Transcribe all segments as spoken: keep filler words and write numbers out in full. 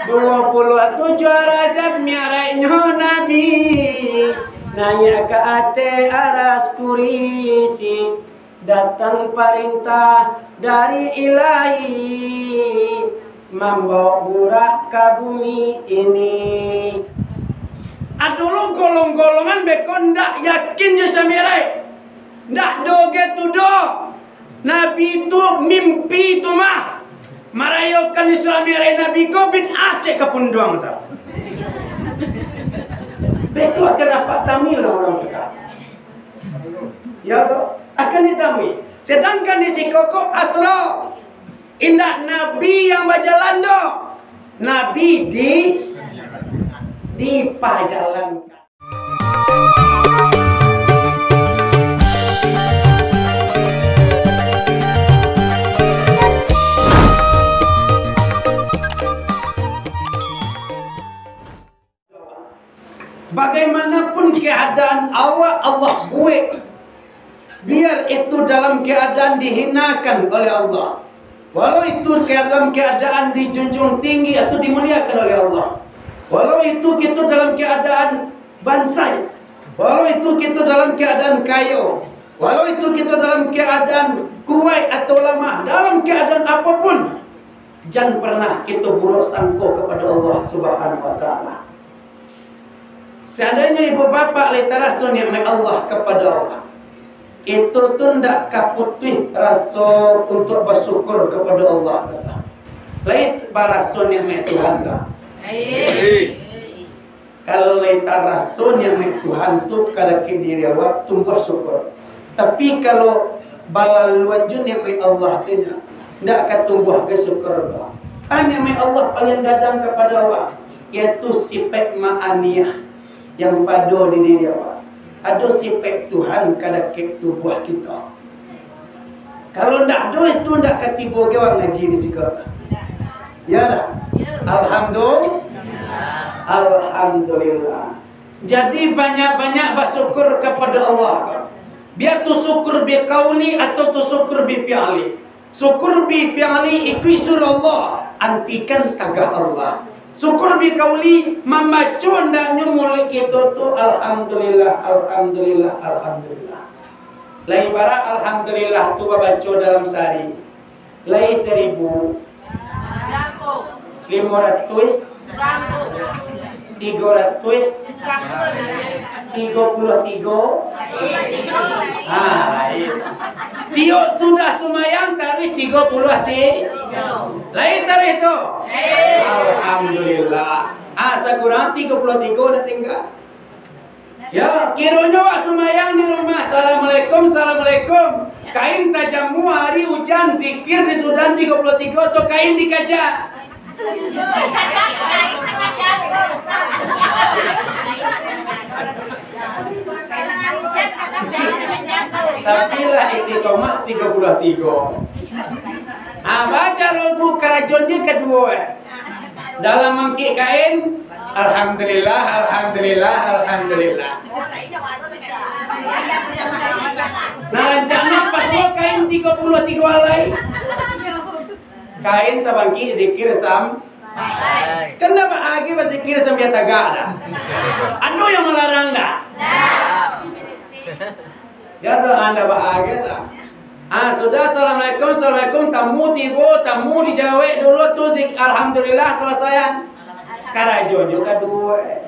Duo puluah tujuah Rajab mi'rajnyo Nabi, naiak ka ateh aras kurisi, datang parintah dari Ilahi, mambaok burak ka bumi ini. Ado lo golong-golongan beko ndak yakin jo Isra Mi'raj. Ndak doh ge tu doh. Nabi tu mimpi tu mah. Marayokan Isra Mi'raj Nabi ko bid'ah cek ka punduang tu. Beko akan apak tamui urang-urang tu. Ya toh? Akan ditamui. Sedangkan di siko ko Asra. Indak Nabi yang bajalan doh. Nabi di, dipajalankan. Bagaimanapun keadaan awak, Allah buek, biar itu dalam keadaan dihinakan oleh Allah, walau itu ke-, dalam keadaan dijunjung tinggi atau dimuliakan oleh Allah, walau itu kita dalam keadaan bansai, walau itu kita dalam keadaan kayo, walau itu kita dalam keadaan kuaik atau lamah, dalam keadaan apapun, jan pernah kita buruk sangko kepada Allah Subhanahu wa Ta'ala. Seandainyo ibu bapak lai taraso nikmat Allah kapado awak, itu tu ndak ka putuih raso untuak basyukur kapado Allah. Lai baraso nikmat Tuhan tu. Kalau lai taraso nikmat Tuhan tu ka dakek diri awak, tumbuah syukur. Tapi kalau balaluan jo nikmat Allah tu nyo, ndak ka tumbuah ka syukur tu. Ah, nikmat Allah paling gadang kapado awak, yaitu sifat ma'aniyah yang pado di diri awak. Ado sifat Tuhan ka dakek tubuah kito. Kalau ndak ado itu, ndak ka tibo ge awak ngaji di siko. Ya dah? Alhamdulillah. Alhamdulillah. Jadi banyak-banyak basyukur kapado Allah. Bia tu syukur bi qauli atau tu syukur bi fi'li. Syukur bi fi'li ikuik suruah Allah, antikan tagah Allah. Syukur bi qauli, mambaco andaknyo muluik kito tu, "Alhamdulillah, alhamdulillah, alhamdulillah." Lai bara alhamdulillah tu babaco dalam sahari? Lai saribu? Limo ratuih? Tigo ratuih? Tigo puluah tigo? Ha, lain. Tiok sudah sumayang taruih tigo puluah ti-, lain taruih tu? Alhamdulillah. Ah, sakurang tigo puluah tigo dah tinggal. Ya, kironyo awak sumayang di rumah, "Assalamualaikum, assalamualaikum." Kain tajamu hari ujan, zikir di sudan tigo puluah tigo, atau kain dikaja? Tapi lah istiqomah tigo puluah tigo. Ah, baca robu karajonyo kaduo, eh. Dalam mangkik kain, "Alhamdulillah, alhamdulillah, alhamdulillah." Nah, rancaknyo pas lo kain tigo puluah tigo alai. Kain tabangkik zikir sam-, kan ndak baa ge bazikir sambia tagak dah? Ado yang malarang dah? Ya tu, anda baa ge tu. Ah, sudah, "Assalamualaikum, assalamualaikum," tamu tibo, tamu dijawek dulu tu, zik-, "Alhamdulillah," salasaian. Karajonyo kaduo, eh.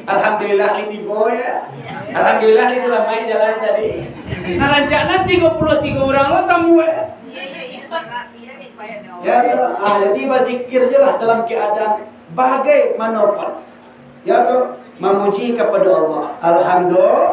Alhamdulillah, lai tibo, ya. Alhamdulillah, lai salamaik jalan tadi. Nah, rancaknyo tigo puluah tigo urang lo tamu, eh. Ya, ya. Ah, jadi bazikir je lah dalam keadaan bagaimana pun. Ya toh, mamuji kapado Allah. Alhamdulillah.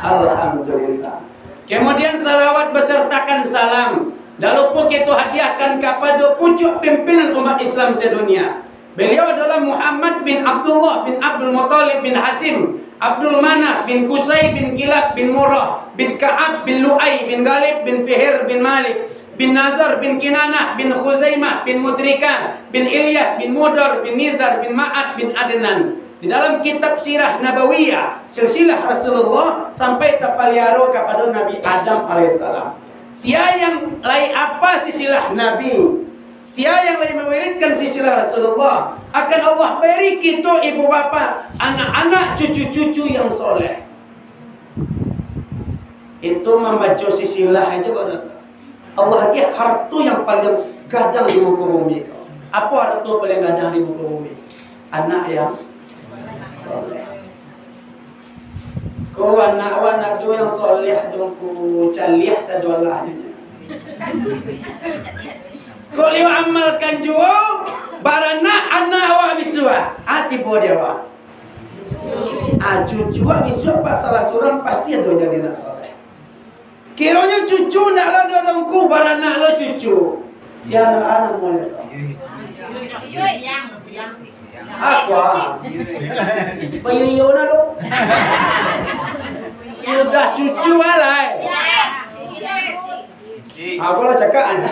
Alhamdulillah. Kemudian salawat besertakan salam. Dak lupo kito hadiahkan kapado pucuak pimpinan umat Islam sedunia. Beliau adalah Muhammad bin Abdullah bin Abdul Muttalib bin Hasyim, Abdul Manaf bin Qusay bin Kilab bin Murrah bin Ka'ab bin Lu'ay bin Ghalib bin Fihir bin Malik bin Nadhar bin Kinanah bin Khuzaimah bin Mudrikah bin Ilyas bin Mudar bin Nizar bin Ma'ad bin Adnan. Di dalam kitab Sirah Nabawiyah, silsilah Rasulullah sampai tapaliaro kapado Nabi Adam alaihissalam. Sia yang lai apa silsilah Nabi, Sia yang lai mawiridkan silsilah Rasulullah, akan Allah bari kito ibu bapak, anak-anak, cucu-cucu yang soleh. Itu mambaco silsilah aja baru. Allah agiah harto yang paling gadang di muko bumi ko. Apo harto paling gadang di muko bumi? Anak yang soleh. Ko anak awak nak tu yang soleh tu, ku caliah sadolah nyo. Kok liwat amalkan juo, baranak anak awak bisuak, ah, tibo di awak. Ah, cucu awak bisuak, Pak, salah surang pasti ado jadi anak soleh. Kironyo cucu ndak lo dodongku, baranak lo cucu. Sia anak-anak mulai. Apa? Payo-iyo na lo. Sudah cucu alai. Apo lah cakak an?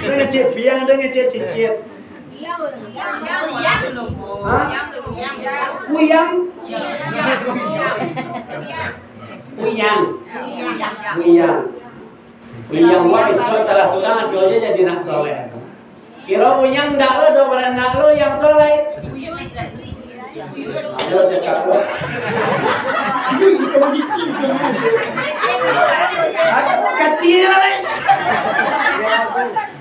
Ngecek piang, dah ngecek cicit. Hah? Kuyang? Kuyang. Kuyang. Kuyang wah, isuak salah surang, ado aja jadi anak soleh. Kiro kuyang ndak lo, do baranak lo, yang tu lai. Ayo cakap lo. Katia lai.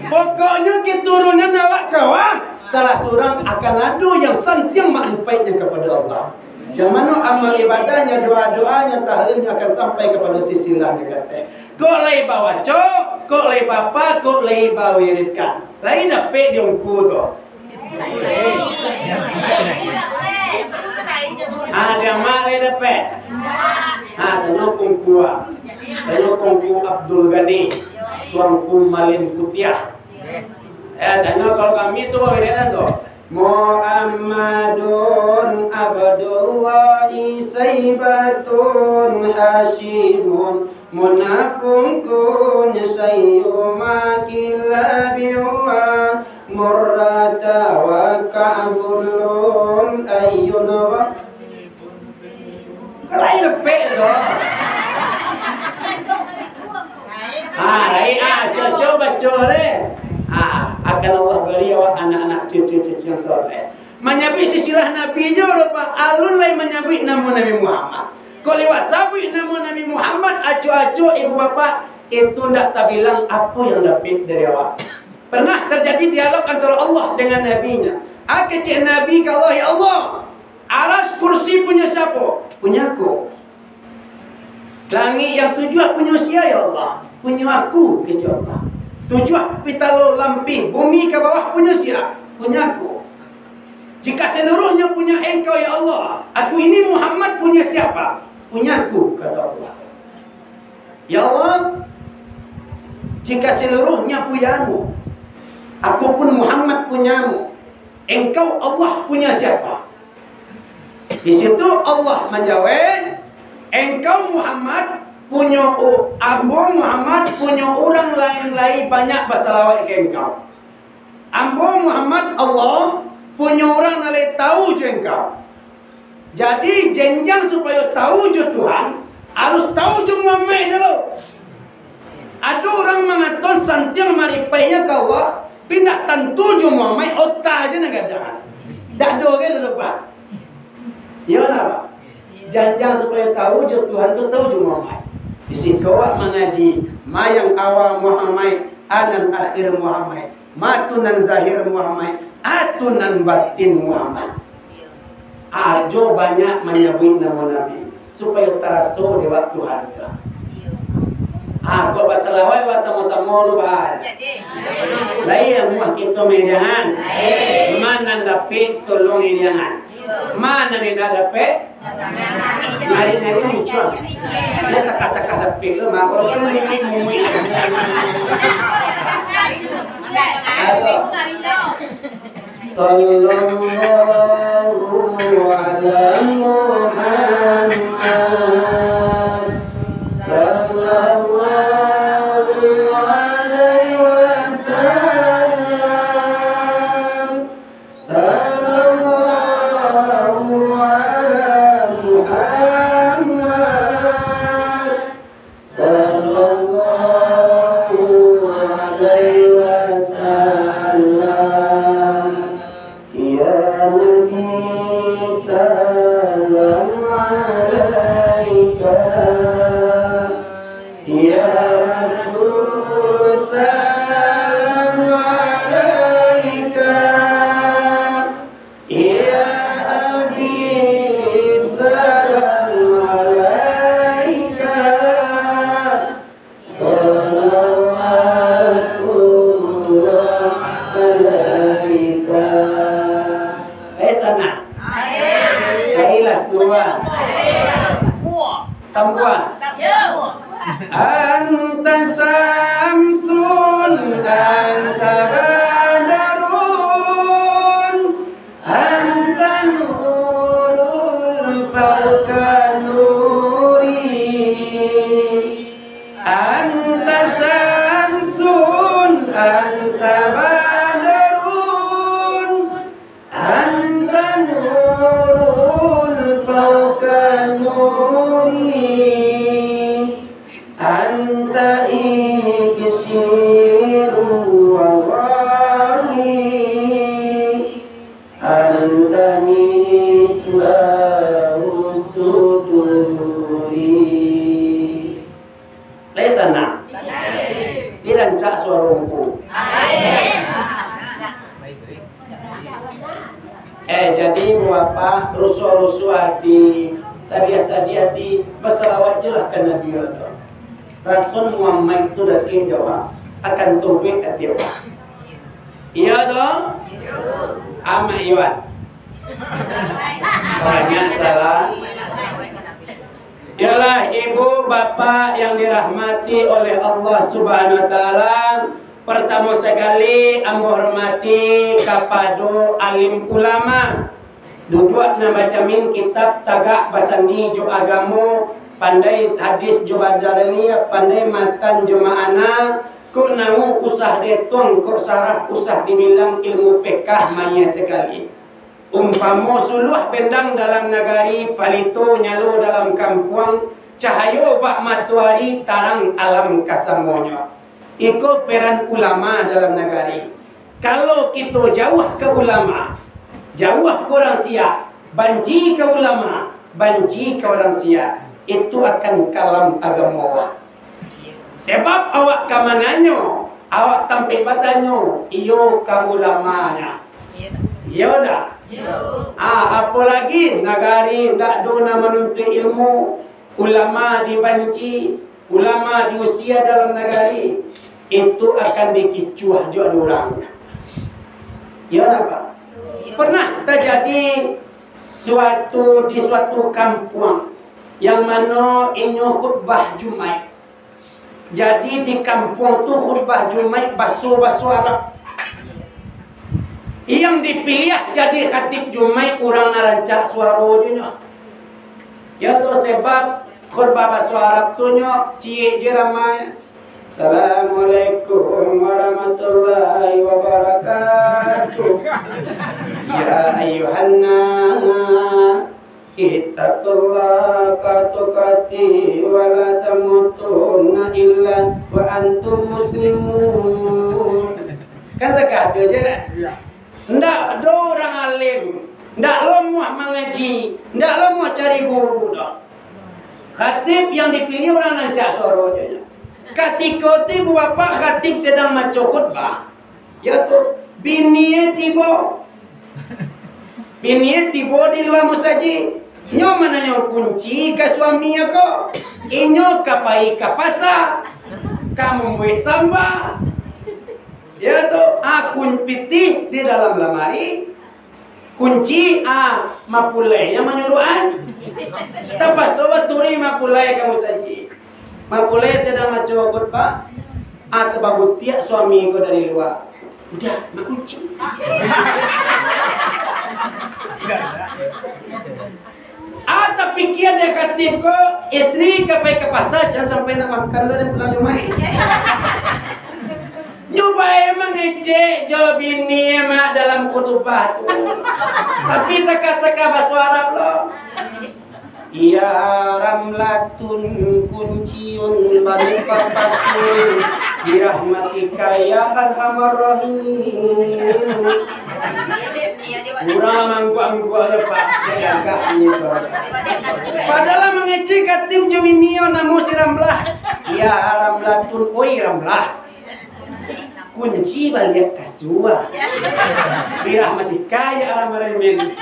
Pokoknyo keturunan awak kawah, salah surang akan ado yang santiang makripaiknyo kapado Allah. Yang mano amal ibadahnyo, doa-doanyo, tahlilnyo akan sampai kapado silsilahnyo katek. Kok lai bawaco, kok lai bapa, kok lai bawiridkan. Lai dapek di ungku tu. Ah, di amak lai dapek. Ah, tanyo kungku ah. Tanyo kungku Abdul Ghani. Tuanku Malin Putiah. Eh, tanyo kalau kami tu, bawiridkan tu. Muhammadun Abdullahi Saibatun Hasyimun Munafungkun Sayyuma Kilabiwa Murrata wa Ka'bulun Ayyun wa Kalai lepek tu. Ah, lai, ah, cocok baco deh. Ah, akan Allah bari awak anak-anak cucu-cucu yang soleh. Manyabuik silsilah Nabi jo, rupa alun lai manyabuik namo Nabi Muhammad. Kok liwat sabuik namo Nabi Muhammad, aco-aco ibu bapak, itu ndak tabilang apo yang dapek dari awak. Pernah terjadi dialog antara Allah dengan Nabi-Nya. Ah, kecek Nabi ka Allah, "Ya Allah, Aras kursi punyo siapo?" "Punyo Aku." "Langik yang tujuah punyo sia, ya Allah?" "Punyo Aku," kecek Allah. "Tujuah pitalo lampih bumi ka bawah punyo sia?" "Punyo Aku." "Jika seluruhnyo punyo Engkau, ya Allah, aku ini Muhammad punyo siapa?" "Punyo Aku," kata Allah. "Ya Allah, jika seluruhnya punyo-Mu, aku pun Muhammad punyo-Mu, Engkau Allah punyo siapa?" Di situ Allah manjawab, "Engkau Muhammad punyo u-, ambo Muhammad punyo urang lain lai banyak basalawat ka Engkau. Ambo Muhammad Allah punyo urang nan lai tahu jo Engkau." Jadi, jenjang supayo tahu jo Tuhan, harus tahu jo Muhammad dulu. Ado urang mangatokan santiang maripaiknyo ka Allah, tapi ndak tantu jo Muhammad, otak aja nan gadang. Ndak ado ge dapat. Iyo lah, Pak. Janjang supayo tahu jo Tuhan tu, tahu jo Muhammad. Di siko awak mangaji, ma yang awal Muhammad, a nan akhir Muhammad. Ma tu nan zahir Muhammad, a tu nan batin Muhammad. Ajo banyak manyabuik namo Nabi, supayo taraso dek awak Tuhan tu. Ah, kok basalawat basamo-samo lu, bah. Lai amuah kito mairiangan. Ma nan dapek tolong iriangan. Ma nan indak dapek, nyari-nyari muncuang. Dia takah-takah dapek tu, mako tu nini mumuik. Aduh. Sallallahu ala Muhammad. Sallallahu alaihi wasallam. Sallallahu ala Muhammad. Sallallahu alaihi Laisa na'am. Laisa suah. Tambuah. Anta syamsun, anta badarun, anta nurun fauqa nuri. Anta syamsun, anta badarun, anta nurun fauqa nuri, anta iksirun wa wali, anta misbahus suduri. Laisa na'am. Dirancak suaro Ungku. Eh, jadi, bapak, rusuah-rusuah ati, sadiah-sadiah ati, basalawat jolah ka Nabi Allah. Rasul Muhammad tu dakek jawab, akan tobek ati awak. Iyo tu? Amak Iwan. Banyak salah. Yalah, ibu, bapak yang dirahmati oleh Allah Subhanahu wa Ta'ala, pertama sekali ambo hormati kapado alim ulama. Duduak nan bacamin kitab, tagak basandi jo agamo, pandai hadis jo badalil, pandai matan jo ma'ana, kok nahu usah dietuang, kok sarah usah dibilang, ilmu fikah maya sekali. Umpamo suluah bendang dalam nagari, palito nyalo dalam kampuang, cahayo bak matoari, tarang alam kasamonyo. Iko peran ulama dalam nagari. Kalau kito jauah ka ulama, jauah ka urang siak, banci ka ulama, banci ka urang siak, itu akan kalam agamo. Sebab awak ka mananyo, awak tampek batanyo, iyo ka ulamanya. Iyo dak? Ah, apolagi nagari ndak ado nan manuntuik ilmu, ulama dibanci, ulama diusia dalam nagari, itu akan dikicuah jo urang. Iyo dak, Pak? Pernah tajadi suatu, di suatu kampuang, yang mano inyo khutbah Jumaik. Jadi, di kampuang tu khutbah Jumaik baso-baso Arab. Yang dipiliah jadi khatib Jumaik urang nan rancak suaro jo nyo. Yo tu sebab khutbah baso Arab tu nyo ciek je ramai. Assalamualaikum warahmatullahi wabarakatuh. Ya ayyuhan nas, ittaqullaha haqqa tuqatih wa la tamutunna illa wa antum muslimun. Kan takah tu je. Ndak ado urang alim, ndak lomoh mangaji, ndak lomoh cari guru doh. Khatib yang dipilih urang nan rancak suaro je. Katiko tu ibu bapak khatib sadang maco khutbah, yo tu, binie tibo. Binie tibo di lua musajik. Nyo mananyo kunci ka suaminyo ko. Inyo ka pai ka pasa, ka mambuek samba. Yo tu, a, kun-, pitih di dalam lamari, kunci, a, mapulai yang manyuruakan. Tapaso baturi mapulai ka musajik. Mapulai sadang maco khutbah, a, tababutiak suami ko dari lua. Udah, bakunci. A, tapikia dek khatib ko, istri ka pai ka pasa, jan sampai nak makan lo, den pulang Jumaik. Nyo bae mangecek jo bini mak dalam khutubah tu. Tapi takah-takah baso Arab lo. Ya Ramlatun kunciun balik papasun, birahmatika ya arhamar rahimin. Urang mangguak-angguak je, Pak. Gagah ini suara. Padahal mangecek khatib jo bini yo namo si Ramlah. Ya Ramlatun, oi Ramlah. Kunci baliak kasua. Birahmatika ya arhamar rahimin.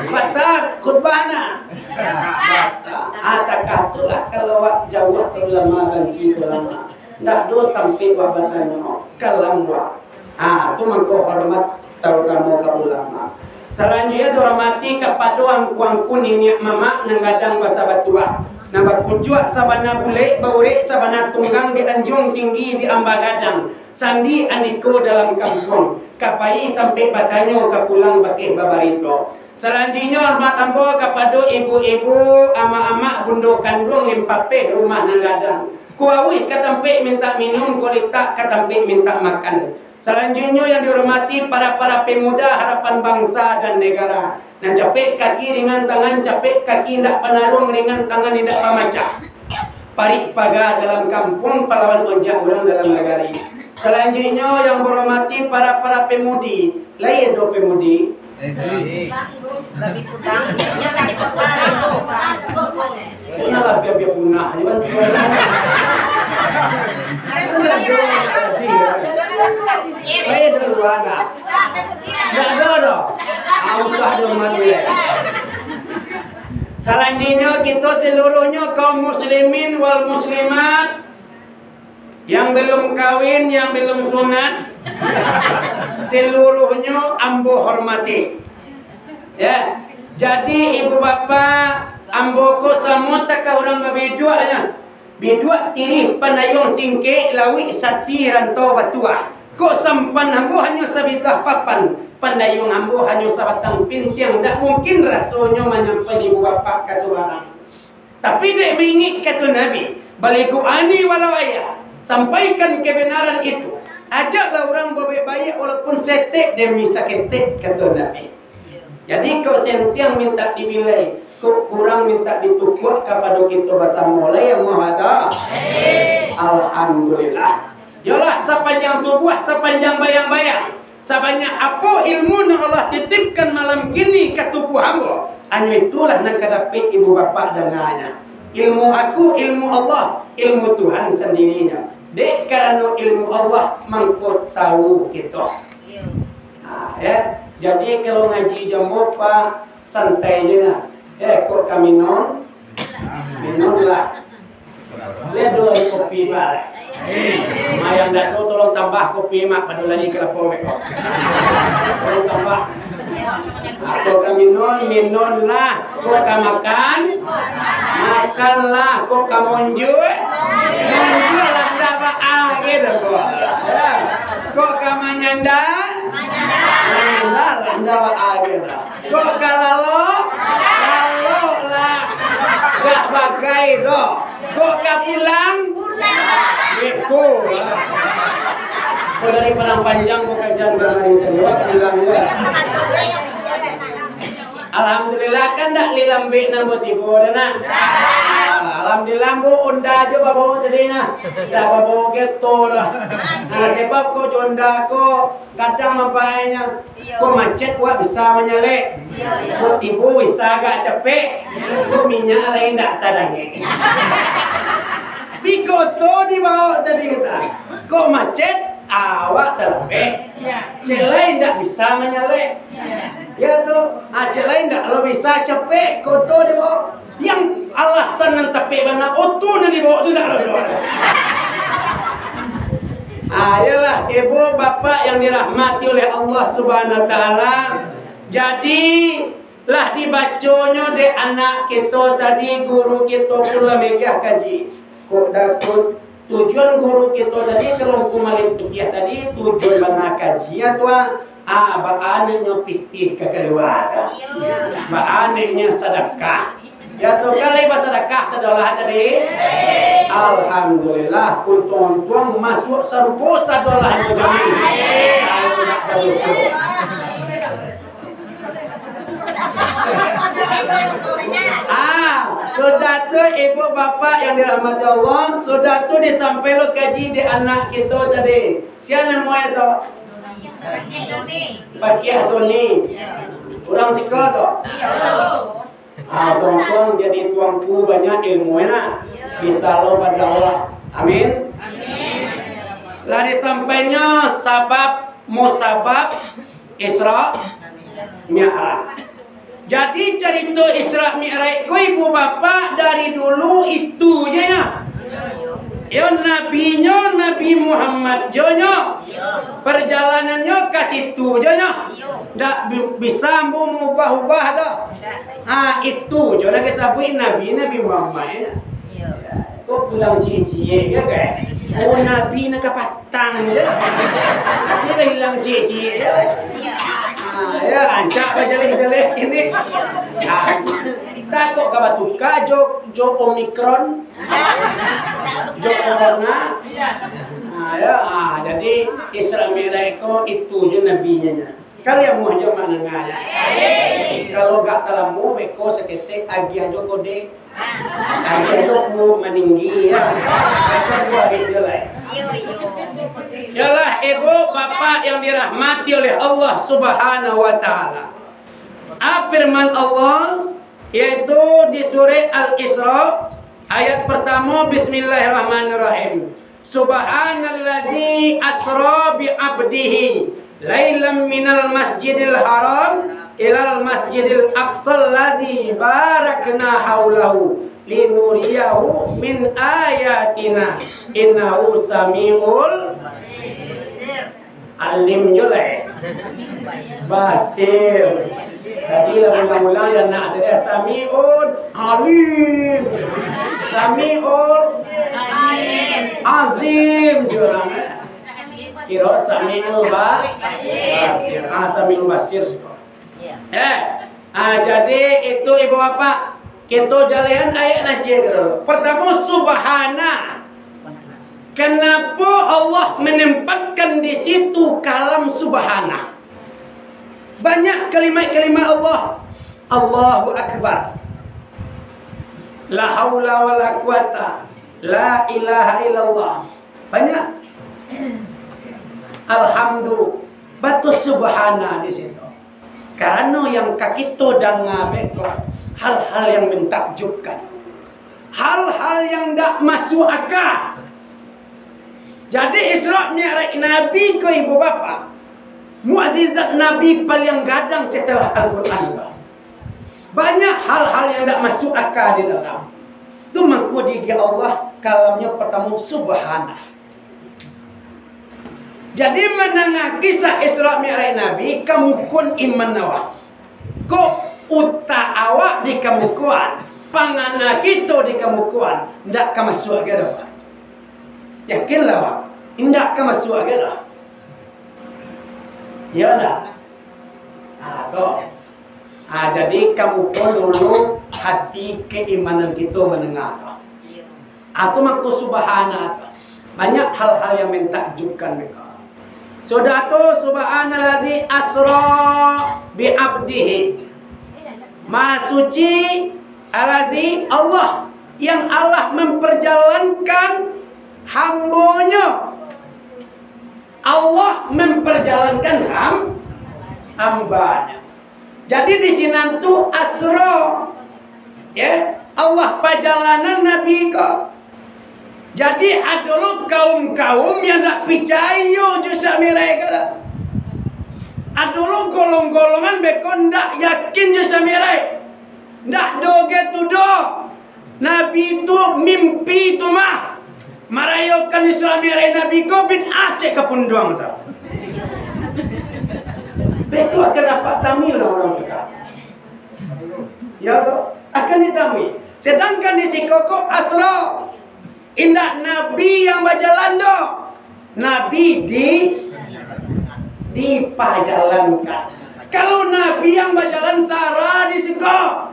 Batal khutbahna. Batal. Atakah tu lah kalau wak jauah ka ulama, banci ka ulama. Ndak do tampek wak batanyo, kalam wak. Ha, tu mangko hormat tarutamo ka ulama. Salanjuiknyo dihormati kapado angku-angku niniak mamak nan gadang basa batuah, nan bakucuak sabana bulek, baurek sabana tunggang, di anjuang tinggi, di amba gadang, sandi andiko dalam kampuang, ka pai tampek batanyo, ka pulang bakeh babarito. Salanjuiknyo hormat ambo kapado ibu-ibu, amak-amak, bundo kanduang, limpapeh rumah nan gadang. Ko auih ka tampek mintak minum, ko litak ka tampek mintak makan. Salanjuiknyo yang dihormati para-para pemuda harapan bangsa dan negara. Nan capek kaki ringan tangan, capek kaki indak panaruang, ringan tangan indak pamacah. Parik paga dalam kampuang, palawan onjak urang dalam nagari. Salanjuiknyo yang bahormati para-para pemudi, lai ado pemudi? Punah lah, biar-biar punah je, Bang. Lai ado duluan dah. Ndak ado doh. Ah, usah dihormati. Salanjuiknyo, kito seluruhnyo kaum muslimin wal muslimat, yang belum kawin, yang belum sunat, seluruhnyo ambo hormati. Ya, jadi ibu bapak, ambo ko samo takah urang babiduak nyo. Biduak tirih pandayuang singkek, lauik sati rantau batuah. Kok sampan ambo hanyo sabilah papan, pandayuang ambo hanyo sabatang pintiang, ndak mungkin rasonyo manyampan ibu bapak ka subarang. Tapi dek maingek kato Nabi, "Balighu'ani walau ayah," sampaikan kebenaran itu. Ajaklah urang babaik-baik walaupun setek demi saketek, kato Nabi. Jadi, kok sentiang mintak dibilai, kok kurang mintak ditukuak kapado kito basamo, lai amuah ado? Alhamdulillah. Yolah, sapanjang tubuah, sapanjang bayang-bayang, sabanyak apo ilmu nan Allah titipkan malam kini ka tubuah ambo, hanyo itulah nan ka dapek ibu bapak danganyo. Ilmu aku, ilmu Allah, ilmu Tuhan sandirinyo. Dek karano ilmu Allah, mangko tahu kito. Ha, ya. Jadi, kalau ngaji jo ambo, Pak, santai je lah. Eh, kok ka minum? Minumlah. Lihat dulu kopi, Pak. Mayang dak tu, tolong tambah kopi, Mak, pado lagi kalapo, Mak. Tolong tambah. Ha, kok ka minum, minumlah. Kok ka makan, makanlah. Kok ka monjuik, monjuiklah, ndak baa gitu, kok. Ya. Kok ka manyanda, manyanda lah, ndak baa gitu. Kok ka lalok, laloklah. Ndak bagai doh. Kok ka pulang, pulang. Beko lah. Kok dari Padang Panjang, kok ka Janggang hari tadi, wah, pulang lah. Alhamdulillah, kan ndak lai lambek nan batibo doh, nah. Alhamdulillah, ambo Honda jo babaok tadi, nah. Ndak babaok Geto doh. Nah, sabab kok jo Honda ko gadang mampaatnyo. Kok macet, wak bisa manyalek. Kok tibo, bisa agak capek. Kok minyak lai ndak tadangek. Tapi kok oto dibaok tadi, kata. Kok macet, awak talambek. Cek lai ndak bisa manyalek. Ya tu, ah, cek lai ndak lo bisa capek, kok oto dibaok. Yang alasan nan tapek bana, oto nan dibaok tu ndak lo. Ah, iyolah, ibu bapak yang dirahmati oleh Allah Subhanahu wa Taala. Jadi, lah dibaconyo dek anak kito tadi, guru kito pun lah megah kaji. Kok Datuak, tujuan guru kito tadi, kalau Ngku Malin Putiah tadi, tujuan bana kaji, ya, Tuan. Ah, baa nyo pitih ka kalua tu. Baa nyo sadakah. Ya, tu kan lai basadakah sadolah tadi. Alhamdulillah, untuang-untuang masuak sarugo sadolah tu jami. Kalau nak badoso. Ah, sudah tu, ibu bapak yang dirahmati Allah, sudah tu disampaikan kaji di anak kita tadi. Sia namonyo tu? Pakiah Doni. Urang siko tu? Ah, tuangku jadi tuangku banyak ilmu, enak. Bisa lo badakwah. Amin. Lah disampainyo sabab musabab Isra Mi'raj. Jadi, carito Isra Mi'raj ko, ibu bapak, dari dulu itu je, ya. Yo, nabinyo Nabi Muhammad jo nyo. Iyo. Perjalanannyo ka situ jo nyo. Iyo. Ndak bi-, bisa ambo maubah-ubah doh. Ndak. Ha, itu jo nan ka sabuik nabi, Nabi Muhammad, yo. Iyo. Kok pulang ciek-ciek, yo kan? Iyo. Oh, nabi nan ka patang, yo. Tapi lah ilang ciek-ciek, yo. Iyo. Ha, yo, rancak bajaleh-jaleh ini. Iyo. Ha, takut ka batuka jo, jo Omikron. Jo corona. Nah, yo, ah, jadi Isra Mi'raj ko itu jo nabinyo nyo. Kalian muah jo manangah nyo. Kalau gak talamo beko saketek agiah jo kode. Agiah jo kuok maninggi, yo. Agiah jo kuok hari tu lah. Iyolah, ibu bapak yang dirahmati oleh Allah Subhanahu wa Ta'ala. Ah, firman Allah, yaitu di surah Al-Isra, ayat pertama, Bismillahirrahmanirrahim. Subhanallazi asra bi abdihi lailam minal masjidil haram ilal masjidil aqsal lazi barakna haulahu linuriyahu min ayatina innahu samiul Alim jo lah, eh. Basir. Tadi lah ulang-ulang dan nak ada Samiun Alim. Samiun Azim jo lah, eh. Kiro Samiul Ba-, Basir. Ah, Samiul Basir siko. Eh, ah, jadi itu ibu bapak, kito jalehan ayat nan ciek tu. Pertamo, subhana. Kenapa Allah menempatkan di situ kalam subhana? Banyak kalimat-kalimat Allah. Allahu Akbar. La haula wala quwata. La ilaha illallah. Banyak. Alhamdu. Batus subhana di situ. Karano yang ka kito danga beko, hal-hal yang mentakjubkan. Hal-hal yang ndak masuk aka. Jadi, Isra Mi'raj Nabi ko, ibu bapak, mukjizat Nabi paling gadang setelah Al-Quran. Banyak hal-hal yang ndak masuk aka di dalam. Tu mangko diagiah Allah kalamnyo pertamo, subhana. Jadi, mandanga kisah Isra Mi'raj Nabi, kamukoan iman awak. Kok utak awak dikamukoan, pangana kito dikamukoan, ndak ka masuak gai doh, Pak. Yakinlah, Pak, ndak ka masuak gai doh. Iyo ndak? Ah, tu. Ah, jadi, kamukoan dulu hati keimanan kito mandanga tu. Atau mangko subhana tu. Banyak hal-hal yang mentakjubkan mereka. Sudah tu, subhanallazi asra bi abdihi. Maha suci, allazi, Allah, yang Allah memperjalankan hambonyo. Allah memperjalankan ham-, hambanya. Jadi di sinan tu asra, ya, Allah pajalanan Nabi ko. Jadi ado lo kaum-kaum yang ndak picayo jo Isra Mi'raj ko. Ado lo golong-golongan beko ndak yakin jo Isra Mi'raj. Ndak doge tu doh. Nabi tu mimpi tu mah. Marayokan Isra Mi'raj Nabi ko bid'ah cek ka punduang tu. Beko akan dapat tami urang-urang tu. Ya tu, akan ditamui. Sedangkan di siko ko asra. Indak Nabi yang bajalan doh. Nabi di, dipajalankan. Kalau Nabi yang bajalan sara di siko,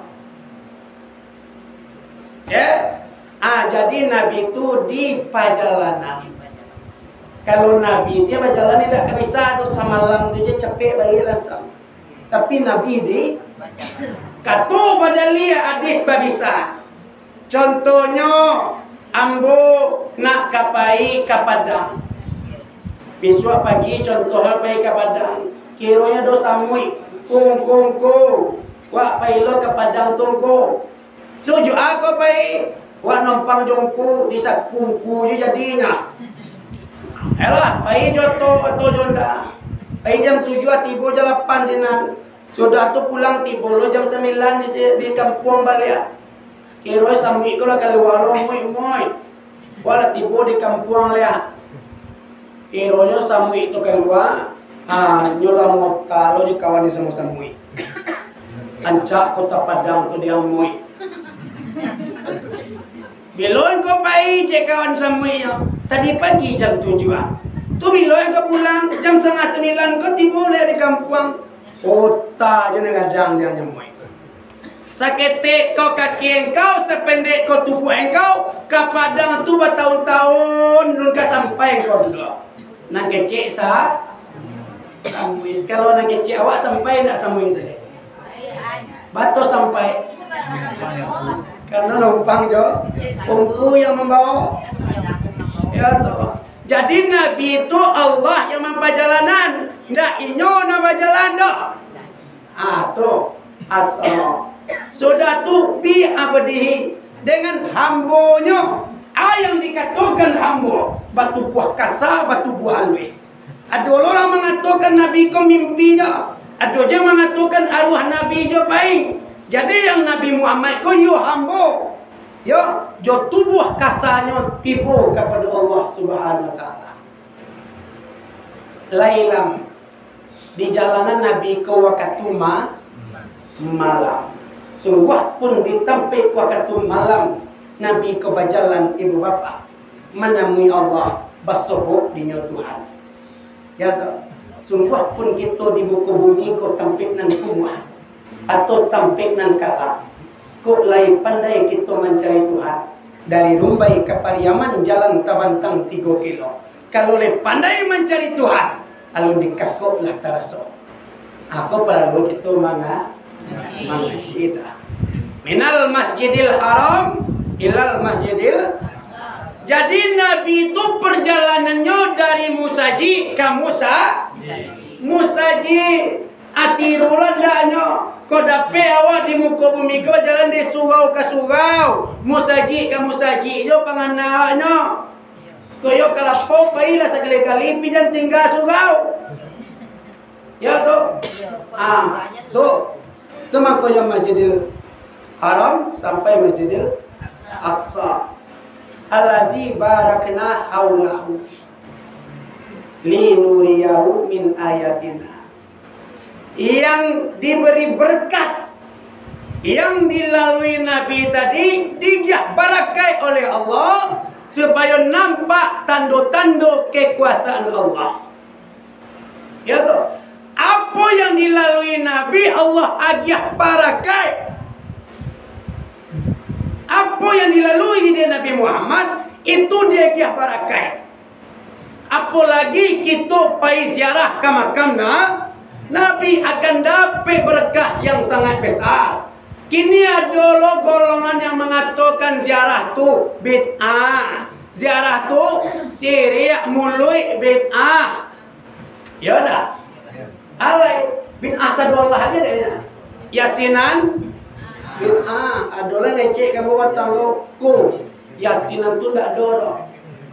ya, ah, jadi Nabi tu di pajalanan. Kalau Nabi dia bajalan, indak ka bisa tu samalam tu je capek baliak langsung. Tapi Nabi di, kato badalil hadis babisa. Contohnyo, ambo nak ka pai ka Padang. Bisuak pagi contohnyo pai ka Padang. Kironyo do samuik, kung, kung, kung. Wak pai lo ka Padang tu ngku. Tujuah ko pai, wak nompang jo ngku, di saku ngku jo jadinyo. Ayolah, pai jo oto, oto jo onda. Pai jam tujuah, tibo jam lapan sinan. Sudah tu pulang, tibo lo jam sambilan di, di kampuang baliak. Kiro samuik ko lah kalua lo, muik-muik. Wah lah tibo di kampuang liak. Kironyo samuik tu kalua, ah, nyo lah mota lo di kawan di samo samuik. Ancak kota Padang tu diamuik. Bilo engkau pai, cek kawan samuiknyo? Tadi pagi jam tujuah. Tu bilo engkau pulang? Jam satangah sambilan kau tibo liak di kampuang. Ota je nan gadang di nyamuik. Saketek ko kaki engkau, sapendek ko tubuah engkau, ka Padang tu batahun-tahun, alun ka sampai engkau tu doh. Nan kecek sa-, samuik. Kalau nan kecek awak sampai ndak samuik tadi? Batua sampai. Karena numpang jo ungku yang mambawa. Ya toh. Jadi Nabi tu Allah yang mampajalanan, ndak inyo nan bajalan doh. Ah, tu. Asal. Sudah tu, bi abdihi, dengan hambonyo. Ah, yang dikatokan hambo, batubuah kasa, batubuah aluih. Ado lo urang mangatokan Nabi ko mimpi jo, ado juo mangatokan aruah Nabi jo pai. Jadi, yang Nabi Muhammad ko iyo hambo, yo, jo tubuah kasanyo tibo kapado Allah Subhanahu wa Ta'ala. Lailam. Di jalanan Nabi ko wakatu ma-, malam. Sungguahpun di tampek wakatu malam, Nabi ko bajalan, ibu bapa, manamui Allah, basobok dinyo Tuhan. Ya toh? Sungguahpun kito di muko bumi ko tampek nan kumuah, atau tampek nan kalam. Kok lai pandai kito mancari Tuhan, dari Rumbai ka Pariaman jalan tabantang tigo kilo. Kalau lai pandai mancari Tuhan, alun dikakok lah taraso. Ako paralu kito manga-, mangaji tu. Minal Masjidil Haram ilal Masjidil. Jadi Nabi tu perjalanannyo dari musajik ka musa-, musajik. Ati rulan daknyo, kok dapek awak di muko bumi ko jalan dari surau ka surau, musajik ka musajik jo panganaknyo. Kok iyo ka lapau, pailah sakali-kali, pi jan tingga surau. Ya tu? Ah, tu. Tu mangkonyo Masjidil Haram sampai Masjidil Aqsa. Allazi barakna haulahu linuriyahu min ayatina. Yang diberi berkat, yang dilalui Nabi tadi, diagiah barakaik oleh Allah, supayo nampak tando-tando kekuasaan Allah. Ya toh? Apo yang dilalui Nabi, Allah agiah barakaik. Apo yang dilalui dek Nabi Muhammad, itu diagiah barakaik. Apolagi kito pai ziarah ka makam na-, Nabi, akan dapek barakah yang sangat besar. Kini ado lo golongan yang mangatokan ziarah tu bid'ah. Ziarah tu syirik, muluik, bid'ah. Yo ndak? Alai, bid'ah sado Allah aja deh. Yasinan, bid'ah. Ado lah ngecek kamu batang lo. Ko, Yasinan tu ndak ado doh.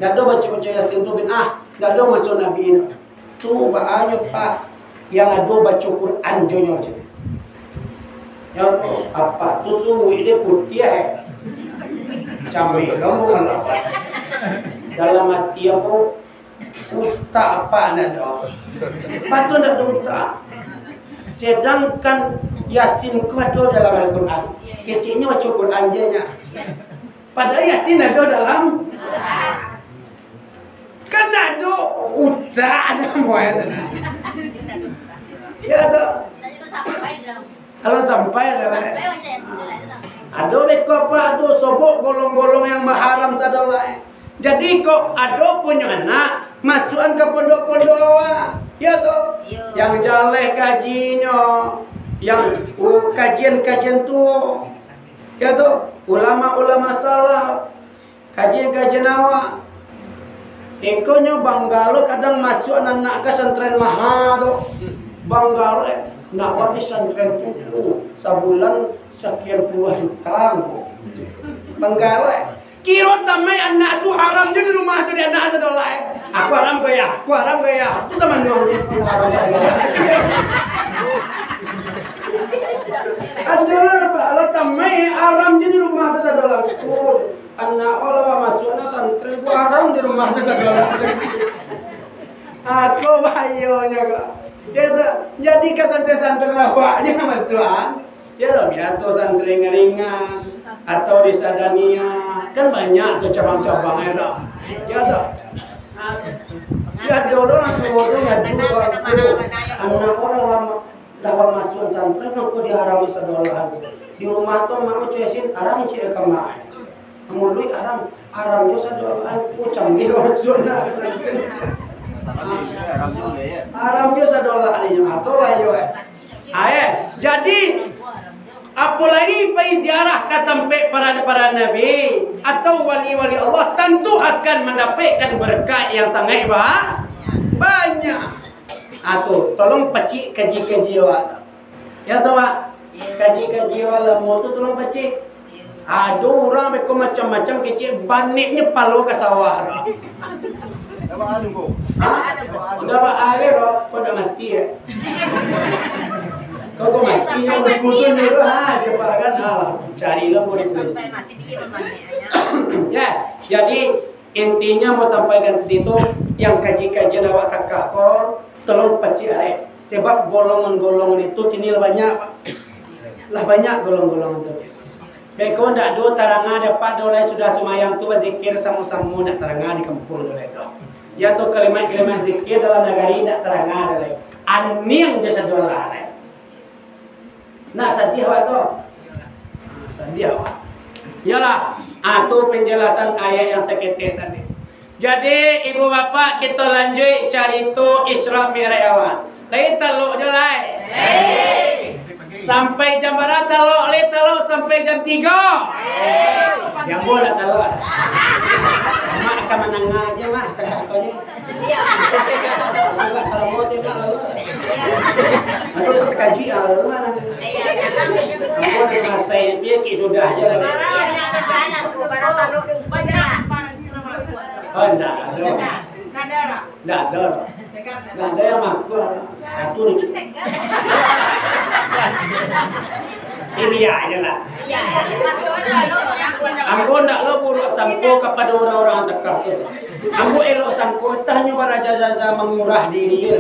Ndak ado baco-baco Yasin tu bid'ah. Ndak ado masuak Nabi doh. Tu baa nyo, Pak, yang ado baco Quran jo nyo, cek. Yo, apak tu sungguah dia putiah, eh. Cameh kamu ngalawan. Dalam ati ambo, utak apak ndak ado. Apak tu ndak ado utak. Sedangkan Yasin ko ado dalam Al-Quran. Keceknyo baco Quran je nyo. Padahal Yasin ado dalam. Kan ndak ado utak, ado muai tu nah. Ya tu. Kalau sampai lah. Ado beko apak tu, sobok golong-golong yang baharam sado lah. Jadi kok ado punyo anak, masuakan ka pondok-pondok awak. Ya tu. Yang jaleh kajinyo, yang, uh, kajian-kajian tuo. Ya tu. Ulama-ulama salaf. Kajian-kajian awak. Iko nyo banggalo kadang masuak anak ka santren maha tu. Banggalo, eh, nak awak di santren tu, oh, sabulan sakian puluah juta ko. Banggalo, eh. Kiro tamai anak tu haram jo di rumah tu di anak sadolah, eh. Aku haram ko ya, aku haram ko ya. Tu taman dulu. Ado lah, Pak, lah tamai, haram je di rumah tu sadolah. Oh, anak awak lah masuak nak santri, tu haram di rumah tu sadolah. Ako bahayonyo ko. Ya tak? Jadi ka santri-santri lah awak je masuak. Ya lah, biar tu santri Ringan-Ringan atau di Sadania, kan banyak tu cabang-cabang, ya tak? Ya tak? Ya, ado lah, aku tu ngadu, aku. Anak awak lah Lah masuak santri, mangko diharami sadolah tu. Di rumah tu, mak tu cuesin, haram cik ka mak. Muluik haram, haram jo sadolah tu, cambiak masuak nak ka santri. Haram jo sadolah ni, ha, tu lah yo, eh. Ah, eh, jadi, apolai pai ziarah ka tampek para, para nabi atau wali-wali Allah, tantu akan mandapekkan berkat yang sangaik ba-, banyak. Ah, tu, tolong pacik kaji-kaji awak tu. Ya tu, Pak. Kaji-kaji awak lamo tu tolong pacik. Ado urang beko macam-macam kecek, baniknyo palo ka sawah tu. Dah ba-, anu, Bos. Ha? Dah ba-, ado, kok dah mati, ya? Kok, kok mati, yang buku tu nyuruh, ha, cepat kan, alah, carilah boleh tulis. Ya, jadi, Intinyo, mau sampaikan tadi tu, yang kaji-kajian awak takah ko, tolong pacik arek. Sebab golongan-golongan itu kini lah banyak, Pak. Lah banyak golongan-golongan tu. Beko ndak ado taranga dapek do lai, sudah sumayang tu bazikir samo-samo, ndak taranga di kampuang do lai tu. Ya tu, kalimat-kalimat zikir dalam nagari ndak taranga do lai. Aniang je sadolah lai. Nah, sadiah awak tu. Nah, sadiah awak. Iyolah, ah, tu penjelasan ayat yang saketek tadi. Jadi, ibu bapak, kito lanjuik carito Isra Mi'raj awak. Lai talok jo lai. Sampai jam bara talok, lai talok sampai jam tigo. Jam bara talok. Mak ka manangah aja, Mak, tangah ko ni. Kalau mau tembak lalu. Aku tak terkajut lah, lalu mana? Aku tak merasa dia kik sudah aja lah. Oh, enggak ada. Enggak ada. Enggak ada yang ngaku lah. Aku ni. Ini ya aja lah. Ambo ndak lo buruk sangko kapado urang-urang takah tu. Ambo elok sangko, tahnyo baraja-raja mangurah diri.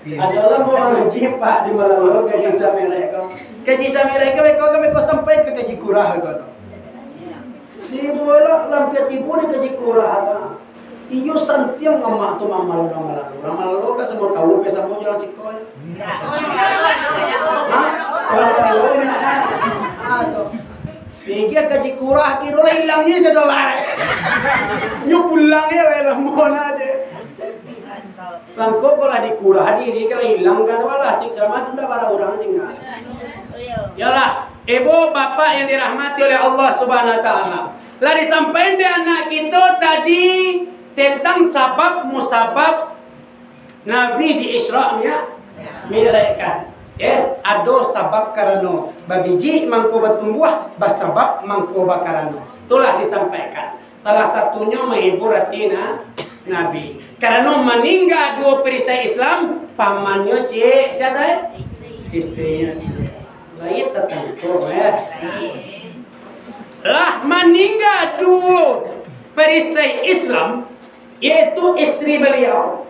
Ado lah urang haji, Pak, di Malalo, kaji Isra Mi'raj ko. Kaji Isra Mi'raj ko, beko, beko sampai ka kaji kurah ko tu. Tibo elok, lampia tibo di kaji kurah ko. Iyo, santiang amak tu mamal urang Malalo. Urang Malalo kan samo tahu, pe samo jo urang siko. Hah? Urang Malalo ni, ah. Ah, tu. Pigi kaji kurah, kiro lah ilang ni sadolah. Nyo pulang ya lah, lamo na je. Sangko ko lah dikurah diri, kalau ilang kan, walah, si ceramah tu ndak bara urang tinggal. Yalah, ibu bapak yang dirahmati oleh Allah Subhanahu Wa Taala. Lah disampaikan dek anak kito tadi tentang sabab musabab Nabi di Isra Mi'raj, Mi'rajkan. Eh, ado sabab karano babiji mangko batumbuah, basabab mangko bakarano. Itulah disampaikan. Salah satunyo mahibur ati na-, Nabi. Karano maningga duo perisai Islam, pamannyo ciek, sia tu? Istrinyo ciek. Lain tatangko, eh. Lah maningga duo perisai Islam, yaitu istri beliau.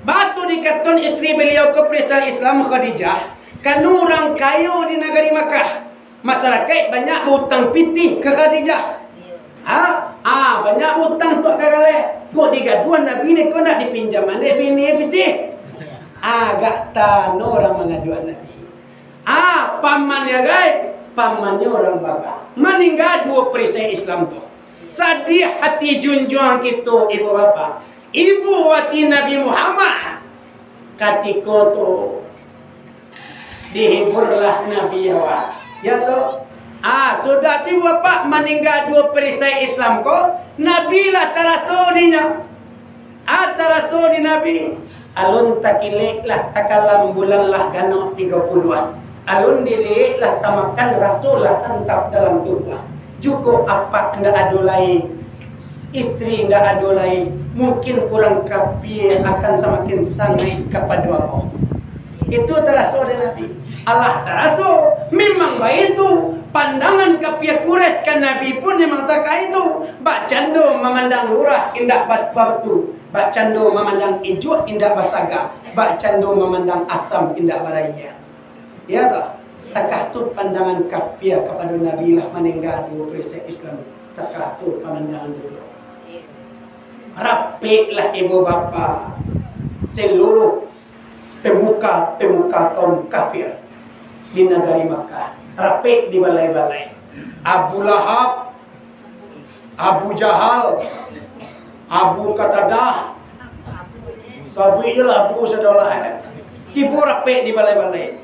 Batu dikaton istri beliau ko perisai Islam Khadijah, kanu urang kayo di nagari Makkah. Masyarakaik banyak bautang pitih ka Khadijah. Ha? Ah, banyak utang tu ka galeh. Kok digaduah Nabi ni, kok nak dipinjam alek bini pitih? Ah, agak tano urang mangaduah Nabi. Ah, paman ya gai, pamannyo urang Baga. Maningga duo perisai Islam tu. Sadiah hati junjuang kito, ibu bapa. Ibu wati Nabi Muhammad. Katiko tu, dihiburlah Nabi awak. Ya toh? Ah, sudah tu bapak maningga duo perisai Islam ko, Nabi lah taraso dinyo. Ah, taraso di Nabi. Alun takilek lah takalam, bulan lah ganok tigo puluah. Alun diliek lah tamakan, raso lah santap dalam tubuah. Juko apak ndak ado lai, istri ndak ado lai, mungkin urang kapia akan samakin sangaik kapado Allah. Itu taraso dek Nabi. Alah taraso, memang baitu. Pandangan kapia Quraisy ka Nabi pun memang takah itu. Bakcando mamandang lurah indak ba-, batu. Bakcando mamandang ijuak indak basaga. Bakcando mamandang asam indak barayia. Iyo toh? Takah tu pandangan kapia kapado Nabi lah maningga duo perisek Islam. Takah tu pamandangan dulu. Rapeklah ibu bapa, seluruh pemuka-pemuka kaum kafir di nagari Makkah. Rapek di balai-balai. Abu Lahab, Abu Jahal, Abu Qatadah, sabuik je lah Abu sadolah, eh. Tibo rapek di balai-balai.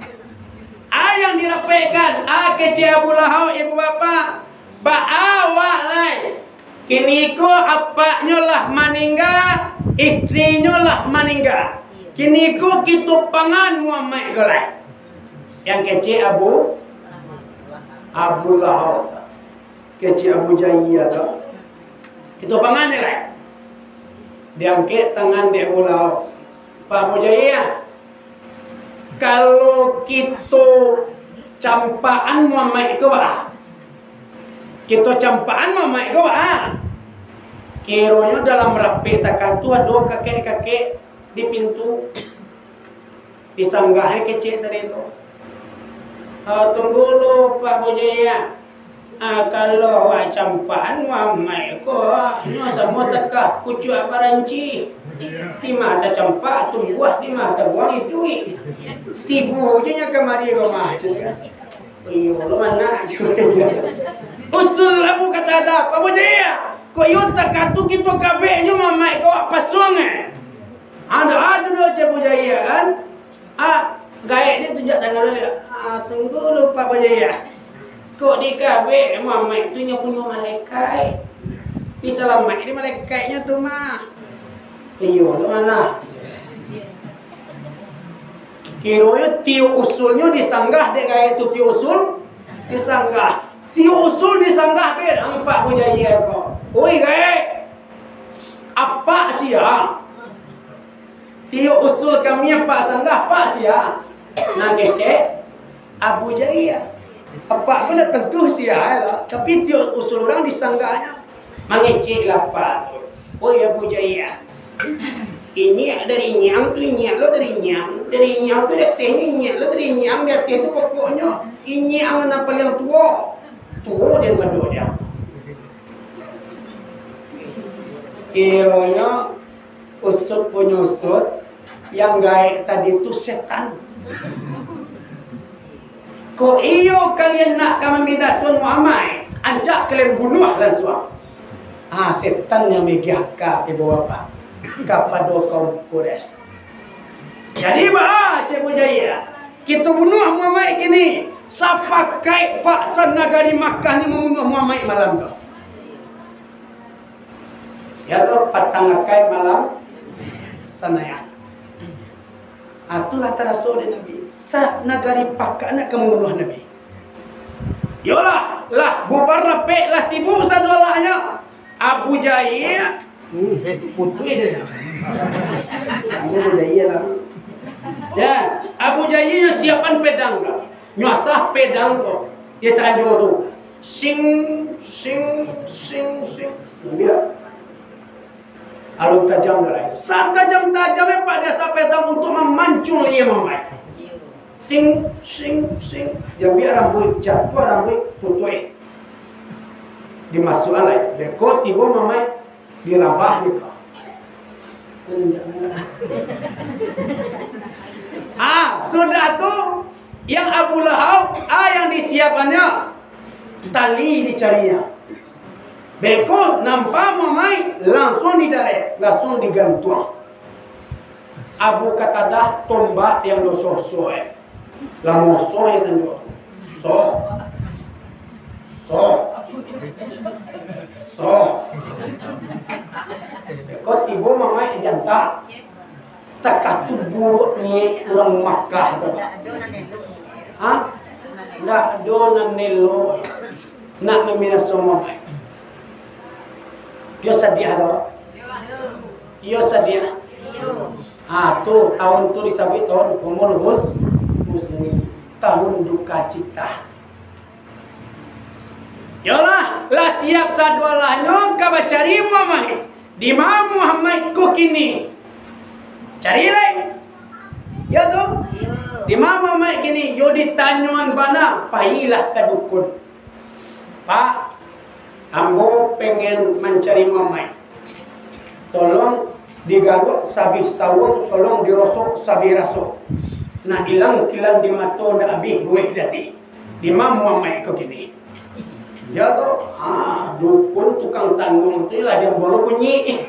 A yang dirapekkan, a kecek Abu Lahab, ibu bapa, baa awak lai. Kiniko apaknyo lah maningga, istrinyo lah maningga. Kiniko kito pangan Muhammad ko lai. Yang kecek Abu, Abu Lahab. Kecek Abu Jahia tu. Kito pangan je lai. Diangkek tangan dek Abu Lahab. Pak Abu Jahia, kalau kito campakan Muhammad ko baa? Kito campakan Muhammad ko baa? Kironyo dalam rapek takah tu ado kakek-kakek di pintu. Disanggah e kecek tadi tu. Ah, tunggu lu, Pak Bujaya. Ah, kalau awak campakan Muhammad ko, nyo samo takah pucuak baranci. Di ma tacampak tumbuah, di ma tabuang iduik. Tibo je nyo kamari rumah, cek kan. Iyo, lo mana? Usul Abu Qatadah, Pak Bujaya. Kok iyo takah tu kito kabek nyo Muhammad ko awak pasuang e. Ado, ado, ado, cek Bujaya kan. Ah, gaek dia tunjuak tangan dia. Ah, tunggu lu, Pak Bajaya. Kok dikabek Muhammad tu nyo punyo malaikat? Disalamaik di malaikatnyo tu mah. Iyo, tu mana? Kironyo tiok usulnyo disanggah dek gaek tu, tiok usul disanggah. Tiok usul disanggah be nampak Bujaya ko. Oi, gaek. Apak sia. Tiok usul kami apak sanggah, apak sia. Nan kecek, Abu Jahia. Apak tu ndak tantu sia lah. Tapi tiok usul urang disanggahnyo. Mangecek lah apak tu. Oi Abu Jahia. Inyiak dari inyiak tu, inyiak lo dari inyiak. Dari inyiak tu di ateh ni, inyiak lo dari inyiak di ateh tu, pokoknyo inyiak nan paliang tuo. Tuo di mado dia. Kironyo usut punyo usut, yang gaek tadi tu setan. Kok iyo kalian nak ka mambinasoan Muhammad, ancak kalian bunuah lansuang. Ah, setan yang magiah aka ibu bapa kapado kaum Quraisy. Jadi baa, cek Bujaya, kito bunuah Muhammad kini, sapakaik paksa nagari Makkah ni mambunuah Muhammad malam tu. Ya toh, patang akai malam sanayan. Ah, itulah taraso dek Nabi. Sa nagari pakak nak ka mambunuah Nabi. Yolah, lah bubar rapek, lah sibuk sadolahnyo. Abu Jahil. Hmm, putuih deh. Abu Jahil lah. Ya, Abu Jahil nyo siapan pedang ko. Nyo asah pedang ko. Di sajo tu. Sing, sing, sing, sing. Ambiak. Alun tajam doh lai. Satajam-tajam e Pak Desa Petang untuak mamancung liyie Mamai. Sing, sing, sing. Diambiak rambuik, jatuah rambuik, putuih. Dimasuakan lai. Beko tibo Mamai dirabah juo. Ah, sudah tu, yang Abu Lahab, ah, yang disiapannyo tali dicarinyo. Beko nampak Mamai, langsuang dijarek, langsuang digantuang. Abu Qatadah tombak yang doso-doso, eh. Lamo soh yang tanjuak. Soh. Soh. Soh. Beko tibo Mamai dijantak. Takah tu buruak niaik urang Makkah tu. Ha? Ndak ado nan elok. Nak mambinaso Mamai. Iyo sadiah tu. Iyo sadiah. Ha, Tu, tahun tu disabuik tahun Umul Huz-, Huzni, tahun duka cita. Yolah, lah siap sadoalahnyo ka bacari Muhammad. Di ma Muhammad ko kini? Cari lai. Yo tu? Di ma Muhammad kini? Yo ditanyoan bana, pailah ka dukun. Pak, ambo pengen mancari Muhammad. Tolong digaruak sabih sauang, tolong dirosok sabih rasok. Nak ilang kilan di mato, nak abih buweh di ati. Di ma Muhammad ko kini? Yo tu, ah, dukun tukang tanuang tu lah, diambo lo bunyi.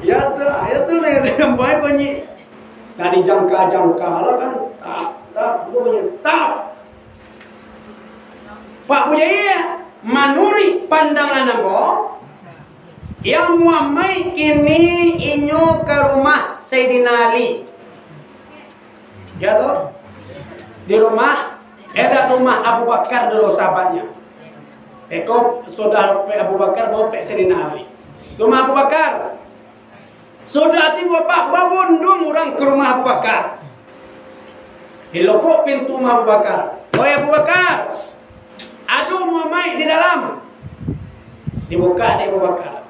Yo tu, yo tu lah, diambo bunyi. Nah, dijangka-jangka lah kan. Tap, tap, bunyi, tap. Pak Buya, manuruik pandangan ambo, yang Muhammad kini inyo ka rumah Saidina Ali. Yo tu? Di rumah, eh, dak rumah Abu Bakar dulu sahabatnyo. Eko sudah pek Abu Bakar, baru pek Saidina Ali. Rumah Abu Bakar. Sudah tibo, Pak, babunduang urang ka rumah Abu Bakar. Dilokok pintu rumah Abu Bakar. "Oi Abu Bakar, ado Muhammad di dalam." Dibukak dek Abu Bakar.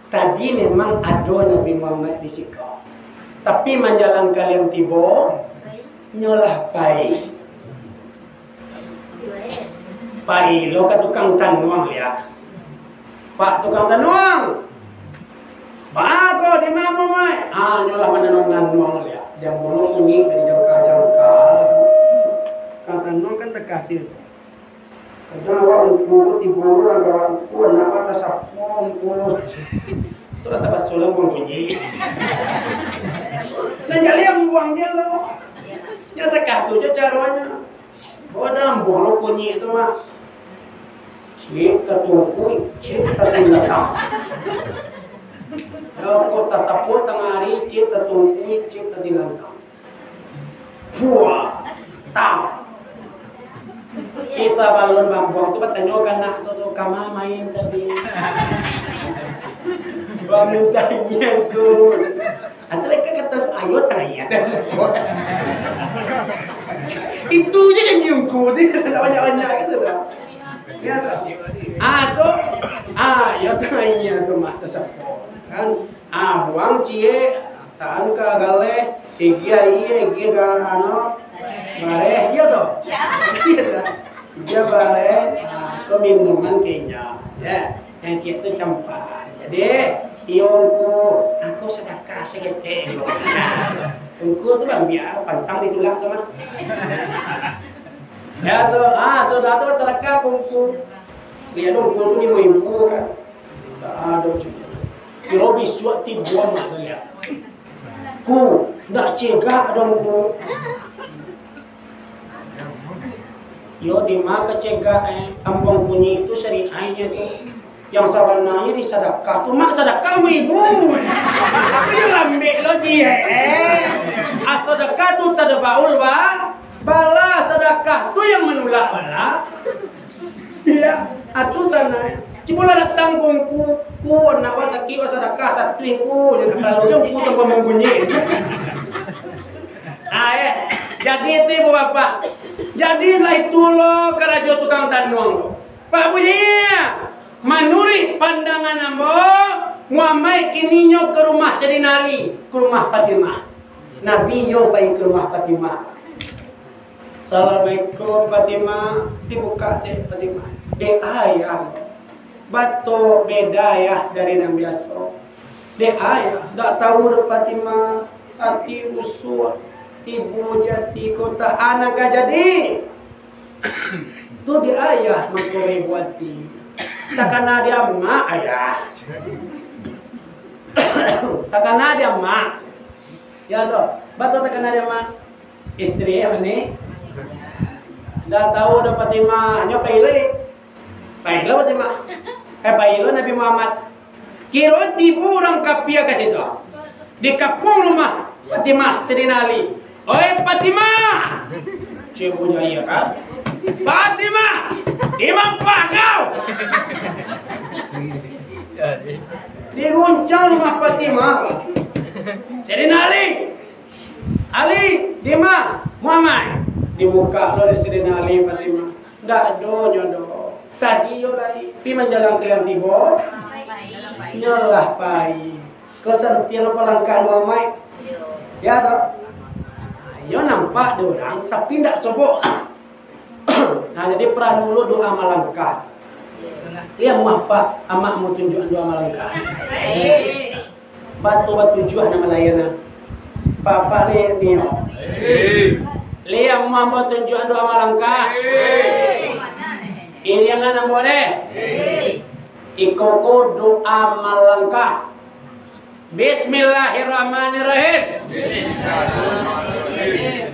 Tadi memang ado Nabi Muhammad di siko. Tapi manjalang kalian tibo, nyo lah pai. Pai lo ka tukang tanuang liak. "Pak tukang tanuang, baa ko di ma Muhammad?" Ah, nyo lah mananuang-nanuang liak. Diambo lo bunyi dari jangka-jangka. Tukang tanuang kan takah tu. Kadang awak ungku, tibo urang ka awak ungku, anak awak tasapo ungku. Tu lah tapaso lah bunyi. Nan jaleh ambuang je lo. Nyo takah tu je caronyo. Bawa dambuang lo bunyi tu mah. Cik tatungkui, cik tatilantang. Yo, kok tasapo tangah ari, cik tatungkui, cik tatilantang. Puah, tam. Kisah balun bambuang tu batanyo ka anak tu, tu, "Kama main tadi?" Bangun tanya ko. Atau mereka kata, "Ayo tanya." Itu je janji ungku tu, tak banyak-banyak gitu dah. Ya tak? Ah, tu. Ah, ya tanya tu mah tu siapa? Kan? Ah, buang ciek, taan ka galeh, igi aia, igi ka, anu, bareh, iyo tu? Iyo tu. Igi bareh, ah, tu minuman ka inyo, yo. Nan ciek tu campahan. Jadi, iyo ungku, aku sadakah saketek. Ungku tu bambiak pantang di tulak tu mah. Yo tu, ah, sudah tu sadakah ka ungku. Liek tu ungku tu limo ribu kan. Ndak ado tu. Kiro bisuak tibo mah tu liek. Ku, ndak cegak doh, Ku. Yo, di ma ka cegak, eh? Ambuang bunyi tu syariatnyo tu. Yang sabananyo di sadakah tu, mak sadakah limo ribu. Tapi yo lambek lo si, eh. As-sadakah tu tadfa'ul ba-, bala, sadakah tu yang manulak bala. Iyo, atu sanai. Cubolah datang ka ungku, ku, anak wak sakik, wak sadakah satuih ku, jan kapalo ungku tambah mambunyi. Ah, eh. Jadi itu, Ibu Bapak. Jadi lah itulah karajo tukang tanuang tu. Pak Bujia, manuruik pandangan ambo, Muhammad kininyo ka rumah Saidina Ali, ka rumah Fatimah. Nabi iyo pai ka rumah Fatimah. "Assalamualaikum, Fatimah." Dibukak dek Fatimah. "Dek ayah, bato beda ayah dari nan biaso. Dek ayah, dak tahu doh Fatimah, ati rusuah, ibu jati kota anak ka jadi." "Tu dek ayah mangko ibu ati. Takana dek amak, ayah. Takana dek amak." Yo tu, bato takana dek amak. Istri yang ni, dak tahu doh Fatimah, nyo pai lai. Pai lo Fatimah. Eh, pai lo Nabi Muhammad. Kiro tibo urang kapia ka situ. Di kapuang rumah Fatimah, Saidina Ali. "Oi, Fatimah!" Ciek bunyi iyo kan? "Fatimah! Di ma kau?" Diguncang rumah Fatimah. Saidina Ali. Ali, dima? Muhammad. Dibuka lo dek Saidina Ali Fatimah. Ndak ado nyo doh. Tadi yo lai pi manjalang kalian tibo. Nyo lah pai. Ko santiang palangkah Muhammad. Ya toh? Yo nampak dek urang, tapi ndak sobok. Nah, jadi paralu lo doa malangkah. Lian mah, Pak, amak mau tunjuakan doa malangkah. Batu batujuah nama layan nah. Pak, Pak ni, ni. Lian mah mau tunjuakan doa malangkah. Iriangan ambo deh. Iko ko doa malangkah. Bismillahirrahmanirrahim.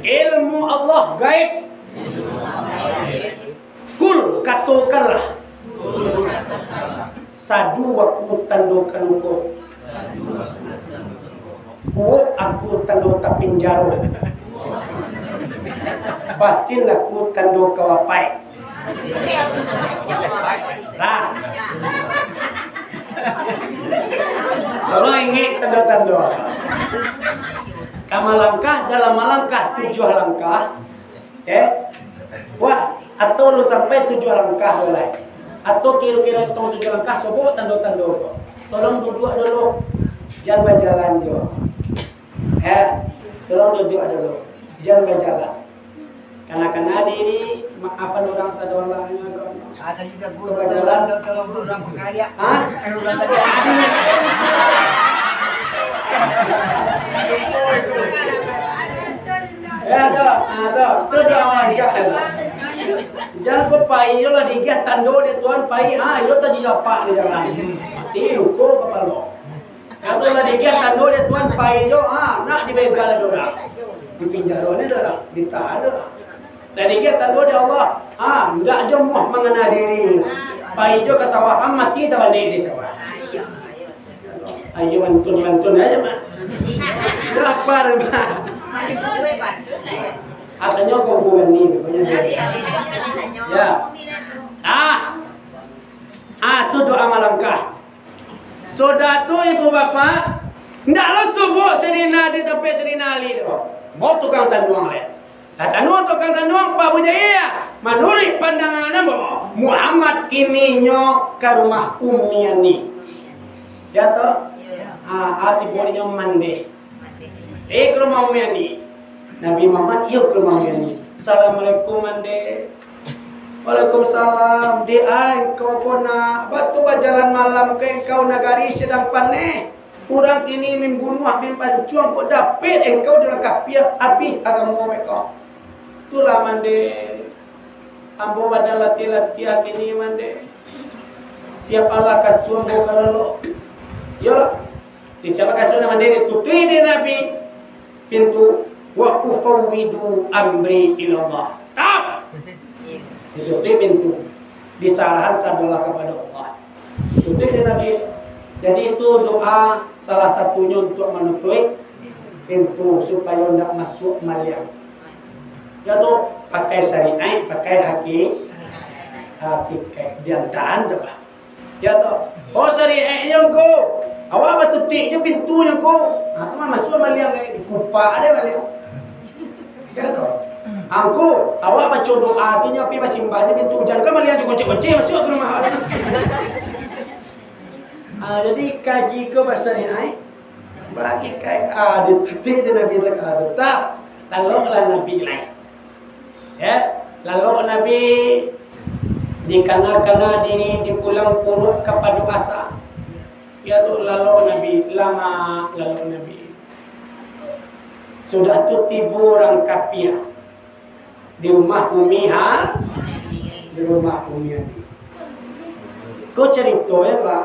Ilmu Allah gaib. Kul, katokanlah. Sadu aku tando kaluko. Kuok aku tando tapinjaro. Basin aku tando ka wapaik. Lah. Tolong ingek tando-tando. Ka malangkah, dalam malangkah tujuah langkah. Eh? Wah, atau lu sampai tujuah langkah lai. Atau kiro-kiro hitong tujuah langkah, sobok tando-tando ko. Tolong duduak dulu. Jan bajalan jo. Eh, tolong duduak dulu. Jan bajalan. Kana-kana diri, maafan urang sadolahnyo ko. Ada juga guru. Bajalan. Tolong urang pangaliak. Hah? Urang tadi. Ya, tu. Ah, tu. Tu doa malangkah. Jan ko pai, iyo lah digiah tando dek Tuhan, pai. Ah, iyo taji lapak di jalan. Mati luko kapalo. Kalau lah digiah tando dek Tuhan, pai jo, ha, nak dibegal ado urang. Di pinjaro ni ado urang, ditahan ado urang. Lah digiah tando dek Allah, ha, ndak jo muah mangana diri. Pai jo ka sawah, ha, mati tabanek di sawah. Ayo mantun-mantun aja, Mak. Lapar, Mak. Katonyo kongkuan ni, pokoknyo. Ya. Ah. Ah, tu doa malangkah. Sudah tu, ibu bapak, ndak lo sobok Saidina di tampek Saidina Ali tu. Mau tukang tanduang lai. Lah tanduang tukang tanduang, Pak Abu Jahia. Manuruik pandangan ambo, Muhammad kini nyo ka rumah Ummi Ani. Ya toh? Ah, ah, tibo nyo mandeh. Eh, ka rumah Ummi Ani. Nabi Muhammad, iyo ka rumah Ummi Ani. Assalamualaikum, mandeh. Waalaikumsalam. Dek ai, engkau ko nak, baa tu bajalan malam ka engkau nagari sadang paneh. Urang kini mimbunuah, mimpancuang, kok dapek engkau di urang kapia, abih agamo mereka. Itulah, mandeh. Ambo badan latiah-latiah kini, mandeh. Siap alah kasua ambo ka lalok. Iyolah. Disiapkan kasua, mandeh, ditutuik dek Nabi pintu, "Wa ufawwidu amri ilallah." Tap! Ditutuik pintu. Disarahan sadolah kapado Allah. Ditutuik dek Nabi. Jadi itu doa salah satunyo untuak manutuik pintu supayo ndak masuak maliang. Ya tu, pakai syariat, pakai haki-, hakikat. Diantaan tu, Pak. Ya toh. Oh, sariek nyo ko. Awak batutuik je pintu nyo ko. Ha, tu mah masuak maliang, eh, dikupak dek maliang. Ya toh. Angku, awak baco doa tu nyo pi basimbah je pintu ujan, kan maliang jo goncek-goncek masuak ka rumah awak. Ah, jadi kaji ko basariek, eh. Bagi kai, ah, ditutuik dek Nabi tu, ah, tetap. Laloklah Nabi lai. Ya, lalok Nabi dikana-kana diri dipulang puruak kapado asa. Ya tu, lalok Nabi, lama lalok Nabi. Sudah tu tibo urang kapia di rumah Umi Ha-, di rumah Umi Ani. Ko carito ya, Pak?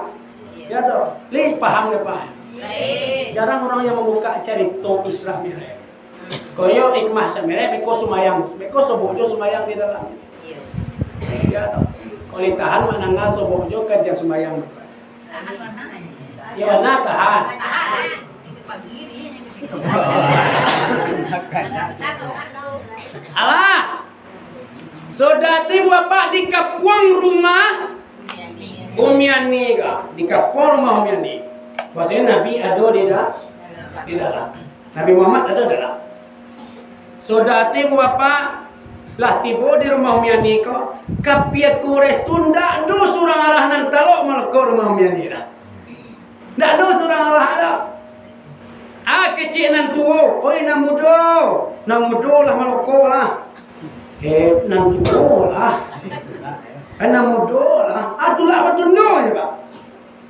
Ya tu, lai paham dah, Pak? Jarang urang yang mambuka carito Isra Mi'raj. Koyo hikmah Isra Mi'raj, beko sumayang, beko sobok jo sumayang di dalam. Ya, toh. Kalau ditahan, mandanga sobok jo kajian sumayang. Ya, bana tahan. Alah. Sudah tu, Bapak, dikapuang rumah Umi Ani ka, dikapuang rumah Umi Ani. Maksudnyo Nabi ado di da-, di dalam. Nabi Muhammad ado dalam. Sudah tu, ibu bapak, lah tibo di rumah Umi Ani ko, kapia Quraisy tu ndak ado surang alah nan talok malokok rumah Umi Ani dah. Ndak ado surang alah dah. Ah, kecek nan tuo, oi, nan mudo, nan mudo lah malokok lah. Eh, nan tuo lah. Eh, nan mudo lah. Ah, tulak batundo je, Pak.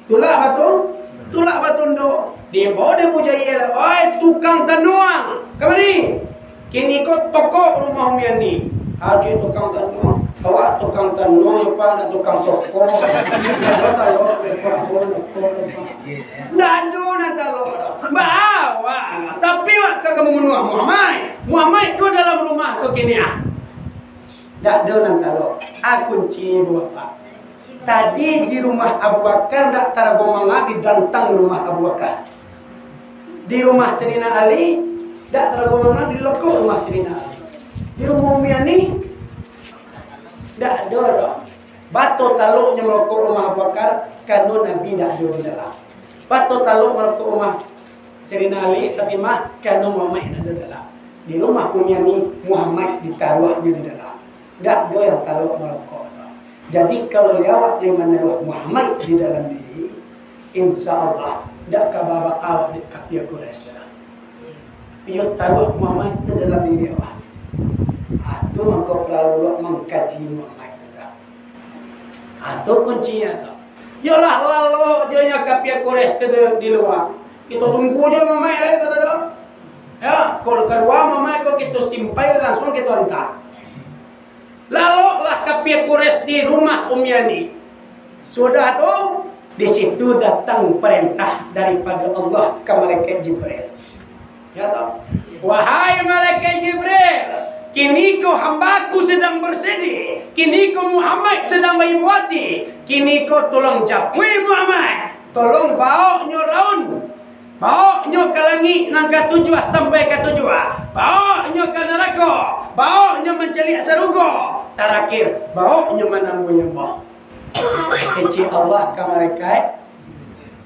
Tulak batu-, tulak batundo. Diimbau dek Abu Jahil, "Oi, tukang tanuang, kamari! Kini ko tokok rumah Umi Ani." Aduh, tukang tanuang. Awak tukang tanuang, Pak, nak tukang tokok. Ndak ado nan talok. Baa awak, tapi awak ka mambunuah Muhammad. Muhammad ko dalam rumah ko kini, ah. Ndak ado nan talok. Ah, kunci rumah, Pak. Tadi di rumah Abu Bakar ndak tarago manga, ditantang rumah Abu Bakar. Di rumah Sayyidina Ali ndak tarago manga, dilokok rumah Sayyidina Ali. Di rumah Umi Ani ndak ado doh. Bato taloknyo malokok rumah Abu Bakar, karano Nabi ndak ado di dalam. Bato talok malokok rumah Sayyidina Ali, Fatimah, karano Muhammad ndak ado dalam. Di rumah Umi Ani, Muhammad ditaruahnyo di dalam. Ndak ado yang talok malokok doh. Jadi, kalau lai awak lai manaruah Muhammad di dalam diri, insya Allah, ndak ka baa awak dek kapia Quraisy doh. Piyo taruah Muhammad tu dalam diri awak. Ah, tu mangko paralu awak mangkaji Muhammad tu dah. Ah, tu kuncinyo tu. Yolah, lalok je nyo kapia Quraisy tu di, di lua. Kito tunggu je mamaik lai, kato tu. Ya, kalau kalua mamaik ko, kito simpai, langsuang kito anta. Laloklah kapia Quraisy di rumah Umi Ani. Sudah tu, di situ datang parentah daripado Allah ka malaikat Jibril. Ya toh? "Wahai malaikat Jibril, kiniko hamba-Ku sadang basedih, kiniko Muhammad sadang baibo ati, kiniko tolong japui Muhammad, tolong baoknyo raun, baoknyo ka langik nan katujuah sampai katujuah, baoknyo ka narako, baoknyo mancaliak sarugo, tarakhir, baoknyo manamui Allah." Kecek Allah ka malaikat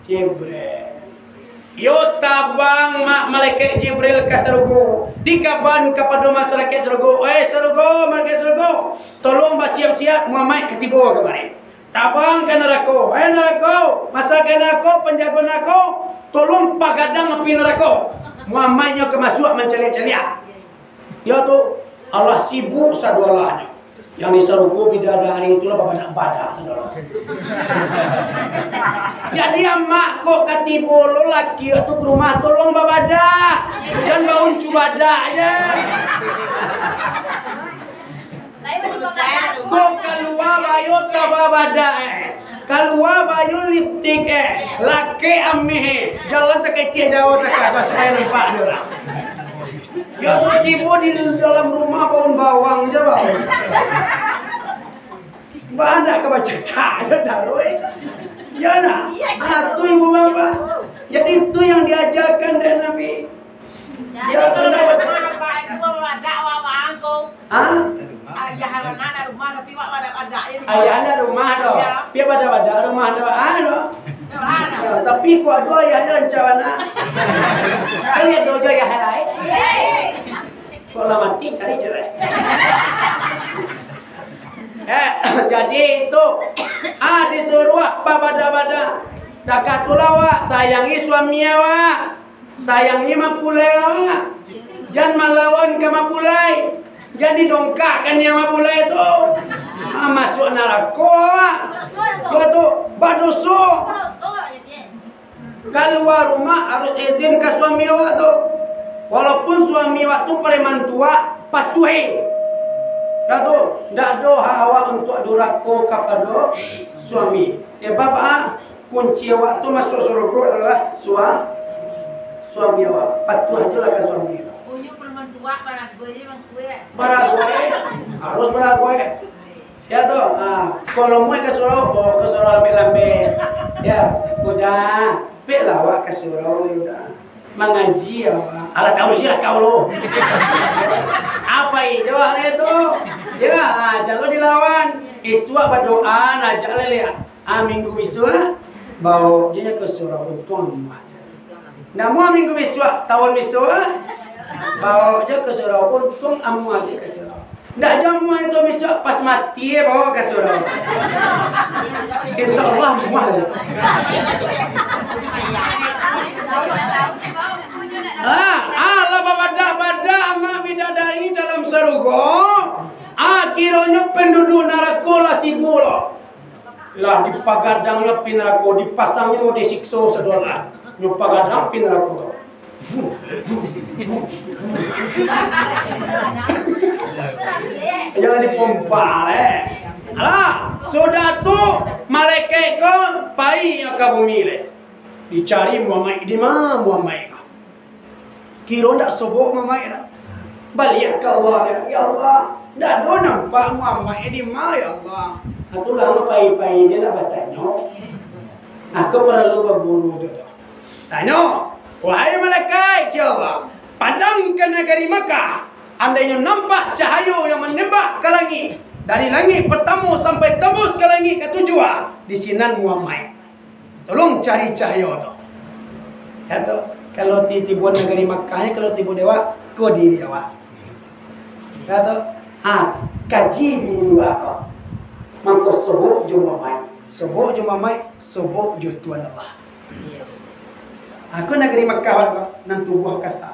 Jibril. Yo tabang ma-, malaikat Jibril ka sarugo, dikaban kapado masyarakat sarugo, "Oi sarugo, malaikat sarugo, tolong basiap-siap, Muhammad ka tibo kamari." Tabang ka narako, "Oi narako, masyarakat narako, panjago narako, tolong pagadang api narako, Muhammad nyo ka masuak mancaliak-caliak." Yo tu, alah sibuk sadoalahnyo. Yang di sarugo bidadari tu lah babadak-badak, saudara. Jadi, amak kok ka tibo lo laki tu ka rumah, tolong babadak. Jan bauncu badak je. Kok kalua bayo tababadak, eh. Kalua bayo lipstik, eh. Lakek ameh, eh. Jalan takaikiak jauah takah, supaya nampak dek urang. Yo tu tibo di dalam rumah, baun bawang je, baun. Banyak ka bacakak, yo taruih. Yo nah. Ah, tu ibu bapak. Jadi tu yang diajarkan dek Nabi. Jadi, yo, kalau benar. Rumah, apa itu, bapak, ada awak bangko. Hah? Ayah anak ada rumah, tapi awak badak-badak je. Ayah anak rumah tu. Ya. Pia badak-badak rumah tu. Ah, tu. Yo, tapi kok ado ayah anak rancak bana. Kan ado je ayah lain. Kok lah mati, cari cerai. Eh, jadi itu, ah, disuruah babadak-badak. Dakatulah awak, sayangi suami awak. Sayangi mapulai awak. Jan malawan ka mapulai. Jan didongkakkan yang mapulai tu. Ah, masuak narako awak. Yo tu, badoso. Kalua rumah harus izin ka suami awak tu. Walaupun suami awak tu preman tuak, patuhi. Yo tu, ndak ado hak awak untuak durako kapado suami. Sebab, ah, kunci awak tu masuak sarugo adalah sua-, suami awak. Patuah juolah ka suami awak. Punyo preman tuak, barago je, Bang, kue. Barago, eh. Harus barago, eh. Yo tu, ah, kalau muai ka surau, baok ka surau lambek-lambek. Yo, udah. Peklah awak ka surau, udah. Mangaji awak. Alah, tahu je lah kau lo. Apa itu awak tu? Yo, ah, jalur dilawan. Isuak badoa, nah, ajak leleh. Ah, minggu isuak, Baok je ka surau, untuang amuah je. Ndak amuah minggu bisuak, taun bisuak, ah? Baok je ka surau, untuang amuah je ka surau. Ndak jamuah itu bisuak, pas mati, eh, baok ka surau. Insya Allah amuah je. Ah, ah, lah babadak-badak amak bidadari dalam sarugo. Ah, kironyo panduduak narako lah sibuk lo. Lah dipagadang nyo api narako, dipasang nyo disikso sadolah. Nyo pagadang api narako tu. Jangan dipompa, eh. Alah, sudah tu malaikat ko pai ka bumi, leh. Dicari Muhammad, di ma Muhammad? Kiro ndak sobok Muhammad dah. Baliak ka Allah, "Ya Allah, ndak ado nampak Muhammad di ma, ya Allah?" Itulah pai-pai je lah batanyo. Aku paralu baguru tu, tu. Tanyo, "Wahai malaikat, ya Allah, pandang ka nagari Makkah. Andainyo nampak cahayo yang manembak ka langik, dari langik partamo sampai tambuih ka langik katujuah, di sinan Muhammad. Tolong cari cahayo tu." Ya tu, kalau ti-, tibo nagari Makkah, kalau tibo di awak, ko diri awak. Ya tu, ha, kaji diri awak ko. Mangko sobok jo Muhammad, sobok jo Muhammad, sobok jo Tuhan Allah. Aku nagari Makkah awak ko, nan tubuah kasa.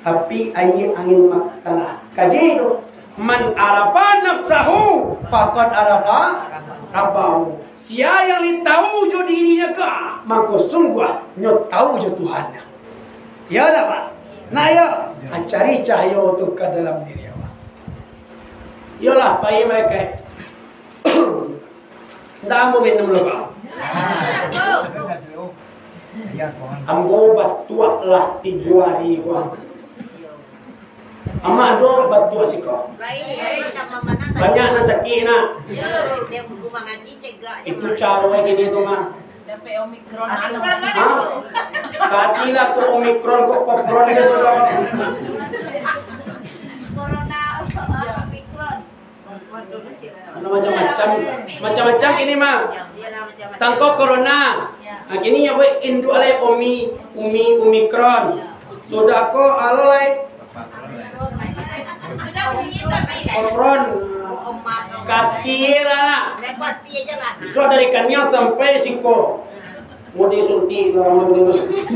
Api, aia, angin, ma-, tanah. Kaji tu. "Man arafa nafsahu, faqad arafa rabbahu." Sia yang lai tahu jo dirinyo ko, mako sungguah nyo tahu jo Tuhannyo. Iyo ndak, Pak? Nah, iyo. Ha, cari cahayo tu ka dalam diri awak. Iyolah, pai malaikat. Ndak ambo minum dulu, Pak. Ambo batuak lah tigo hari, Pak. Amak ado batuak siko. Banyak nan sakik, nak. Itu caro kini tu, mah. Ha? Tadi lah ko Omikron, ko Popron, dia sudah. Corona, Omikron. Ado macam-macam. Macam-macam ini, mah. Tangko corona. Nah, kini yo buek induak lai Omi, Umi, Omikron. Sudah ko alo lai Popron. Katie lah. Bisuak dari kaniang sampai siko. Mau disuntik, mau disuntik.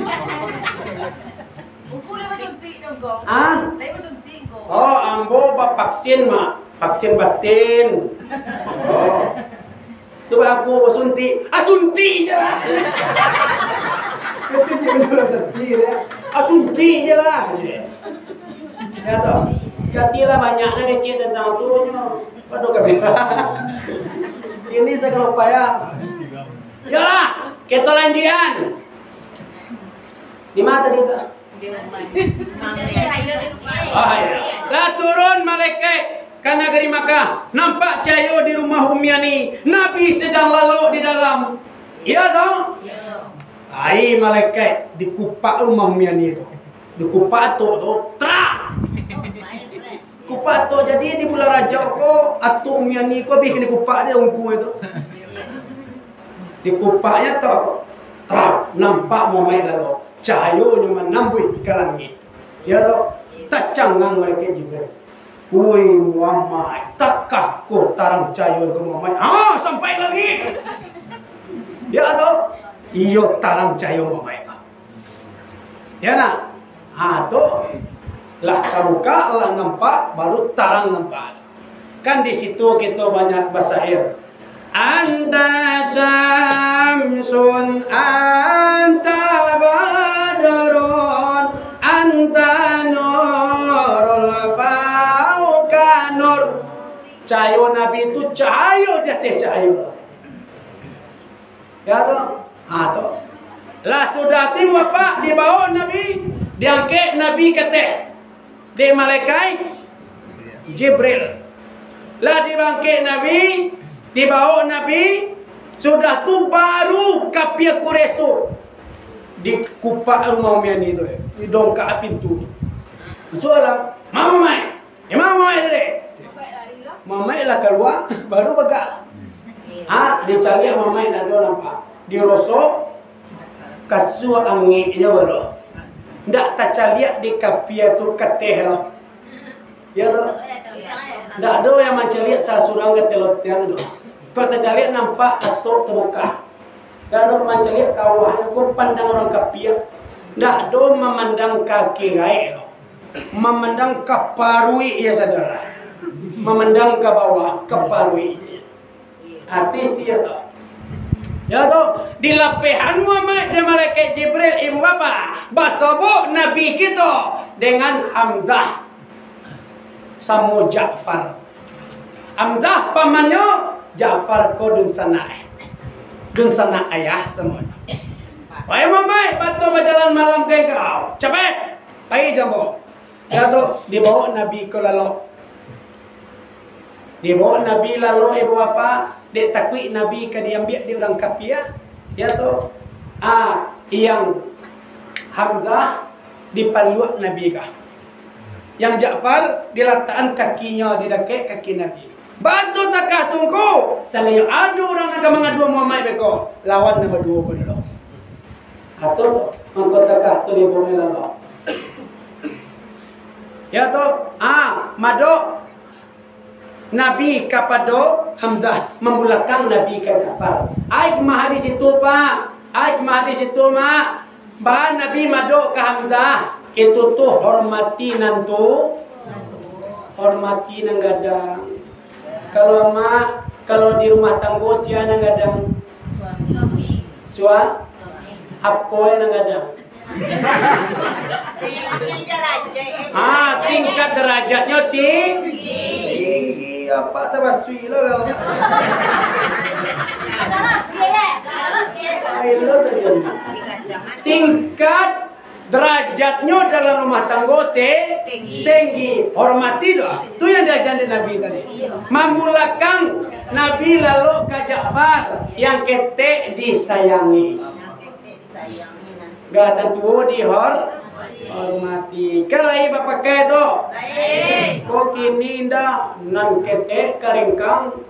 Buku dah basuntik tu, Ngku. Ah? Dah basuntik, Ngku. Oh, ambo bavaksin, Mak. Vaksin batin. Oh. Tu aku basuntik. Ah, suntik je lah. Itu je lah suntik, ya. Ah, suntik je lah. Ya toh. Katilah banyak lah kecil tentang tu, nyo. Waduh, kamera. Ini sagalo upaya. Yalah, kita lanjutan. Di mana tadi tu? Ah, ya. Lah turun malaikat ka nagari Makkah, nampak cahayo di rumah Umi Ani, Nabi sedang lalok di dalam. Iya toh? Ai, malaikat dikupak rumah Umi Ani tu. Dikupak atok tu, trak. Kupak atok, jadi di bulan Rajab ko, atok Umi Ani ko abih kini kupak dek ungku tu. Dikupaknyo tu, trak, nampak Muhammad lalok. Cahayonyo manambuih ka langik. Ya toh? Tacangang malaikat Jibril. "Woi Muhammad, takah ko tarang cahayo ko Muhammad? Ah, sampai langik." Ya toh? Iyo, tarang cahayo Muhammad. Ya nak? Ha, tu. Lah tabuka, lah nampak, baru tarang nampak. Kan di situ kita banyak basair. Anta syamsun, anta badrun, anta nurul fauqa nur. Cahayo Nabi tu cahayo di ateh cahayo. Ya toh? Ha, toh. Lah sudah tibo, Pak, dibaok Nabi, diangkek Nabi ka ateh dek malaikat Jibril. Lah diangkek Nabi, dibaok Nabi, sudah tu baru kapia Quraisy tu dikupak rumah Umi Ani tu, didongkak pintu. Masuak dalam, "Mama mai." Imam Muhammad tadi. Muhammad lah kalua, baru bagak. Ha, dicaliak Muhammad ndak ado nampak. Dirosok, Kasua angek jo baru. Ndak tacaliak di kapia tu kateh lo. Yo tu. Ndak ado yang mancaliak sasurang kateh lotiang tu. Kok tacaliak nampak atok tabukak. Kalau mancaliak ka bawah ko pandang urang kapia. Ndak ado mamandang ka kiri gaek lo. Mamandang ka paruik iyo sadolah. Mamandang ka bawah, ka paruik. Ati sia tu. Yo tu, dilapehan Muhammad dek malaikat Jibril, ibu bapa, basobok Nabi kito dengan Hamzah samo Ja'far. Hamzah pamannyo, Ja'far ko dunsanak. Dunsanak ayah samo. Wahai Muhammad, batua bajalan malam ka engkau. Capek, pai jambo. Yo tu, dibaok Nabi ko lalok. Dibaok Nabi lalok, ibu bapa, dek takuik Nabi ka diambiak dek urang kapia. Yo tu, ah, yang Hamzah dipaluak Nabi ka. Yang Ja'far dilatakan kakinyo di dakek kaki Nabi. Bantu takah tungku, saliang ado urang nan ka mangadu Muhammad beko, lawan nan baduo ko dulu. Atau mangko takah tu dibaok lalok. Yo tu, ah, madok Nabi kapado Hamzah, mambulakang Nabi ka Ja'far. Ai mah di situ, Pak. Ai mah di situ, Mak. Bah Nabi madok ka Hamzah, itu tu hormati nan tu, hormati nan gadang. Kalau amak, kalau di rumah tanggo sia nan gadang? Sua-, apo nan gadang? Ah, tingkat derajatnyo ting-, tinggi. Apa tabasuik lo kalau. Ai lo terjadi. Tingkat derajatnyo dalam rumah tanggo te-, tinggi. Tinggi. Hormati doh. Tu yang diajaran dek Nabi tadi. Iya. Mambulakang Nabi lalok ka Ja'far yang ketek disayangi. Yang ketek disayangi, nah. Gadang tuo dihor-, hormati. Kan lai bapakai tu? Lai. Kok kini indak, nan ketek karingkang,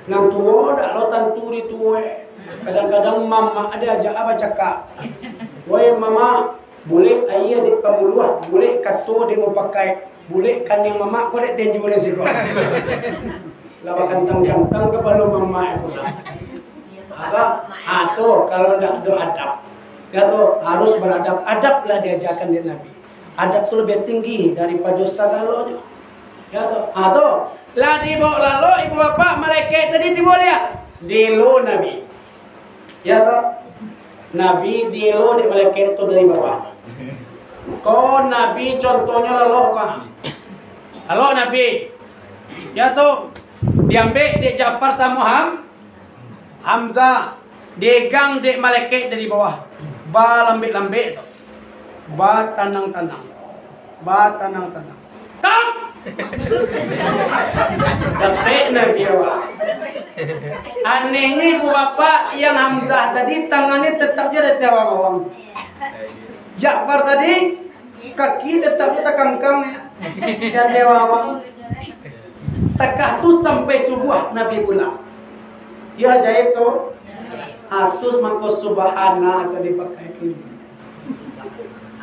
nan tuo dak lo tantu dituo. Kadang-kadang mamak diajak bacakak. Woi mamak, bulek aia dek pambuluah, bulek kato dek mupakai, bulek kaniang mamak ko dek tenju den siko. Lah bakantang-kantang kapalo mamak pulang. Apa? Ah, tu, kalau ndak ado adab. Yo tu, harus beradab. Adab lah diajakan dek Nabi. Adab tu lebih tinggi daripado sagalonyo. Yo tu. Ah, tu. Lah dibaok lalok, ibu bapak, malaikat tadi tibo liak. Dielo Nabi. Yo tu. Nabi dielo dek malaikat tu dari bawah. Ko Nabi contohnyo lalok ka. Lalok Nabi. Yo tu. Diambek dek Ja'far samo Ham-, Hamzah. Diegang dek malaikat dari bawah. Balambek-lambek tu. Batanang-tanang. Batanang-tanang. Tak! Dapek Nabi awak. Anehnyo ibu bapak, yang Hamzah tadi, tangannyo tetap jo di ateh awang-awang. Ja'far tadi, kaki tetap jo takangkang, di ateh awang-awang. Takah tu sampai subuah Nabi pulang. Yo, ajaib tu. Atus mangko subhana ka dipakai kini.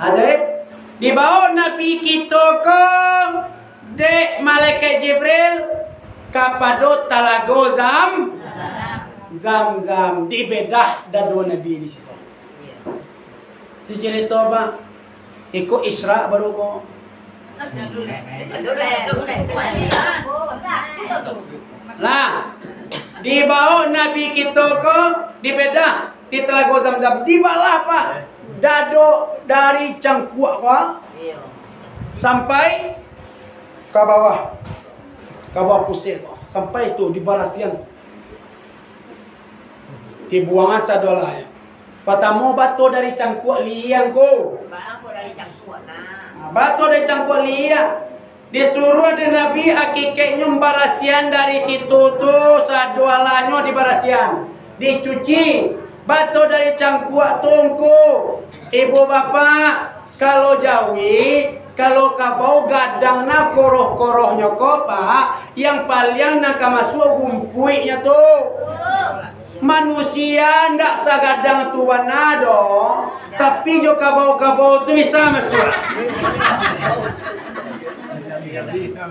Ajaib. Dibaok Nabi kito ko dek malaikat Jibril kapado talago Zam-, Zam-Zam. Dibedah dado Nabi di situ. Itu carito, Pak. Iko Isra baru ko. Lah, dibaok Nabi kito ko, dibedah di Talago Zam-Zam, dibalah, Pak. Dado dari cangkuak ko, sampai ka bawah, ka bawah pusek ko, sampai tu dibarasian. Dibuangan sadolahnyo. Patamo bato dari cangkuak liang ko. Barang ko dari cangkuak, nah. Nah, bato dari cangkuak liang. Disuruah dek Nabi, hakikatnyo barasian dari situ tu sadolahnyo dibarasian. Dicuci. Bato dari cangkuak tungku. Ibu bapak, Kalau jawi, kalau kabau gadang nah koroh-korohnyo ko, Pak, yang paliang nan ka masuak rumpuiknyo tu. Manusia ndak sagadang tu bana doh, tapi jo kabau-kabau tu bisa masuak.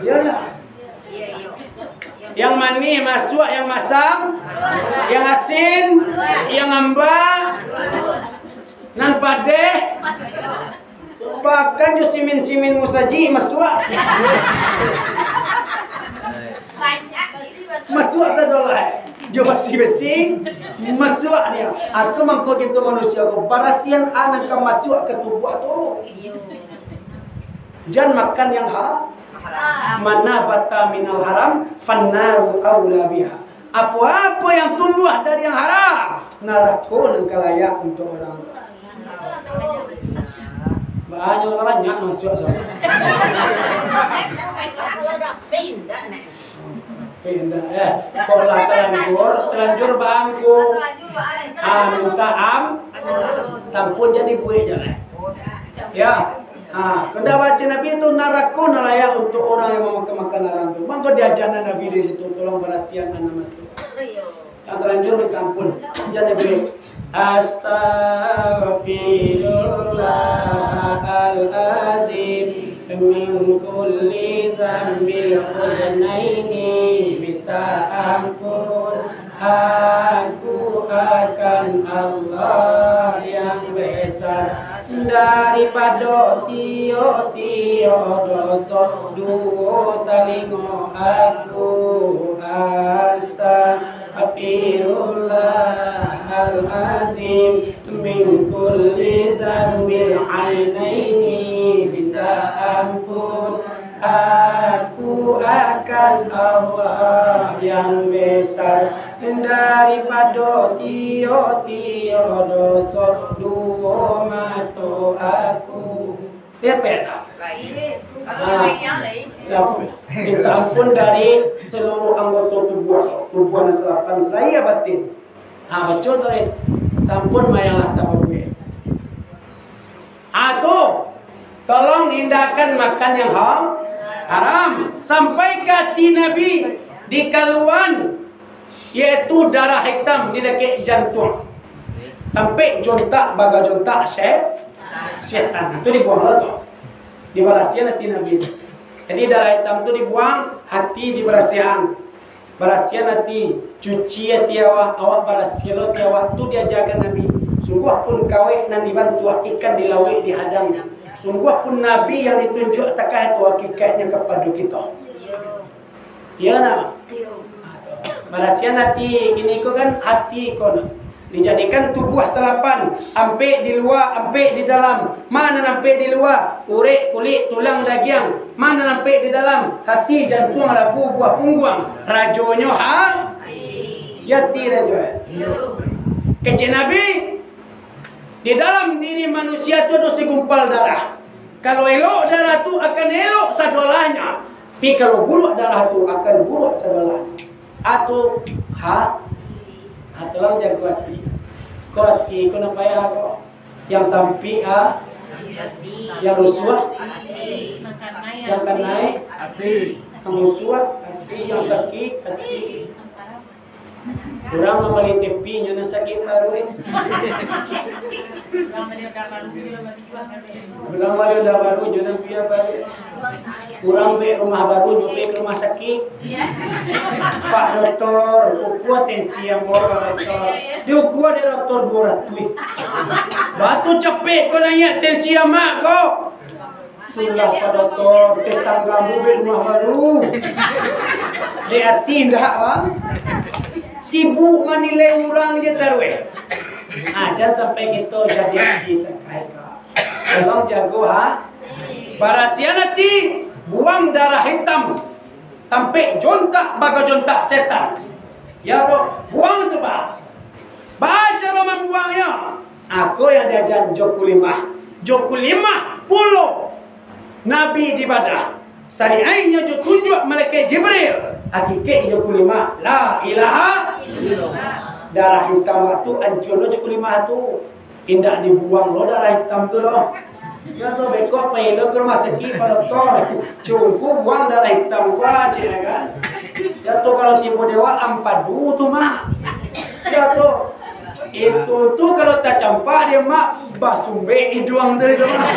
Iyolah. Yang manih masuak, yang masam, yang asin, yang amba, nan padeh. Bahkan jo simin-simin musajik masuak. Masuak sadolah. Jo basi-basi masuak dia. Atau mangko kito manusia ko, barasian a nan ka masuak ka tubuah tu. Jan makan yang ha-, mana bata minal haram, fannaru aula biha. Apo-apo yang tumbuah dari yang haram, narako nan ka layak untuak urang tu. Banyak, banyak masuak sama. Pindah, eh. Kok lah talanjur, talanjur bangku. Ah, minta am-, tampun jadi buik jalan. Ya. Ha, kandak baco Nabi tu, narako nan layak untuak urang yang mamakan-makan haram tu. Mangko diajakan Nabi di situ, tolong barasian anak masuk. Yang talanjur minta ampun. Jan Nabi, "Astaghfirullahalazim min kulli zambil huznaini," minta ampun aku akan Allah yang besar daripado tiok-tiok doso. Duo talingo aku, astaghfirullahalazim min kulli zambil ainaini, minta ampun aku akan Allah yang besar daripado tiok-tiok doso. Duo mato aku. Depek tak? Lain. Ah, dapek. Minta ampun dari seluruh anggota tubuah, tubuah nan salapan, lahia batin. Ha, baco tu, eh. Tampun mayalah tapabuik. Ah, tu. Tolong hindakan makan yang ha-, haram. Sampai ka ati Nabi dikaluan, yaitu darah hitam di dakek jantuang. Tampek jontak, baga jontak se-, setan. Itu dibuang lah tu. Dibarasian ati Nabi. Jadi darah hitam tu dibuang, hati dibarasian. Barasian ati, cuci ati awak, awak barasian lo ati awak, tu diajakan Nabi. Sungguah pun kawek nan di bantuak, ikan di lauik dihadangnya. Sungguah pun Nabi yang ditunjuk takah itu hakikatnya kepada kita. Iya nah. Barasian ati, kini ko kan ati ko nah. Dijadikan tubuah salapan, ampek di lua, ampek di dalam. Ma nan ampek di lua? Urek, kulik, tulang, dagiang. Ma nan ampek di dalam? Hati, jantuang, labu, buah pungguang. Rajonyo ha-, yati rajo. Kecek Nabi, di dalam diri manusia tu ado segumpal darah. Kalau elok darah tu akan elok sadolahnyo, tapi kalau buruak darah tu akan buruak sadolahnyo. Atu, ha? Ha, tolong jago ati. Ko ati, ko nan payah ko. Yang sampik, ha? Yang rusuah? Yang kanai? Yang rusuah, ati. Yang sakik, ati. Urang mambali tepi, nyo nan sakik paruik. Urang bali onda baru, nyo nan pia baliak. Urang bek rumah baru, nyo pia ka rumah sakik. Pak Doktor, ukua tensi ambo, Pak Doktor. Diukua dek doktor duo ratuih. Baa tu capek ko naiak tensi amak ko. Itulah, Pak Doktor, tetangga ambo bek rumah baru. Dek ati indak, bang. Sibuk manilai urang je taruih. Ah, jan sampai kito jadi ati takah ko. Tolong jago, ha? Barasian ati, buang darah hitam. Tampek jontak baga jontak setan. Ya, bro, buang tu, Pak. Baa caro mambuangnyo? Ako yang diaja Jokulimah. Jokulimah pulo Nabi di badah. Sariainyo jo tunjuak malaikat Jibril. Hakikek Jokulimah, la ilaha illallah. Darah hitam tu ancua lo Jokulimah tu. Indak dibuang lo darah hitam tu lo. Ya tu, beko pai lo ka rumah sakik, Pak Doktor. Cungku buang darah hitam ko, cek, ya kan? Ya tu, kalau tibo dewa ampadu tu mah. Dah tu. Itu tu kalau tacampak dia, Mak, basumbek iduang tu, itu, Mak.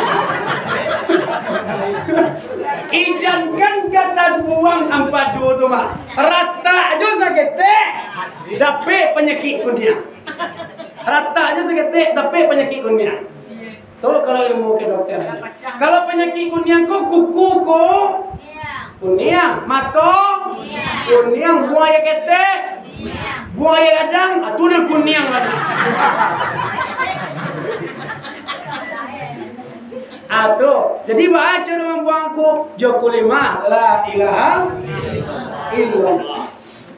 Ijankan ka tabuang ampadu tu, Mak. Ratak jo saketek, dapek panyakik kuniang. Ratak jo saketek, dapek panyakik kuniang. Tu kalau ilmu kedokteran. Kalau panyakik kuniang ko, kuku ko kuniang, mato kuniang, buang aia ketek, buang aia gadang, ah, tu nan kuniang lah. Ah, tu. Jadi, baa caro mambuang ko? Jo kulimah, la ilaha illallah.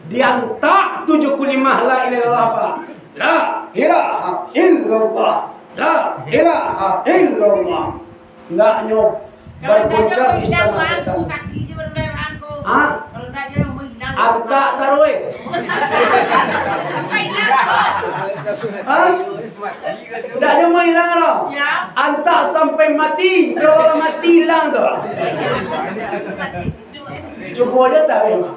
Diantak tu jo kulimah la ilaha illallah, Pak. La ilaha illallah. La ilaha illallah. Ndaknyo bargoncar istana setan. Hah? Antak taruih. Hah? Ndaknyo mailang doh. Antak sampai mati, kalau lah mati ilang tu. Cubo aja taruih, Mak.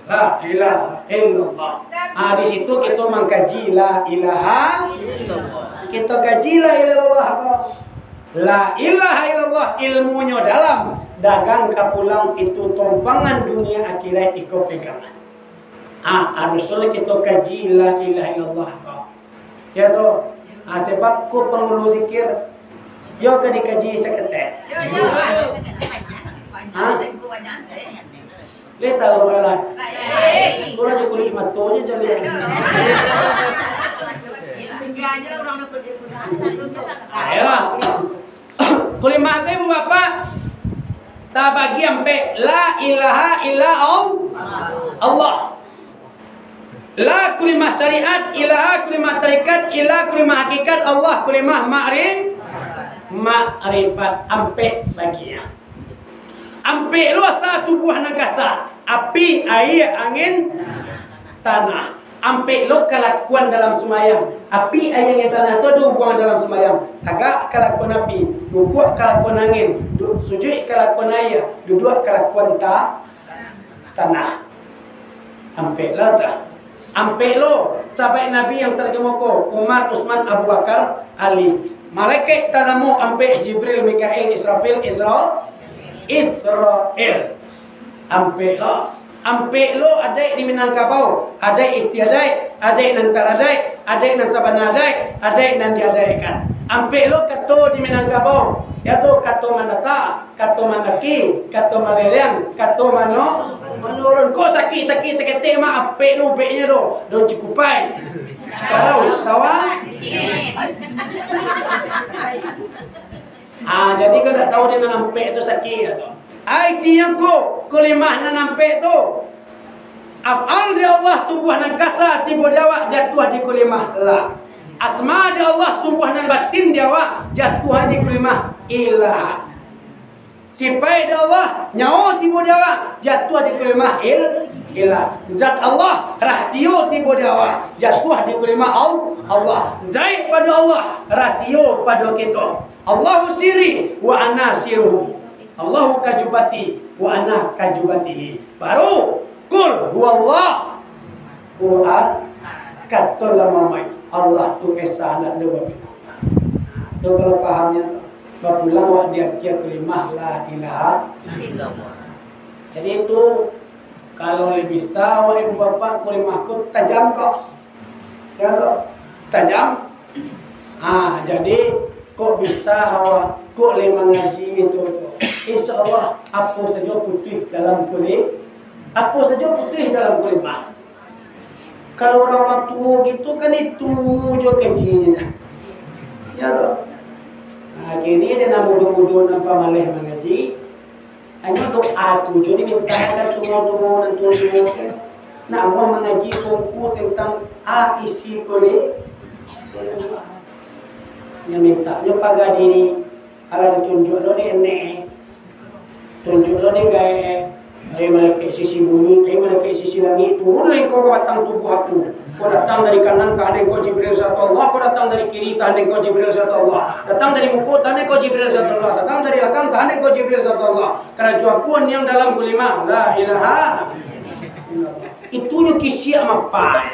La ilaha illallah. Ah, di situ kita mangkaji la ilaha illallah. Kita kaji la ilaha illallah ko. La ilaha illallah ilmunyo dalam, dagang ka pulang itu tompangan dunia akhirat iko pegangan. Ah, haruslah kita kaji la ilaha illallah ko. Ya to. Ah, sebab ko pangulu zikir, yo ka dikaji saketek. Ha? Leta lo lah. Kurang jo kulik mato je jadi. Ayolah. Kulimah ko, ibu bapak, tabagi ampek. La ilaha illa Allah. La kulimah syariat, ilaha kulimah tarikat, ila kulimah hakikat, Allah kulimah makri-, makrifat. Ampek bagian. Ampek lo asa tubuah nan kasa, api, aia, angin, tanah. Ampek lo kalakuan dalam sumayang. Api, aia, angin, tanah tu ado hubuangan dalam sumayang. Tagak kalakuan api, rukuak kalakuan angin, du-, sujuik kalakuan aia, duduak kalakuan ta-, tanah. Ampek lo tu. Ampek lo sahabat Nabi yang tarkemuko, Umar, Usman, Abu Bakar, Ali. Malaikat tanamo ampek, Jibril, Mikail, Israfil, Isra-, Israel. Ampek lo. Ampek lo adaik di Minangkabau, adaik istiadaik, adaik nan taradaik, adaik nan sabana adaik, adaik nan diadaikkan. Ampek lo kato di Minangkabau, yaitu kato mandata, kato mandaki, kato malereang, kato mano-, manurun. Kok sakik-sakik saketek mah, ampek lo ubeknyo do, daun cikupai. Cikarau, citawa. Ah, jadi kau dak tahu dia nan ampek tu sakik atau? Ai, siang ko, kulimah nan ampek tu. Af'al di Allah, tubuah nan kasa tibo di awak, jatuah di kulimah la. Asma di Allah, tubuah nan batin di awak, jatuah di kulimah ila. Sipaik di Allah, nyawo tibo di awak, jatuah di kulimah il-, ila. Zat Allah, rahasio tibo di awak, jatuah di kulimah al-, Allah. Zaid pado Allah, rahasio pado kito. Allahu sirri wa ana sirruhu. Allahu kajubati wa ana kajubatihi. Baru, kul huwallah. Kul a-, katolah Muhammad, Allah tu esa, ndak ado babinatang. Tu kalau pahamnyo tu. Bapulang awak di akhia kulimah la ilaha illallah. Jadi tu, kalau lai bisa awak ibu bapak kulimah ko tajam ko. Ya to? Tajam. Ha, jadi, kok bisa awak, kok lai mangaji itu tu? Insya Allah, apo sajo putuih dalam kuli-, apo sajo putuih dalam kulimah. Kalau urang-urang tuo gitu kan itu jo kajinyo. Ya to? Nah, kini dek nan mudo-mudo nan pamaleh mangaji, hanyo doa tu jo dimintakan tuo-tuo nan tuo-tuo tu. Nak amuah mangaji buku tentang A isi ko ni. Nyo minta, nyo paga diri. Alah ditunjuak lo dek enek. Tunjuak lo dek gaek. Dari malaikat sisi bumi, dari malaikat sisi langik, turunlah engkau ka batang tubuah aku. Kau datang dari kanan, tahan engkau Jibril satu Allah, kau datang dari kiri, tahan engkau Jibril satu Allah. Datang dari muko, tahan engkau Jibril satu Allah. Datang dari lakang, tahan engkau Jibril satu Allah. Karajo aku niang dalam kulimah. La ilaha. Itu nyo kisiak mapai.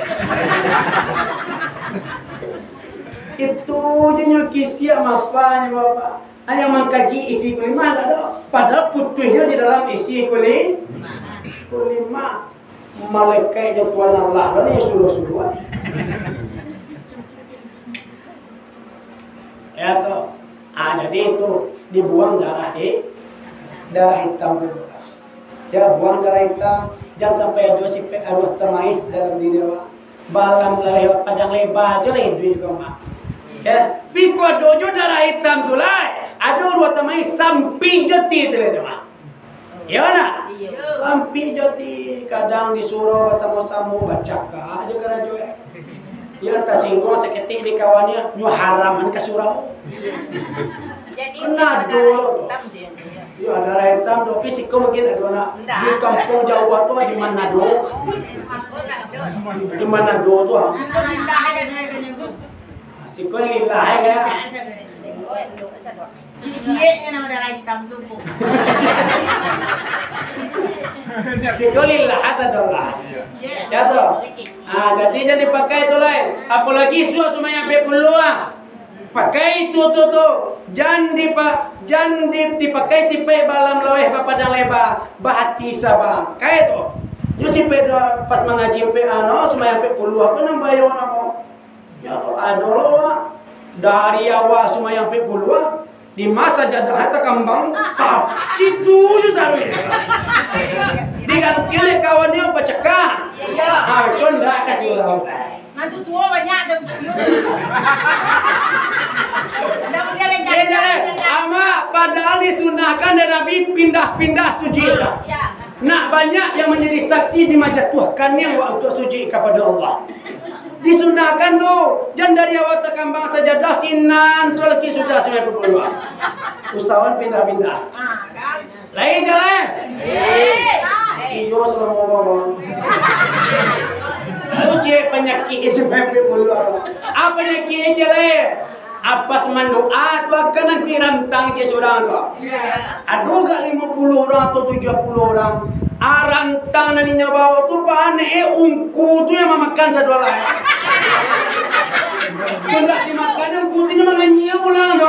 Itu je nyo kisiak mapai, Bapak. Hanya mangkaji isi kulimah tak ada. Padahal putuihnyo di dalam isi kuli-, kulimah. Malaikat jo Tuhan Allah lah ni suruh-suruh. Ya toh. Ah, jadi itu dibuang darah di, darah hitam tu. Ya, buang darah hitam, jan sampai ado sipek aruah tamaih dalam diri awak. Balam lai padang leba jo lai duit ko mah. Ya, piko ado jo darah hitam tu lai. Ado aruah tamaih sampai jo ti tu lai tu mah. Iyo nak? Iyo. Sampai jo ti, kadang di surau basamo-samo bacakak jo karajo, eh. Yang tasingguang saketek di kawannyo, nyo haraman ka surau. Jadi, Manado. Darah hitam tu. Yo, darah hitam tu, tapi siko mungkin ado nak. Ndak. Di kampung jauah tu, di Manado. Di Manado tu, ah. Siko lillah, ya. Ciek-cieknyo namo darah hitam tu, Bu. Siko lillah sadolah. Iyo. Ya toh? Ah, jadi jan dipakai tu lai. Apolai suah sumayang ampek puluah. Pakai tu, tu, tu. Jan dipa-, jan di-, dipakai sipek balam laweh bapadang leba, bahati saba. Pakai tu. Yo sipek do pas mangaji ampek, ano, sumayang ampek puluah, apo nan bayo namo? Ya, ado lo, Wak. Dari awak sumayang ampek puluah, di masa jadah takambang, tap, situ je taruih. Diganti dek kawan dia bacakak. Iyo. Ha, itu ndak kasih urang. Mantu tuo banyak tu. Ndak boleh ada. Eh, jangan. Amak, padahal disunahkan dari Nabi pindah-pindah sujud. Iyo. Nak banyak yang menjadi saksi di majatuahkan yang waktu sujud kepada Allah. Disunahkan tu, jan dari awal takambang sajadah sinan salaki sudah sampai pukul dua. Usahawan pindah-pindah. Lain jalan. Iyo, selama bawang. Ucik penyakit sampai pukul dua. Apa penyakit je lain? Apas mandoa tu akan angkuik rantang cek surang tu. Ado gak limo puluah urang atau tujuah puluah urang. Ah, rantang nan inyo baok tu, bahan eh, ungku tu yang mamakan sadolah. Indak dimakan, ungku tu yang manganyia pulang tu.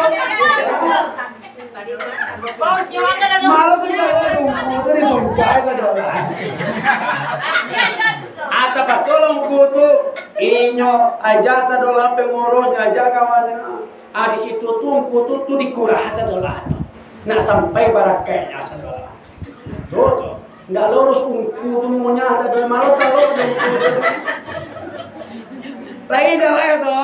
Malu tu ungku tu disungkai sadolah. Atau pasal ungku tu, inyo ajak sadolah pengurus, ajak kawan. Ah, di situ tu ungku tu, tu dikurah sadolah. Nak sampai barakaiknyo sadolah. Tu, tu. Ndak lurus ungku tu ngunyah sadolah, malu tahu ungku tu. Lai jaleh tu.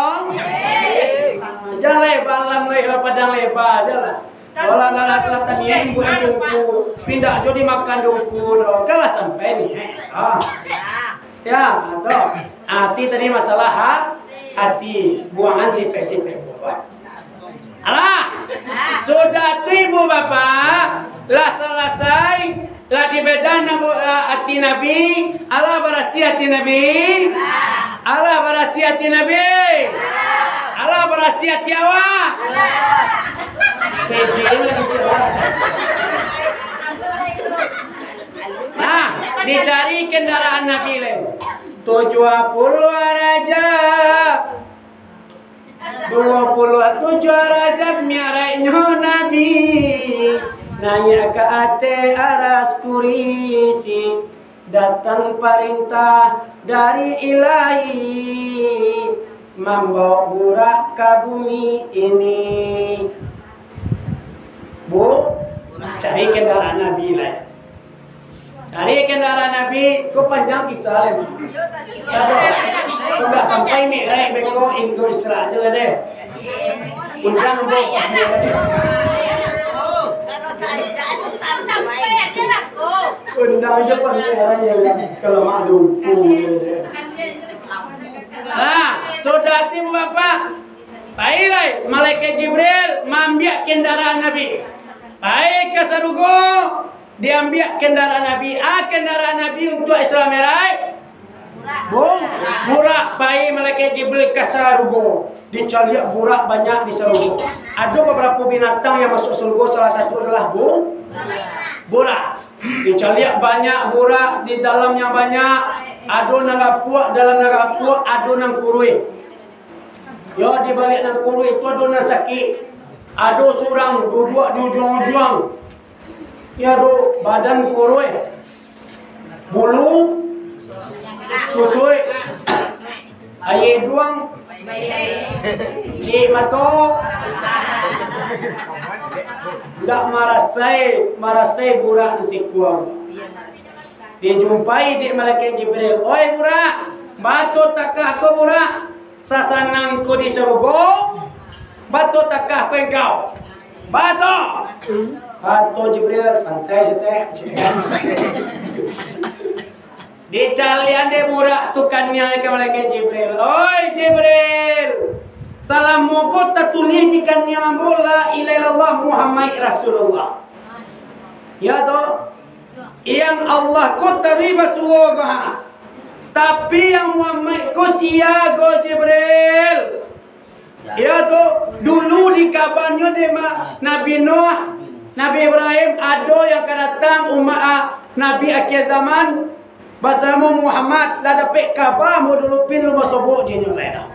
Jaleh balam lai lah padang leba je lah. Walau dalam tanian bukan ungku, pindah jo dimakan ungku tu. Kalah sampai ni, eh. Ah. Ya, tu. Ati tadi masalah ha-, ati, buangan sipek-sipek buah. Alah, sudah tu ibu bapak, lah salasai, lah dibedah nabu-, ah, ati Nabi, alah barasiah ati Nabi, alah barasiah ati Nabi, alah barasiah ati awak. Pede lagi cerah. Nah, dicari kendaraan Nabi lai. Tujuah puluah Rajab, duo puluah tujuah Rajab, mi'rajnyo Nabi, naiak ka ateh aras kurisi, datang parintah dari Ilahi, mambaok burak ka bumi ini. Bu, cari kendaraan Nabi lai. Cari kendaraan Nabi, ko panjang kisah lai, Mak. Aduh, udah sampai Mi'raj, beko Indo Isra je lah deh. Undang ambo pas Mi'raj. Undang je pas Mi'raj je lah. Kalau mak dukung je. Nah, sudah tu, Bapak. Pai lai, malaikat Jibril maambiak kendaraan Nabi. Pai ka sarugo, diambiak kendaraan Nabi. Ah, kendaraan Nabi untuak Isra Mi'raj? Bu-, burak. Pai malaikat Jibril ka sarugo. Dicaliak burak banyak di sarugo. Ado babarapo binatang yang masuak sarugo, salah satu adalah bu-, burak. Dicaliak banyak Burak, di dalam yang banyak, ado nan rapuak, dalam nan rapuak, ado nan kuruih. Yo, di baliak nan kuruih tu ado nan sakik. Ado surang duduak di ujuang-ujuang. Yo, ado badan kuruih. Bulu kusuik, aia iduang, ciek mato, indak marasai, marasai Burak nan siko. Dijumpai dek malaikat Jibril, "Oi Burak, bato takah ko Burak?" Sasanang ko di sarugo, bato takah ko engkau. Bato. Bato Jibril, santai saketek. Dicalian dek Burak tu kaniang ka malaikat Jibril. Oi Jibril, salamo ko tatulih di kaniang ambo la ilaha illallah Muhammad Rasulullah. Ya to? Yang Allah ko tari basuo ko ha. Tapi yang Muhammad ko sia ko Jibril. Iyo tu, dulu dikabannyo dek ma-, Nabi Nuh, Nabi Ibrahim, ado yang ka datang umat, ah, Nabi akhir zaman, basamo Muhammad, lah dapek kaba ambo dulu pin, lu basobok je nyo lai dah.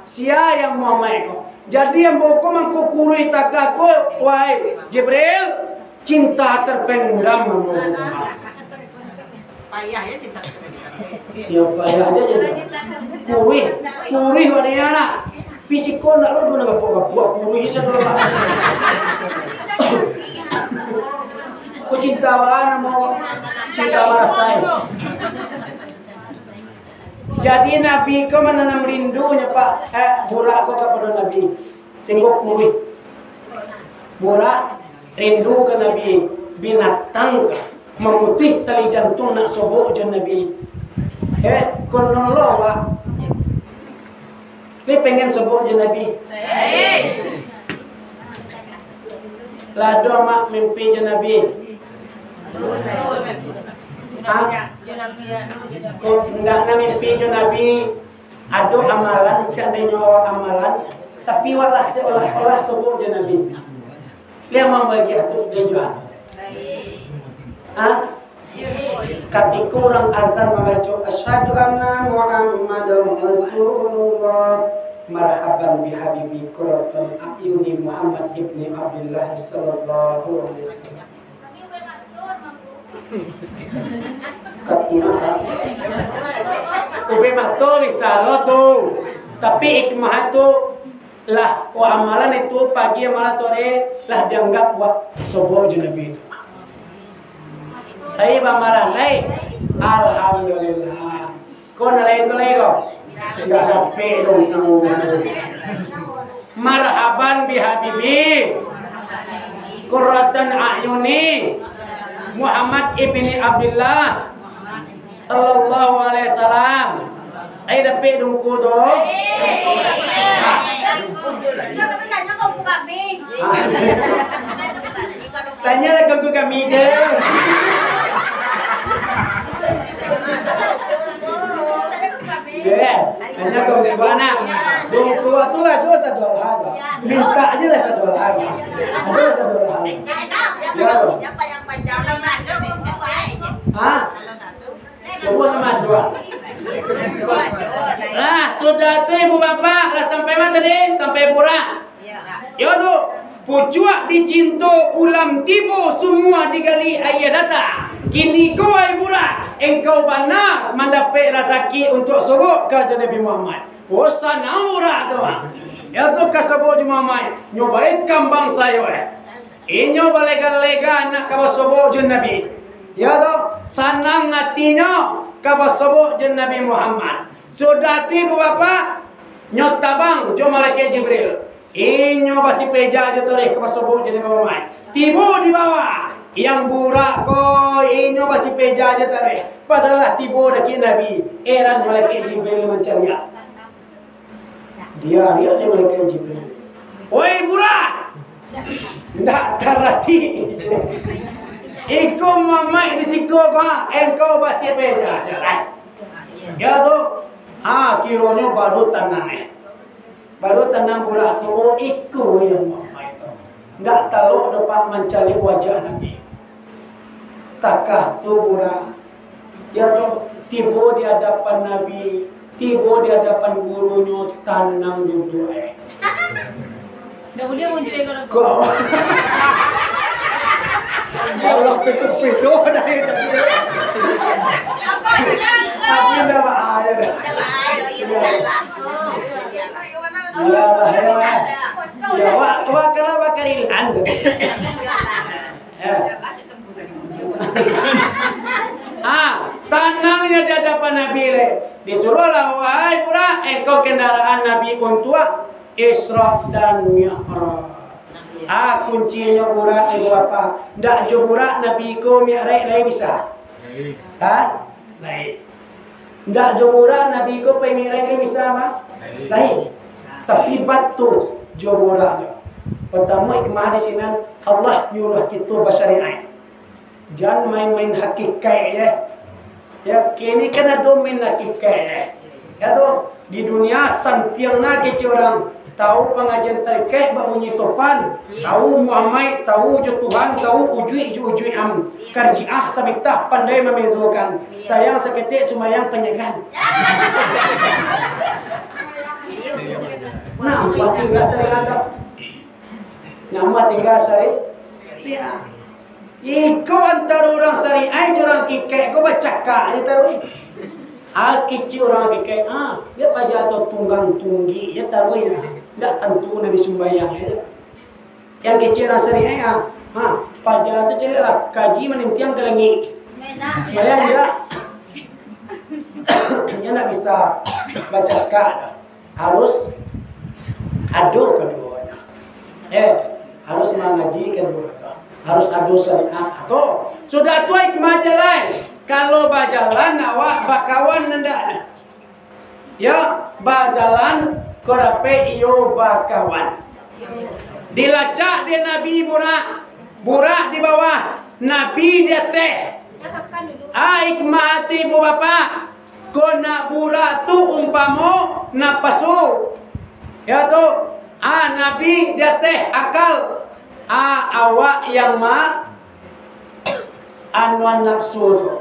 Sia yang Muhammad ko? Jadi ambo ko mangko kuruih takah ko, wahai Jibril, cinta terpendam ambo ko. Payah ya cinta. Yo, payah aja je. Kuruih, kuruih wak dia nak. Pi siko ndak lo, duo nan gapuak-gapuak, kuruih sadolah. Ko cinta bana mo, cinta marasai. Jadi Nabi ko mananam rindu nyo, Pak, eh, Burak ko kapado Nabi. Singgo kuruih. Burak rindu ka Nabi, binatang ka, mamutuih tali jantuang nak sobok jo Nabi. Eh, konon lo, Wak. Ni pengen sobok jo Nabi. Lah ado mak mimpi jo Nabi? Ha? Ko ndak nak mimpi jo Nabi, ado amalan, seandainyo awak amalan, tapi walah seolah-olah sobok jo Nabi. Liang mambagiah tu tujuan. Ha? Katiko urang azan mambaco, "Asyhadu anna Muhammadar Rasulullah, marhaban bihabibi qurratul a'yuni Muhammad ibni Abdillah sallallahu alaihi wasallam." Ubek mato bisa lo tu, tapi hikmah tu lah, wah, amalan itu pagi, amalan sore, lah dianggap buat sobok jo Nabi itu. Tapi bamalan lai, alhamdulillah. Ko nan lain tu lai ko? Indak dapek doh tu. Marhaban bihabibi, qurratan a'yuni, Muhammad ibni Abdillah, sallallahu alaihi wasallam. Ai dapek dungku tu? Tanyolah ka ungku kami je. Yo, tanyo ka ungku anak. Dungku tu lah dosa dosa. Minta aja lah sadosa. Dosa dosa. Yo. Ha? Suruah nama doa. Nah, sudah tu ibu bapak, lah sampai ma tadi? Sampai Burak. Yo tu, pucuak dicinto ulam tibo, sumua digali aia datang. Kini ko, wahai Burak, engkau bana mandapek rasaki untuak sobok ka jo Nabi Muhammad. Oh, sanang Burak tu, ah. Yo tu ka sobok jo Muhammad. Nyo baik kambang sayo, eh. Inyo balega-lega nak ka basobok jo Nabi. Yo tu, sanang atinyo ka basobok jo Nabi Muhammad. Sudah tibo bapak, nyo tabang jo malaikat Jibril. Inyo basipeja jo taruih ka basobok jo Nabi Muhammad. Tibo di bawah, yang Burak ko inyo basipeja jo taruih. Padahal lah tibo dakek Nabi, eran malaikat Jibril mancaliak. Dialiak dek malaikat Jibril. "Woi Burak! Ndak tarati. Iko Muhammad di siko ko, engkau basipeja jo taruih." Yo tu, ha, kironyo baru tanang, eh. Baru tanang Burak tu, oh, iko yang Muhammad tu. Ndak talok doh, Pak, mancaliak wajah Nabi. Takah tu burak. Yo tu, tibo di adapan Nabi, tibo di adapan gurunyo, tanang duduak, eh. Dah buliah muncuik kalau Kok? Allah peso-peso dah itu. Tapi dah bahaya dah. Dah bahaya. Ya, wak, wak kalau bakarilan tu. Ya. Ah, tanangnyo di adapan Nabi le. Disuruahlah, "Wahai burak, engkau kendaraan Nabi untuak Isra dan Mi'raj." Ah, kuncinyo burak, ibu bapa. Ndak jo burak Nabi ko Mi'raj lai bisa? Ha? Lai. Ndak jo burak Nabi ko pai Mi'raj lai bisa, mah? Lai. Tapi batua jo buraknyo. Partamo, hikmah di sinan, Allah nyuruah kito basariaik. Jan main-main hakikaik, yo. Yo, kini kan ado main hakikaik, yo. Yo tu, di dunia santiang na kecek urang, tahu pangajian tarikaik bak bunyi topan, tahu Muhammad, tahu jo Tuhan, tahu ujuik jo ujuik am. Karjiah sabitah pandai mambezokan, sayang saketek sumbayang panyagan. Nambah tingga sari ado. Nambah tingga sari. Yo. Iko antaro urang sariaik jo urang hakikaik ko bacakak aja taruih. Ah, kecek urang hakikaik, ah, yo paja atau tunggang tunggik, yo taruih. Ndak tantu nan disumbayang, yo. Yang kecek urang sariaik, ah, ha, paja tu caliaklah, kaji manintiang ka langik. Sumbayang indak. Inyo ndak bisa bacakak doh. Harus ado kaduonyo. Eh, harus mangaji kaduonyo. Harus ado sariaik. Tu, sudah tu hikmah jalan. Kalau bajalan awak bakawan ndak? Yo, bajalan ko dapek iyo bakawan. Dilacak dek Nabi burak, burak di bawah, Nabi di ateh. Ah, hikmah ati ibu bapa. Ko nak burak tu umpamo napasu. Yo tu, ah, Nabi di ateh akal, ah, awak yang ma-, anuan nafsu tu.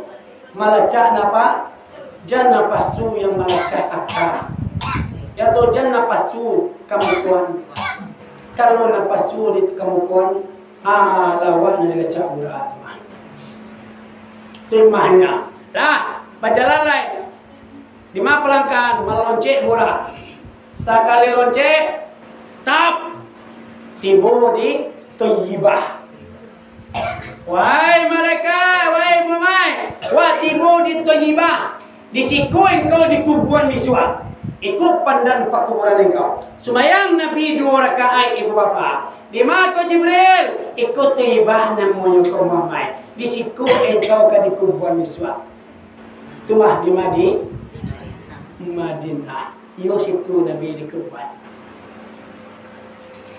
Malacak napa? Jan napasu yang malacak aka. Yo tu, jan napasu kamukoan. Kalau napasu di kamukoan, ah, lawak nan dilacak burak tu mah. Tu hikmahnyo. Lah, bajalan lai. Dima palangkahan, maloncek burak. Sakali loncek, tap, tibo di Thayyibah. Wahai malaikat, wahai Muhammad, wah tibo di Thayyibah, di siko engkau dikubuan bisuak. Iko pandan pakuburan engkau. Sumbayang Nabi duo rakaat, ibu bapa. Dima ko Jibril? Iko Thayyibah namonyo ko Muhammad. Di siko engkau ka dikubuan bisuak. Tu mah di Madi-, Madinah. Iyo situ Nabi dikubuan.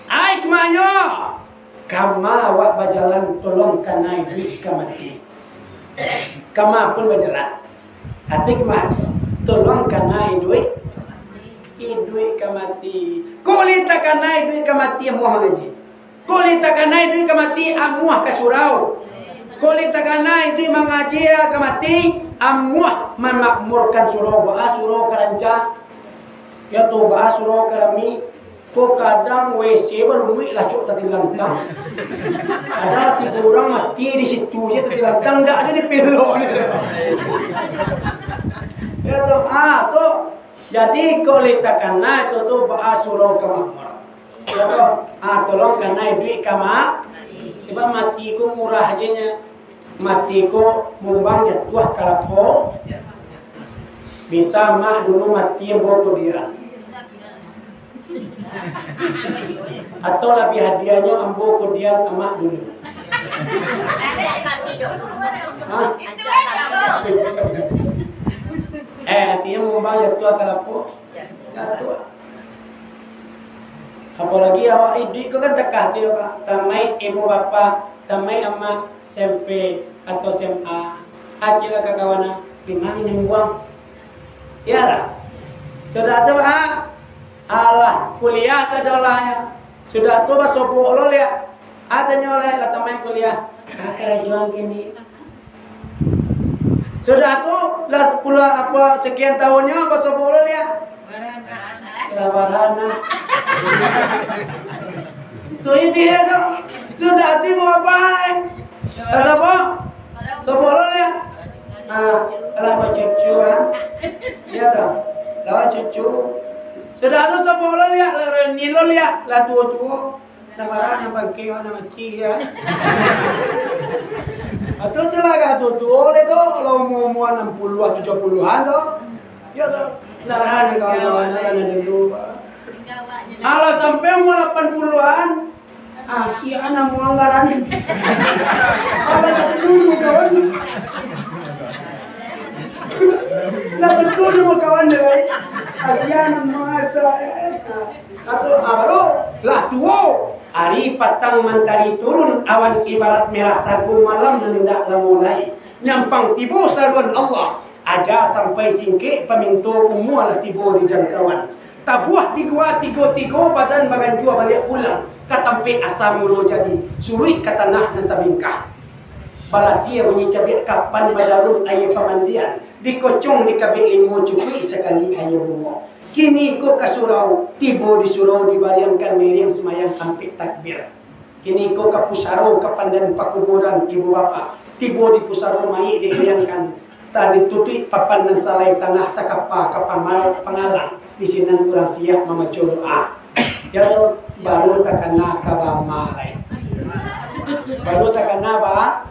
Ai, kama nyo? Kama awak bajalan, tolong kanai duit ka mati. Kama pun bajalan. Ati kama? Tolong kanai duit, duit ka mati. Kok lai takanai duit ka mati, amuah mangaji. Kok lai takanai duit ka mati, amuah ka surau. Kok lai takanai duit mangaji ka mati, amuah mamakmurkan surau, baa surau ka rancak. Yo tu, baa surau ka rami. Kok kadang W C balumuik lah cok tatilantang. Ado tigo urang mati di situ je tatilantang, ndak jadi pelok ni. Yo tu, ah, tu. Jadi, kok lai takana itu tu baa surau ka makmur. Yo tu, ah, tolong kanai duit ka ma-, sebab mati ko murah je nyo. Mati ko mumbang jatuah ka lapo. Bisa mak dulu mati ambo kudian. Atau labiah hadiahnyo ambo kudian amak dulu. Hah? Eh, artinyo mumbang jatuah ka lapo? Jatuah. Apolagi awak iduik ko kan takah tu yo, Pak. Tamaik ibu bapak, tamaik amak, S M P atau S M A. Acil ka kawan, memang nyembuang. Yo lah. Sudah tu, Pak, alah, kuliah sadolahnyo. Sudah tu basobok lo liak. Ah, tanyo lai, lah tamaik kuliah. Ah, karajoan kini. Sudah tu, lah puluah apo, sakian tahunnyo, basobok lo liak. Lah baranak. Tu intinyo tu. Sudah tu, ibu bapak. Lah sobok? Sobok lo liak. Ah, lah bacucu, ah. Iyo tu. Lah bacucu. Sudah tu sobok lo liak, lah rengin lo liak, lah tuo-tuo. Lah baranak nan pangkek, nan mati, yo. Atu tu lah agak tuo-tuo lai tu, lah umua-umua anam puluah, tujuah puluahan tu. Yo tu. Lah baranak kawan-kawan, lah nan dulu. Alah sampai umua lapan puluahan, ah, sia nan mau anggaran. Alah tapi dulu kawan. Lah tentu dia mau kawan dia, eh. Kasihan sama asa, eh. Atau, ah, baru lah tuo. Ari patang mantari turun, awan ibarat merah sago, malam nan indak lamo lai. Nyampang tibo saruan Allah, aja sampai singkek, paminto umua lah tibo di jangkauan. Tabuah di gua tigo-tigo, badan baganjua baliak pulang ka tampek asa mulo jadi, suruik ka tanah nan sabingkah. Balasia bunyi cabiak, kapan badarun aia pamandian, dikocong dikabek limo, cukuik sakali aia bungo. Kini ko ka surau, tibo di surau dibariangkan, miriang sumayang ampek takbir. Kini ko ka pusaro, ka pandan pakuburan ibu bapak, tibo di pusaro mayik dibariangkan, tadi tutuik papan nan salai tanah sakapa ka pama-, pangalang, di sinan urang siap mamaco doa. Yo, baru takana ka bama lai. Baru takana ba-,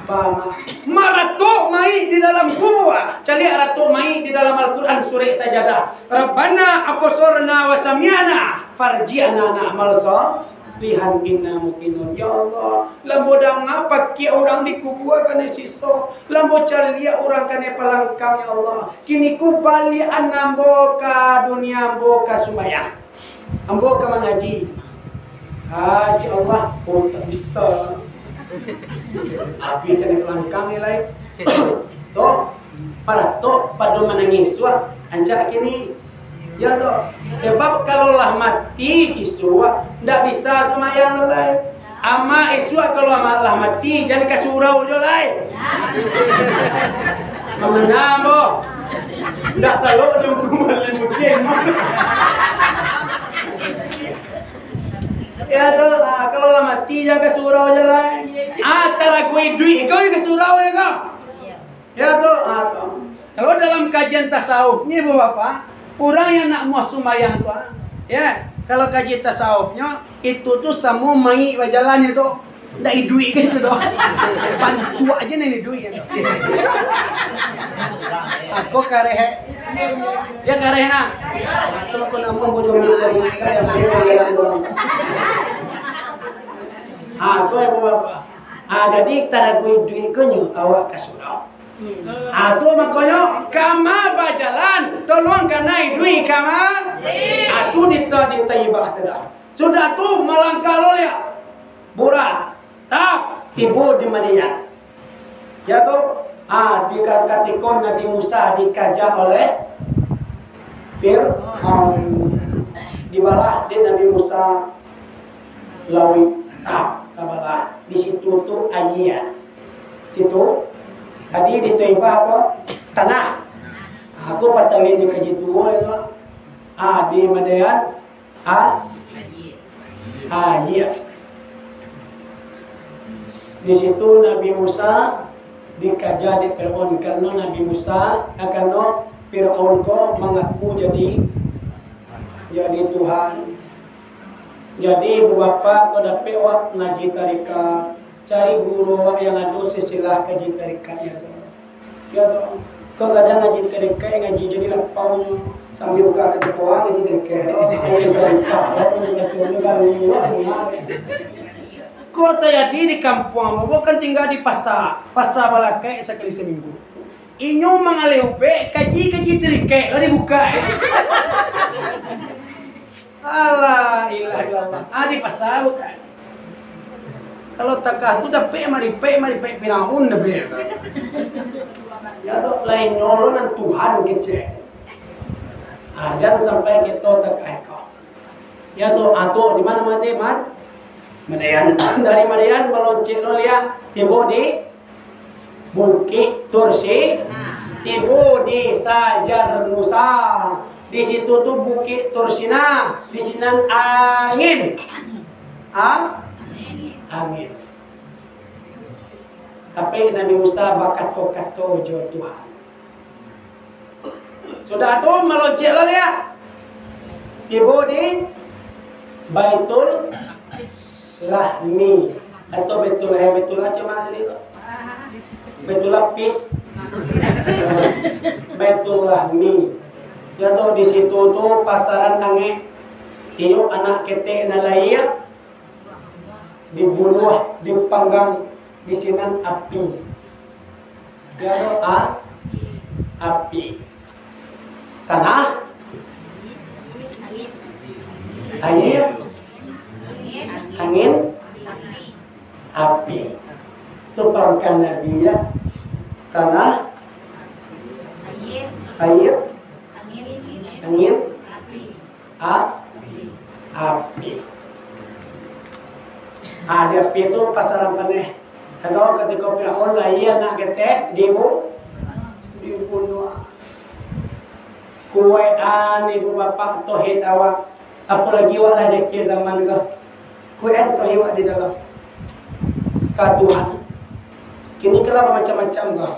bama. Maratok mayik di dalam kubua. Caliak ratok mayik di dalam Al-Quran, surek Sajadah. Rabbana absorna wa sami'na, farji'na na'mal shalihan inna muqinun. Ya Allah, lambo danga pakiak urang di kubua kanai siso, lambo caliak urang kanai palangkang, ya Allah. Kini ko baliak ambo ka dunia, ambo ka sumbayang. Ambo ka mangaji. Ah, cik Allah, oh, tak bisa. Api kena kelangkang ni lai. Toh, paratok pado manangih suah, ancak kini. Ya toh. Sebab kalau lah mati isuak, ndak bisa sumayang lai. Amak isuak kalau amak lah mati, jan ka surau jo lai. Mamenang, boh. Ndak talok jo rumah lain mungkin. Ya tu, ah, kalau lah mati jan ka surau jo lai. Ah, taraguih duit ko ka surau ko. Ya tu, ah, tu. Kalau dalam kajian tasawufnyo, Ibu Bapak, urang yang nak muah sumbayang tu, ah, ya, kalau kaji tasawufnyo, itu tu samo mayik bajalan itu. Ndak iduik kan itu doh. Bantuak aja nan iduik itu. Ako kareh, eh. Ya kareh nah. Itu aku namuah bujung. Ah, tu ibu bapak. Ah, jadi taraguih duit ko nyo awak ka surau. Ah, tu makonyo kama bajalan, tolong kanai duit kama. Ah, tu di ta-, di Taibah tu dah. Sudah tu malangkah lo liak. Burak. Tap, tibo di Madyan. Ya tu, ah, di ka-, katiko Nabi Musa dikaja oleh Fir'aun, dibalah dek Nabi Musa lauik. Tap, tabalah. Di situ tu aia. Situ. Tadi di Taibah apa? Tanah. Aku patah di kaji tuo itu. Ah, di Madyan. Ha? Ha, iya. Di situ Nabi Musa dikaja dek Firaun, karano Nabi Musa, ah, karano Firaun ko mangaku jadi, jadi Tuhan. Jadi, bapak ko dapek wak ngaji tarikat, cari guru wak yang ado silsilah kaji tarikatnya tu. Ya toh. Kok kadang ngaji kadekek, ngaji jadi lapau nyo. Sambil buka kacapoa, ngaji kadekek. Kok tajadi di kampuang, ambo kan tingga di pasa. Pasa Balakek sakali saminggu. Inyo mangaleh ubek, kaji-kaji tarikek lah dibuka, eh. Alah, ilah, ilah, ilah. Ah, di pasa bukan. Kalau takah tu dapek maripek, maripek Firaun dapek. Ya tu, lain nyolo nan Tuhan kecek. Ah, jan sampai kito takah ko. Ya tu, ah, tu di mana mati, Mat? Madyan. Dari Madyan baloncek lo liak, tibo di Bukik Tursi, tibo di Sajar Musa. Di situ tu Bukik Tursina, di sinan angin. A-, angin. Tapi Nabi Musa bakato-kato jo Tuhan. Sudah tu maloncek lah liak. Tibo di Baitul Lahmi atau Baitul Lahmi, Baitul Lahmi macam mana tadi tu? Baitul Lapis. Baitul Lahmi. Ya tu di situ tu pasaran angek. Iyo anak ketek nan lahia. Dibunuah, dipanggang di sinan api. Dia tu a-, api. Tanah, aia, angin, api. Tu pangka Nabi ya. Tanah, aia, angin, a-, api. A, di api tu pasaran paneh. Atau katiko Firaun lahia anak ketek, dibu-, dibunuah. Kuek an ibu bapak tauhid awak. Apolai awak lah dek zaman ko. Kuek an tauhid awak di dalam ka Tuhan. Kini ko lah bamacam-macam ko.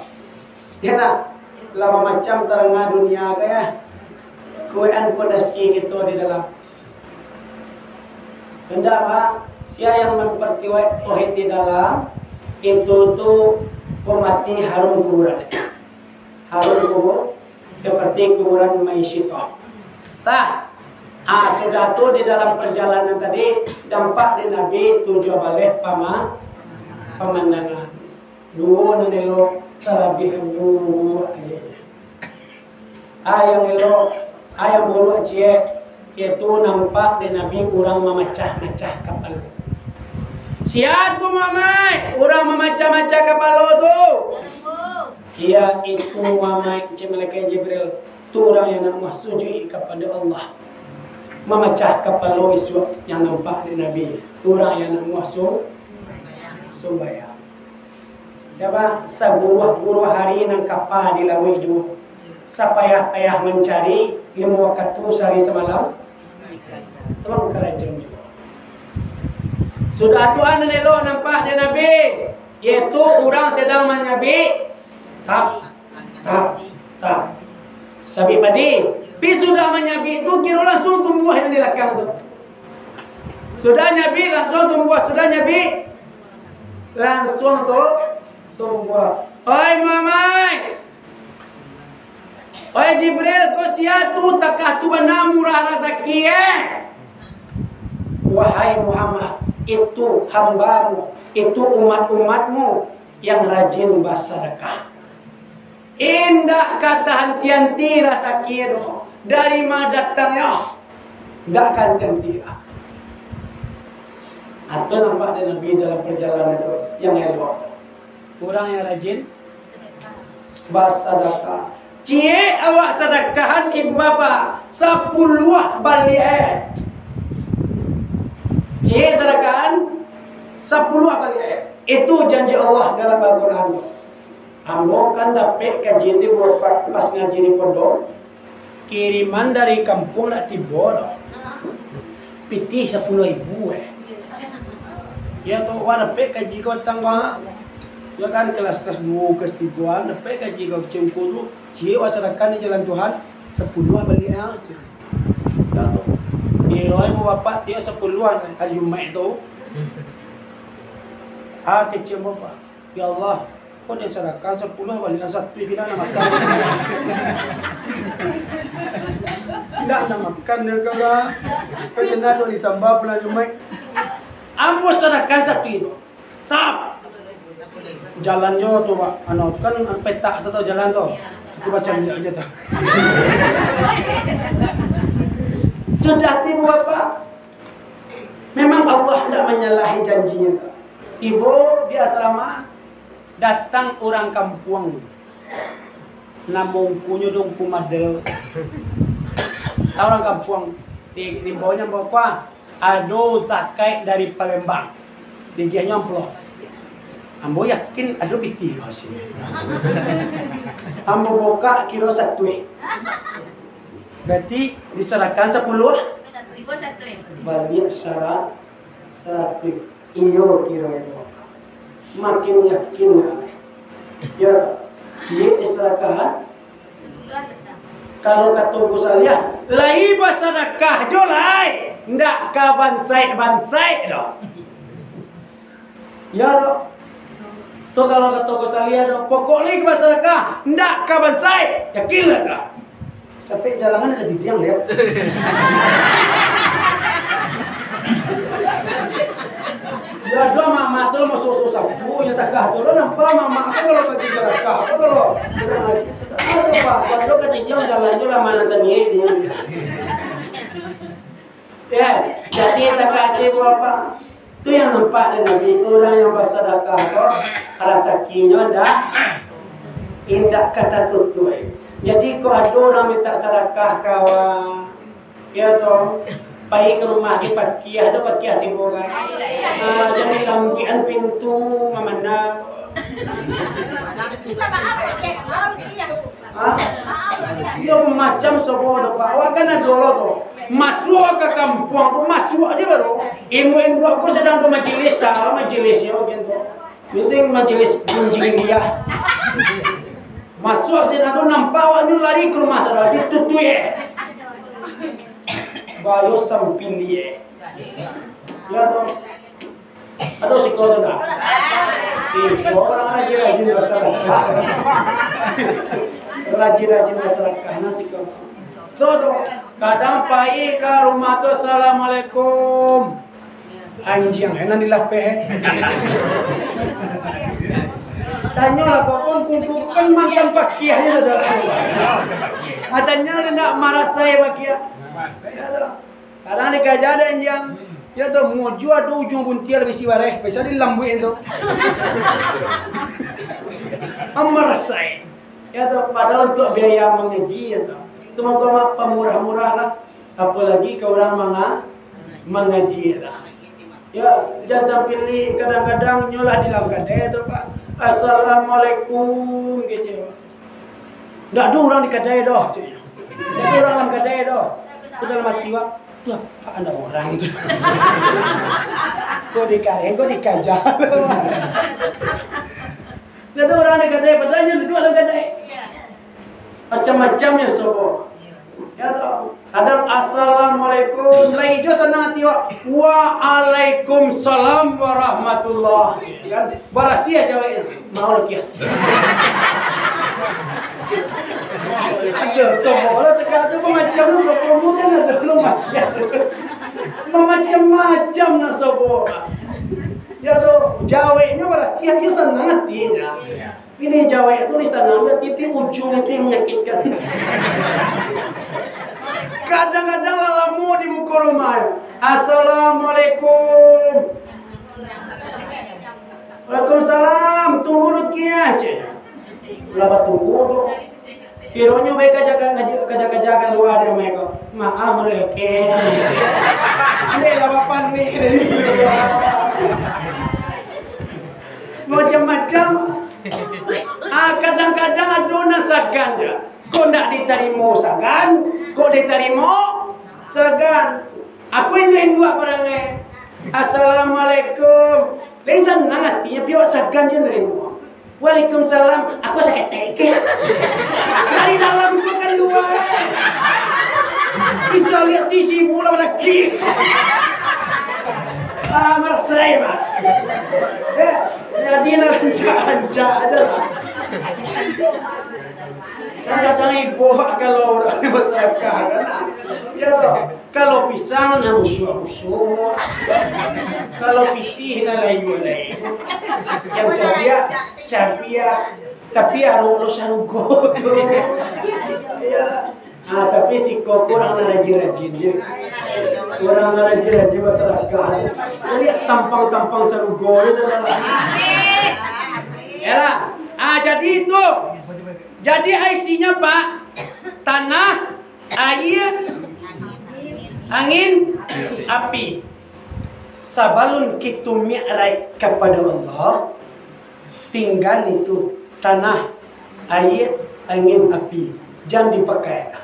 Ya nak? Lah bamacam taranga dunia ko ya. Kuek an pondasi kito di dalam. Indak, Pak. Sia yang mamparkuek tauhid di dalam, itu tu ko mati harum kuburan. Harum kubur, seperti kuburan mayit tu. Tah, ah, sudah tu di dalam perjalanan tadi, nampak di Nabi tujuah baleh pama-, pamandangan. Duo nan elok, salabiahnyo buruak aja. A yang elok, a yang buruak ciek, yaitu nampak dek Nabi urang mamacah-macah kapalo. Sia tu, Muhammad, urang mamacah-macah kapalo tu? Iya, itu Muhammad, cek malaikat Jibril. Tu urang yang nak masujuik kapado Allah. Mamacah kapalo isuak yang nampak dek Nabi. Tu urang yang nak muah sum-, sumbayang. Ya, Pak, saguruah-guruah hari nan kapa di lauik juo. Sapayah-payah mancari limo wakatu sahari samalam. Tolong karajo juo. Sudah tu, a nan elok nampak dek Nabi, yaitu urang sadang manyabik. Tap, tap, tap. Sabik padi. Pi sudah manyabik tu, kiro langsuang tumbuah yang di lakang tu. Sudah nyabik, langsuang tumbuah. Sudah nyabik, langsuang tu tumbuah. Oi Muhammad! Oi Jibril, ko sia tu takah tu bana murah rasaki, eh? Wahai Muhammad, itu hambamu, itu umat-umatmu yang rajin basadakah. Indak ka tahanti-hanti rasaki tu. Dari ma datangnyo? Indak ka hanti-hanti lah. Atau nampak dek Nabi dalam perjalanan tu yang elok. Urang yang rajin basadakah. Ciek awak sadakahan ibu bapak, sapuluah baliak, eh. Ciek sadakahan, sapuluah baliak, eh. Itu janji Allah dalam Al-Quran. Ambo kan dapek kaji ti, bapak, pas ngaji di pondok, kiriman dari kampuang dak tibo doh. Pitih sapuluah ribu, eh. Ya tu, wah, dapek kaji ko tang, wah. Ya kan, kelas, kelas duo, kelas tigoan, dapek kaji ko cengku tu. Ciek wah sadakah di jalan Tuhan, sapuluah baliak, ah. Ya tu. Kiro ibu bapak tiok sapuluah hari Jumaik tu. Ah, kecek bapak. Ya Allah, kok den sadakah sapuluah baliak, satu pina nak makan. Indak nak makan dia, kakak. Kan kena tu disambah pulang Jumaik. Ambo sadakah satu itu. Tap. Jalan jo tu, Pak. Anu, kan petak tu, tau jalan tu. Itu macam dia aja tu. Sudah tibo, Pak. Memang Allah ndak manyalahi janji-Nyo. Tibo di asrama, datang urang kampuang. Namo ungkunyo tu Ungku Madel. Tahu urang kampuang? Di, di bawahnya bawa kuah. Ado zakaik dari Palembang. Digiahnyo amplop. Ambo yakin ado pitih ko siko. Ambo bukak kiro satuih. Berarti disadakahan sapuluah. Baliak sara-, saratuih. Iyo kiro itu. Makin yakin lah. Yo, ciek disadakahan. Kalau kato Gus Aliah, lai basadakah jo lai, ndak ka bansaik-bansaik doh. Yo, tu kalau kato Gus Aliah doh, pokok lai basadakah, ndak ka bansaik, yakinlah doh. Sampai jalangan ka didiang, lihat. Ya, ado mamak tu masuak-suak sapu, nyo takah tu, lo nampak mamak tu kalau bagi sadakah, apa kalau? Ada apa? Kalau ka didiang, jalan je lah, mana tadi dia. Ya, jadi takah cebo apa? Tu yang nampak dari Nabi, urang yang basadakah tu, rasakinyo dak, indak ka tatutuik. Jadi, kok ado urang minta sadakah ka awak, yo toh, pai ka rumah di pakiah, ado pakiah tibo kan. Ah, jadi lambuikan pintu, mamandang. Ha? Iyo, macam sobo tu, Pak. Awak kan ado lo tu. Masuak ka kampuang tu, masuak aja baru. Imbau-imbau aku sadang tu majelis, tak majelis yo, gitu. Penting majelis gunjing dia. Masuak sinan tu, nampak awak nyo lari ka rumah sadang, ditutuik, eh. Bayo sampilik, eh. Ya tu. Ado siko tu ndak? Siko urang rajin-rajin basadakah. Rajin-rajin basadakah, nah siko. Tu, tu. Kadang pai ka rumah tu, "Assalamualaikum." Anjiang, eh, nan dilapeh, eh. Tanyolah, kok pun kumpul kan mantan pakiah je, saudara. Ah, tanyolah, ndak marasai pakiah. Ya, tu. Kadang dikaja dek anjiang. Ya tu, mojua ado ujuang buntiang bisi bareh, bisa dilambuik tu. Amarasai. Ya tu, padahal untuk biaya mangaji, ya tu. Itu mangko pamurah-murah lah. Apalagi ka urang manga-, mangaji lah. Ya, jan sampai li-, kadang-kadang nyo lah di dalam kadai tu, Pak. "Assalamualaikum," gitu. "Ndak ado urang di kadai doh," caknyo. "Ndak ado urang dalam kadai doh." Tu dalam ati awak, "Tu apak anda urang tu?" Kok dikareng, kok dikaja. Ndak ado urang di kadai, padahal nyo duduak dalam kadai. Macam-macam nyo sobo. Ya toh? Kadang, "Assalamualaikum." Lai jo sanang ati awak, "Waalaikumsalam warahmatullah." Ya kan? Barasiah jaweknyo. Mau lagi. Aduh, sobo lah teka tu, macam tu, sobo mu kan ada lu macam. Macam-macam nah sobo. Ya toh, jaweknyo barasiah, yo sanang atinyo. Ini jawek tu di sana, tapi ujung itu yang menyakitkan. Kadang-kadang lah lamo di muko rumah. "Assalamualaikum." "Waalaikumsalam, tunggu rukiah," cek. Lah batunggu tu. Kironyo baik kaja-kaja, kaja-kaja kalua dari mereka. "Maaf, boleh oke." Ambil lah papan ni. Macam-macam. Ah, kadang-kadang ado nan sagan je. Kok ndak ditarimo sagan, kok ditarimo sagan. Aku induak-induak parangai. "Assalamualaikum." Lai sanang atinyo, tapi awak sagan je narimo. "Waalaikumsalam." Aku saketek ke. Dari dalam ko kalua. Dicaliak ti sibu lah badaki. Ah, marasai, Mak. Eh, jadi nah rancak-rancak aja lah. Kadang-kadang ibo kalau urang di masyarakat, kan? Ya toh? Kalau pisang, nah, busuak-busuak. Kalau pitih, nah, layua-layua. Yang cabiak, cabiak. Tapi aruak lo sarugo tu. Ya. Ah, tapi siko kurang nan rajin-rajin je. Kurang nan rajin-rajin masyarakat. Jadi tampang-tampang sarugo je, saudara. Yalah. Ah, jadi itu. Jadi isinya, Pak, tanah, aia, angin, api. Sabalun kito mi'raj kapado Allah, Pinggan itu, tanah, aia, angin, api, jan dipakai.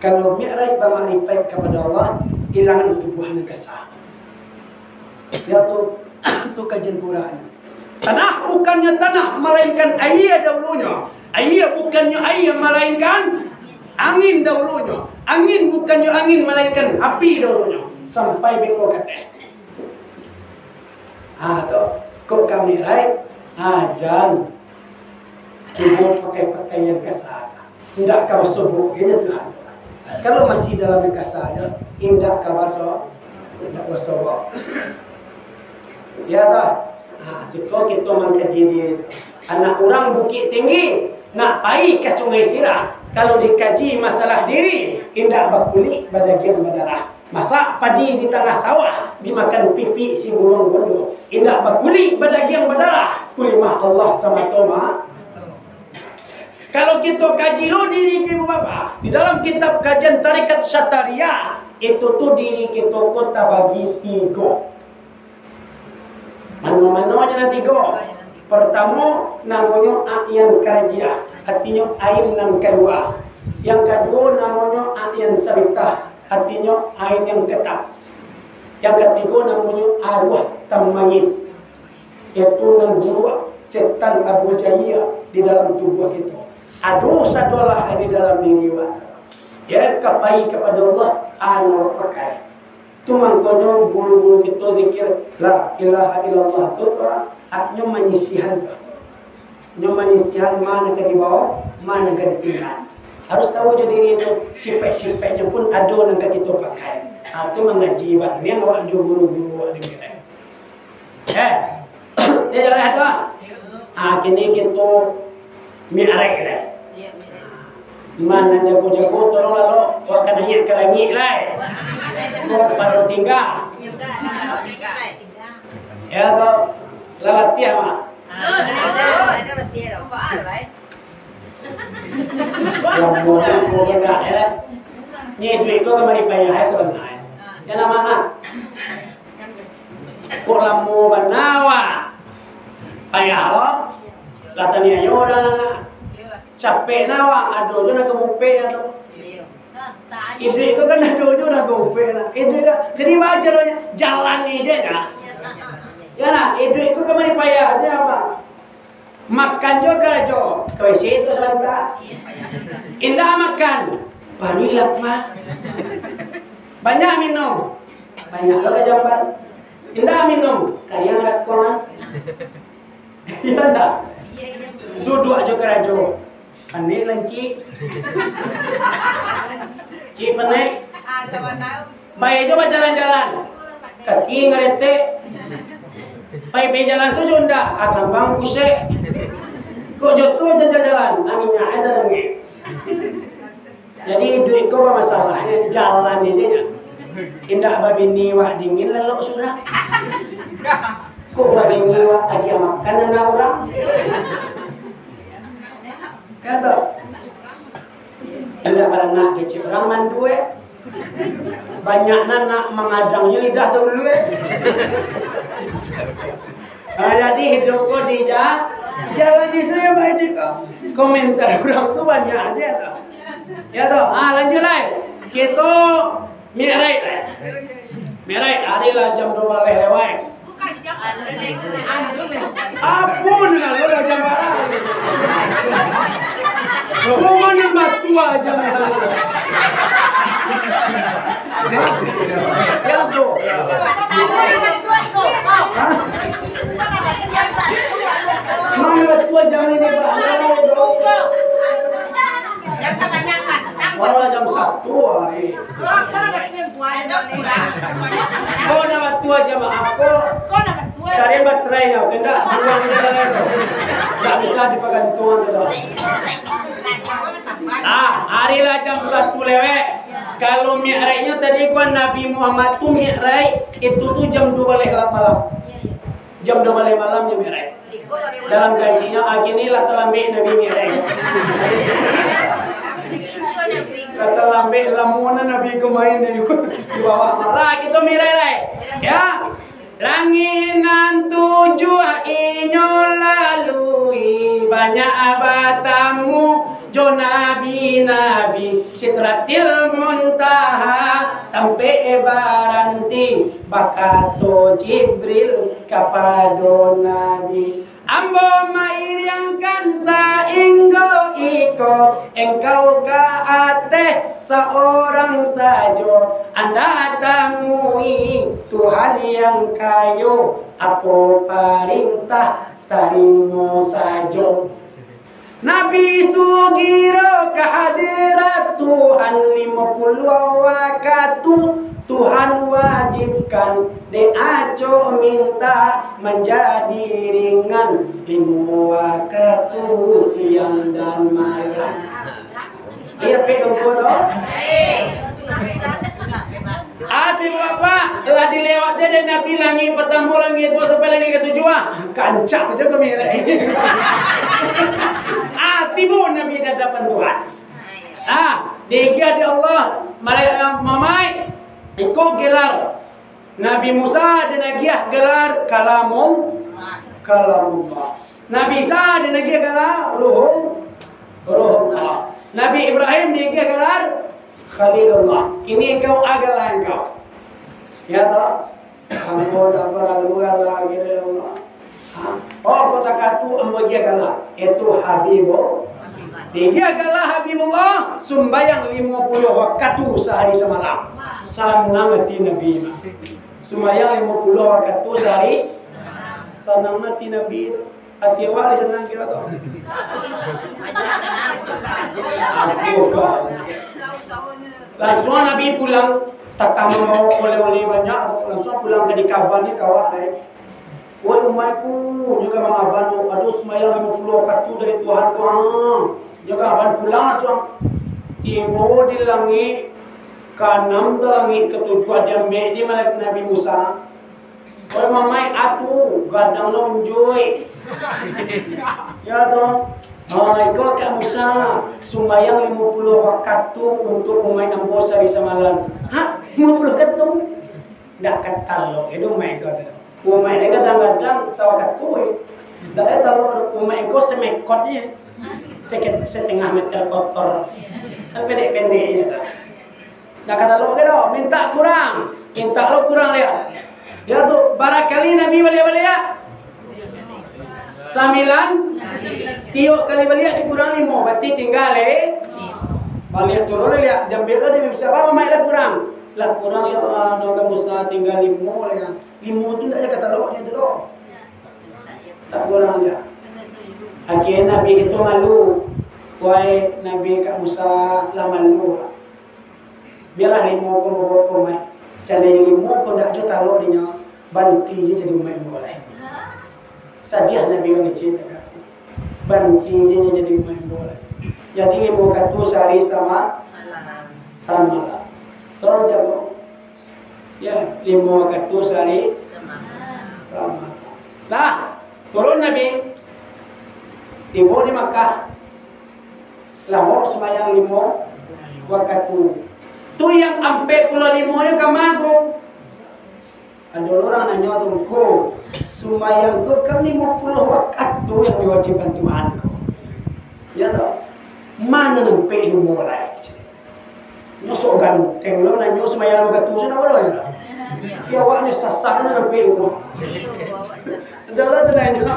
Kalau mi'raj bamakrifaik kapado Allah, ilangan tubuah nan kasa. Ya tu, tu kajian Quran. Tanah bukannyo tanah, malainkan aia dahulunyo. Aia bukannyo aia, malainkan angin dahulunyo. Angin bukannyo angin, malainkan api dahulunyo. Sampai beko kateh. Ah, tu. Kok ka mi'raj? Ah, jan. Cubo pakai pakaian kasa. Indak ka basobok, inyo tu. Kalau masih dalam kasa aja, indak ka baso-, indak basobok. Ya toh? Ha, siko kito mangkaji di anak urang Bukik Tinggi, nak pai ka Sungai Sirah. Kalau dikaji masalah diri, indak bakulik badagiang badarah. Masak padi di tangah sawah, dimakan pipik si burung gondok. Indak bakulik badagiang badarah, kulimah Allah samato ma-, Kalau kito kaji lo diri kito, Bapak, di dalam kitab kajian Tarekat Syatariah, itu tu diri kito ko tabagi tigo. Mano-mano aja nan tigo. Partamo, namonyo a'yan kharajiyah, artinyo ain nan kalua. Yang kaduo, namonyo a'yan sabitah, artinyo ain yang tetap. Yang katigo, namonyo aruah tamayis, yaitu nan buruak, setan Abu Jahia di dalam tubuah kito. Ado sadolah di dalam diri wak. Ya, ka pai kapado Allah, anu pakai. Tu mangkonyo guru-guru kito zikir, "La ilaha illallah" tu, tu, haknyo manyisihan tu. Nyo manyisihan ma nan ka dibawo, ma nan ka ditinggalan. Harus tahu jo diri tu, sipek-sipeknyo pun ado nan ka kito pakai. Ha, tu mangaji bak niang awak jo guru-guru awak di mi'raj. Eh, dia jalan tu. Ha, kini kito mi'raj lah. Ma nan jago-jago, tolonglah lo, awak ka naiak ka langik lai. Ko pado tingga. Ya tu, lah latiah mah. Lamo, lamo bana, ya. Nyo iduik ko kamari payah, ya, sabananyo. Jan lamo bana. Kok lamo bana, wak? Payah lo. Lah taniayo urang lah. Capek nah, wak. Ado jo nan ka mupek tu. Iduik ko kan ado jo nan ka mupek nah. Iduik ko. Jadi wajar lo, jalan ni je, ya. Ya lah, iduik ko kamari payah je, apa? Makan jo karajo, ka WC tu sabanta. Indak makan, paruik lapeh. Banyak minum, banyak lo ka jamban. Indak minum, kariang rakuang. Iyo ndak? Duduak jo karajo. Panek lah, Cik. Cik panek. Bae jo bajalan-jalan. Kaki ngaretek. Pai-pai jalan sajo ndak, ah, kambang pusek. Kok jo tu jalan-jalan, ah, minyak aja nangih. Jadi iduik ko bamasalah, eh, jalan aja ya. Indak babini wak dingin lelok sudah. Kok babini wak agiah makan anak urang? Kato. Indak baranak kecil urang mandu, eh. Banyak nan nak mangadangnyo lidah dulu, eh. Ah, jadi hiduik ko di ja-, jalan di saya baik di ko. Komentar urang tu banyak aja tu. Ya tu. Ah, lanjut lai. Kito mi'raj lai. Mi'raj hari lah jam dua baleh lewat. Apo nan lalu lah jam bara? Rumah nan batua jam itu. Ya tu. Hah? Mana batua jam ini, Pak? Orang jam satu hari. Ko nak batua jamaah ko. Cari baterai kau, kena buang di dalam tu. Tak bisa dipagantung tu. Nah, hari lah jam satu lewat. Kalau mi'rajnyo tadi gua Nabi Muhammad tu mi'raj itu tu jam dua baleh malam. Jam dua baleh malam nyo mi'raj. Dalam kajinyo, ah, kini lah talambek Nabi mi'raj. Lah talambek, lamo nian Nabi ko main di, di bawah. Lah, kito mi'raj lai. Ya. Langik nan tujuah inyo lalui, banyak batamu jo nabi-nabi. Sidratil Muntaha tampek baranti, bakato Jibril kapado Nabi, "Ambo mairiangkan sainggo iko, engkau ka ateh saurang sajo, andak tamui Tuhan yang kayo, apo parintah tarimo sajo." Nabi sugiro ka hadirat Tuhan, limo puluah wakatu Tuhan wajibkan, dek acok minta manjadi ringan, limo wakatu siang dan malam. Iyo, pek dongko tu. Ati bapak, lah dilewati dek Nabi langik partamo, langik duo, sampai langik katujuah, ah. Kancang je kami. Ati bu Nabi di hadapan Tuhan. Ah, diagiah dek Allah, malaikat mamaik, iko gelar. Nabi Musa dinagiah gelar Kalamu-, Kalamullah. Nabi Isa dinagiah gelar Ruhul-, Ruhullah. Nabi Ibrahim diagiah gelar Khalilullah. Kini engkau a gelar engkau. Ya toh? Ambo tak paralu galah lagi, ya Allah. Ha? Oh, kota katu ambo agiah galah, yaitu Habibullah. Diagiah galah Habibullah, sumbayang limo puluah wakatu sahari samalam. Sanang ati Nabi, Mak. Sumbayang limo puluah wakatu sahari, sanang ati Nabi tu. Ati awak di sanang kiro tu. Aku ka. Lansuang Nabi pulang, takah mambaok oleh-oleh banyak, lansuang pulang ka di kaban ni, ka awak lai. Woi umaikku, nyo ka mangaban tu, ado sumbayang limo puluah wakatu dari Tuhan tu, ha. Nyo ka ngaban pulang lansuang. Tibo di langik kaanam tu, langik katujuah diambiak ni malaikat Nabi Musa. Woi mamaik atu, gadang lo unjuik. Ya toh? Ha, iko Kak Musa, sumbayang limo puluah wakatu untuak umaik ambo sahari samalam. Ha? Limo puluah wakatu? Ndak ka talok itu umaik ko tu. Umaik ni kadang-kadang sawakatu, eh. Ndak ka talok umaik ko semekot je. Seket-, setengah meter kotor. Kan pendek-pendek je tu. Ndak ka talok ke doh, minta kurang. Minta lo kurang liak. Ya tu, barangkali Nabi baliak-baliak. Sambilan, tiok kali baliak dikurang limo, barati tingga, eh. Baliak turun liak, diambiak lah, dia bisa, "Bang, mamaik lah kurang." "Lah kurang, ya Allah, no ka Musa tingga limo lah, ya." Limo tu ndak ka talok nyo tu doh. Tak kurang liak. Akhirnya Nabi itu malu. Wahai Nabi Kak Musa, lah malu. Bialah limo ko mambaok umaik. Seandainya limo ko ndak jo talok dinyo, banti je jadi umaik ambo lai. Sadiah Nabi mangecek takah. Banti je jadi umaik ambo lai. Jadi limo wakatu sahari sama, samalam. Tolong jago. Ya, limo wakatu sahari samalam. Lah, turun Nabi. Tibo di Makkah. Lah, awak sumbayang limo wakatu. Tu yang ampek puluah limo nyo kama ko? Ado urang nanyo tu, "Ngku, sumbayang ko kan limo puluah wakatu yang diwajibkan Tuhan ko. Ya toh? Mano ampek limo lai?" Nyo sok ganteng lo nanyo sumbayang limo wakatu, sudah bodoh nyo. Ya, awaknyo sasak nyo ampek limo. Ado lah tu nanyo,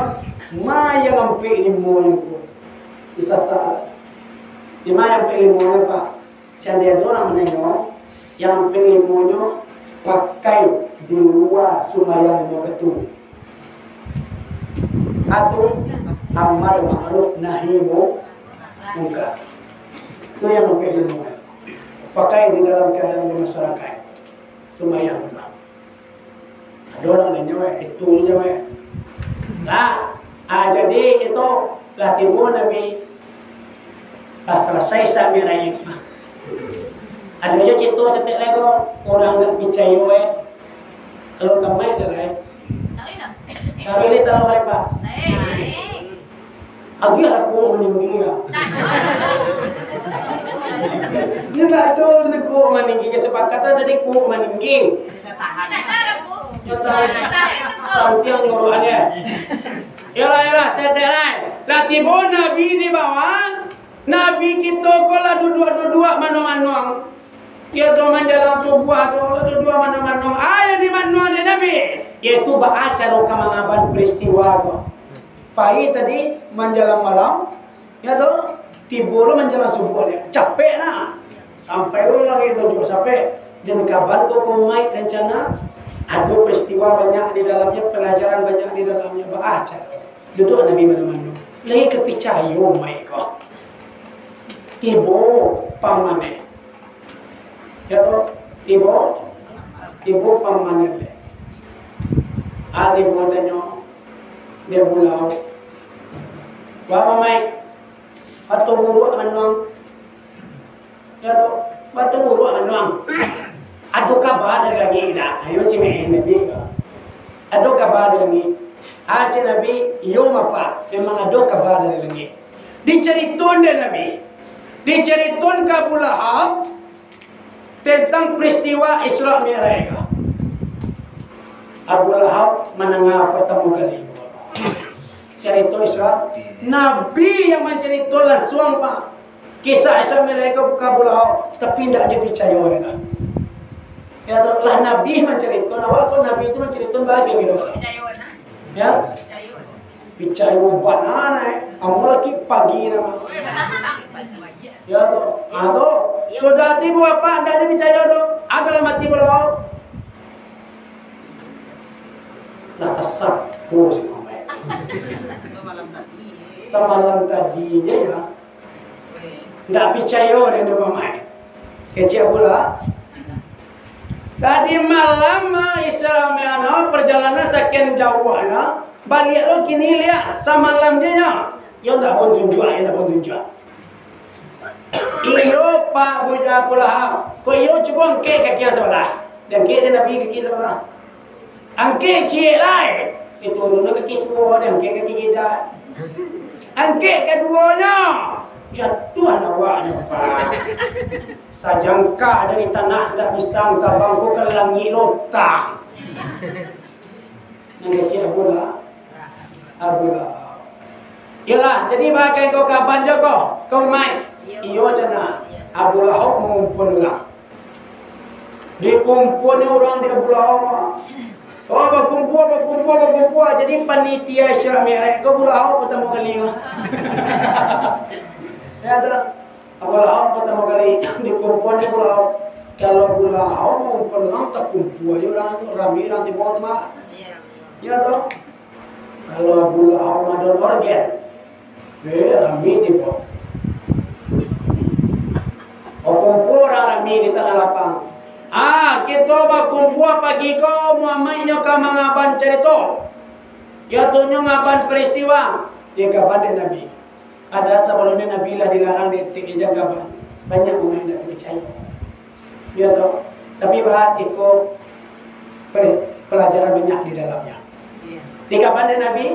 "Ma yang ampek limo nyo ko?" Disasak. Di ma yang ampek limo nyo, Pak? Seandai ado urang mananyo, yang ampek limo nyo pakai di lua sumbayang limo wakatu. Atu amar ma'ruf nahi mu-, mungkar. Itu yang ampek limo nyo. Pakai di dalam keadaan di masyarakat. Sumbayang. Ado urang nanyo, eh, itu je, eh. Nah, ah, jadi itu lah tibo Nabi, lah salasai Isra Mi'raj. Ado je carito saketek lai ko, urang ndak picayo, eh. Kalau kamai ado lai. Taruih ni taruih lai, Pak. Agiah lah kuak maninggi, ya. Dia tak tahu dia kuak maninggi, kesepakatan tadi kuak maninggi. Nyo tarik santiang nyuruahnyo. Yolah, yolah, santai lai. Lah tibo Nabi di bawah, Nabi kito ko lah duduak-duduak manuang-manuang. Iyo tu manjalang subuah tu, lah duduak manuang-manuang. Ayo di manuang dek Nabi, yaitu baa caro ka mangaban peristiwa ko. Pai tadi manjalang malam, Yo tu, tibo lo manjalang subuah dia. Capek nah. Sampai lo lagi tu juo capek. Dan kabar ko ka umaik rancana, ado peristiwa banyak di dalamnyo, pelajaran banyak di dalamnyo. Baa caro. Duduak Nabi mano-mano. Lai ka picayo umaik ko. Tibo pamaneh. Yo tu, tibo, tibo pamaneh. Ah, tibo tanyo, dia pulau. Wah, mamaik. Batua buruak manuang. Yo tu, batua buruak manuang. Ado kaba dari langik dak? Ayo, cimeeh Nabi. Ado kaba dari langik. Ah, cek Nabi, iyo, Bapak. Memang ado kaba dari langik. Dicaritoan dek Nabi. Dicaritoan ka Abu Lahab tentang peristiwa Isra Mi'raj ko. Abu Lahab mandanga partamo kali. Carito Isra, Nabi yang mancarito lansuang, Pak. Kisah Isra Mi'raj ko ka Abu Lahab, tapi indak jo picayo, yo. Yo tu, lah Nabi mancarito, nah, walaupun Nabi tu mancarito bagi gitu. Yo. Picayo bana, eh. Ambo lagi pagi nah. Yo tu. Ah, tu. Sudah tibo apa, indak jo picayo tu. Ado lah mati pulo. Lah tasapo si Muhammad. Samalam tadi je, yo. Ndak picayo dek Muhammad. Kecek pula. Tadi malam, ah, Isra Mi'raj, perjalanan sakian jauah, yo. Baliak lo kini liak, samalam je, yo. Yo ndak pun tunjuak, yo ndak pun tunjuak. Iyo, Pak Abu Lahab. Kok iyo, cubo angkek kaki yang sabalah. Diangkek dek Nabi kaki sabalah. Angkek ciek lai. Diturun kaki suo, diangkek kaki kida. Angkek kaduonyo. Jatuah awaknyo, Pak. Sajangkah dari tanah, ndak bisa angkek bangko ka langik lotang. Nan kecek Abu Lahab. Abu Lahab. Iyolah, jadi baa ko kaban jo ko, ka umaik. Iyo, cana. Abu Lahab mangumpul urang. Dikumpuanyo urang di Abu Lahab. Oh, bakumpua, bakumpua, bakumpua. Jadi panitia Isra Mi'raj ko Abu Lahab partamo kali. Yo, tu. Abu Lahab partamo kali dikumpuan dek Abu Lahab. Kalau Abu Lahab mangumpul urang, takumpua jo urang tu, rami urang tibo tu, Mak. Iyo. Iyo tu. Kalau Abu Lahab madon orgen, eh, rami tibo. Bakumpua urang rami di tanah lapang. Ah, kito bakumpua pagi ko, Muhammad inyo ka mangaban carito. Iyo tu nyo ngaban peristiwa. Di kaban dek Nabi. Padahal sabalumnyo Nabi lah dilarang dek etek ijang kaban. Banyak urang indak picayo. Iyo toh? Tapi, bah, iko pe-, pelajaran banyak di dalamnyo. Iyo. Di kaban dek Nabi,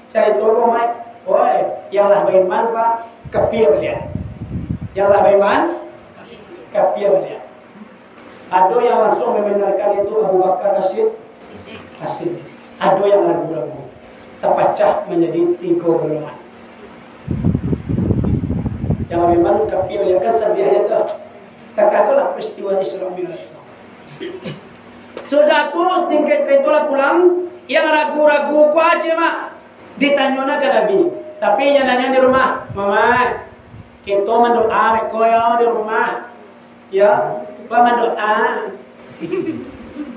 carito ko, Mak. Oi, yang lah baiman, Pak, kapia baliak. Yang lah baiman, kapia baliak. Ado yang langsung membenarkan itu Abu Bakar As-Siddiq. As-Siddiq. Ado yang ragu-ragu. Tapacah manjadi tigo golongan. Yang memang kapia baliak kan sadiah aja tu. Takah tu lah peristiwa Isra Mi'raj tu. Sudah tu, singkek carito lah pulang, yang ragu-ragu ko aja, Mak. Ditanyo nah ka Nabi. Tapi inyo nanyo di rumah, "Mamak, kito mandoa beko yo di rumah." Yo, ba mandoa.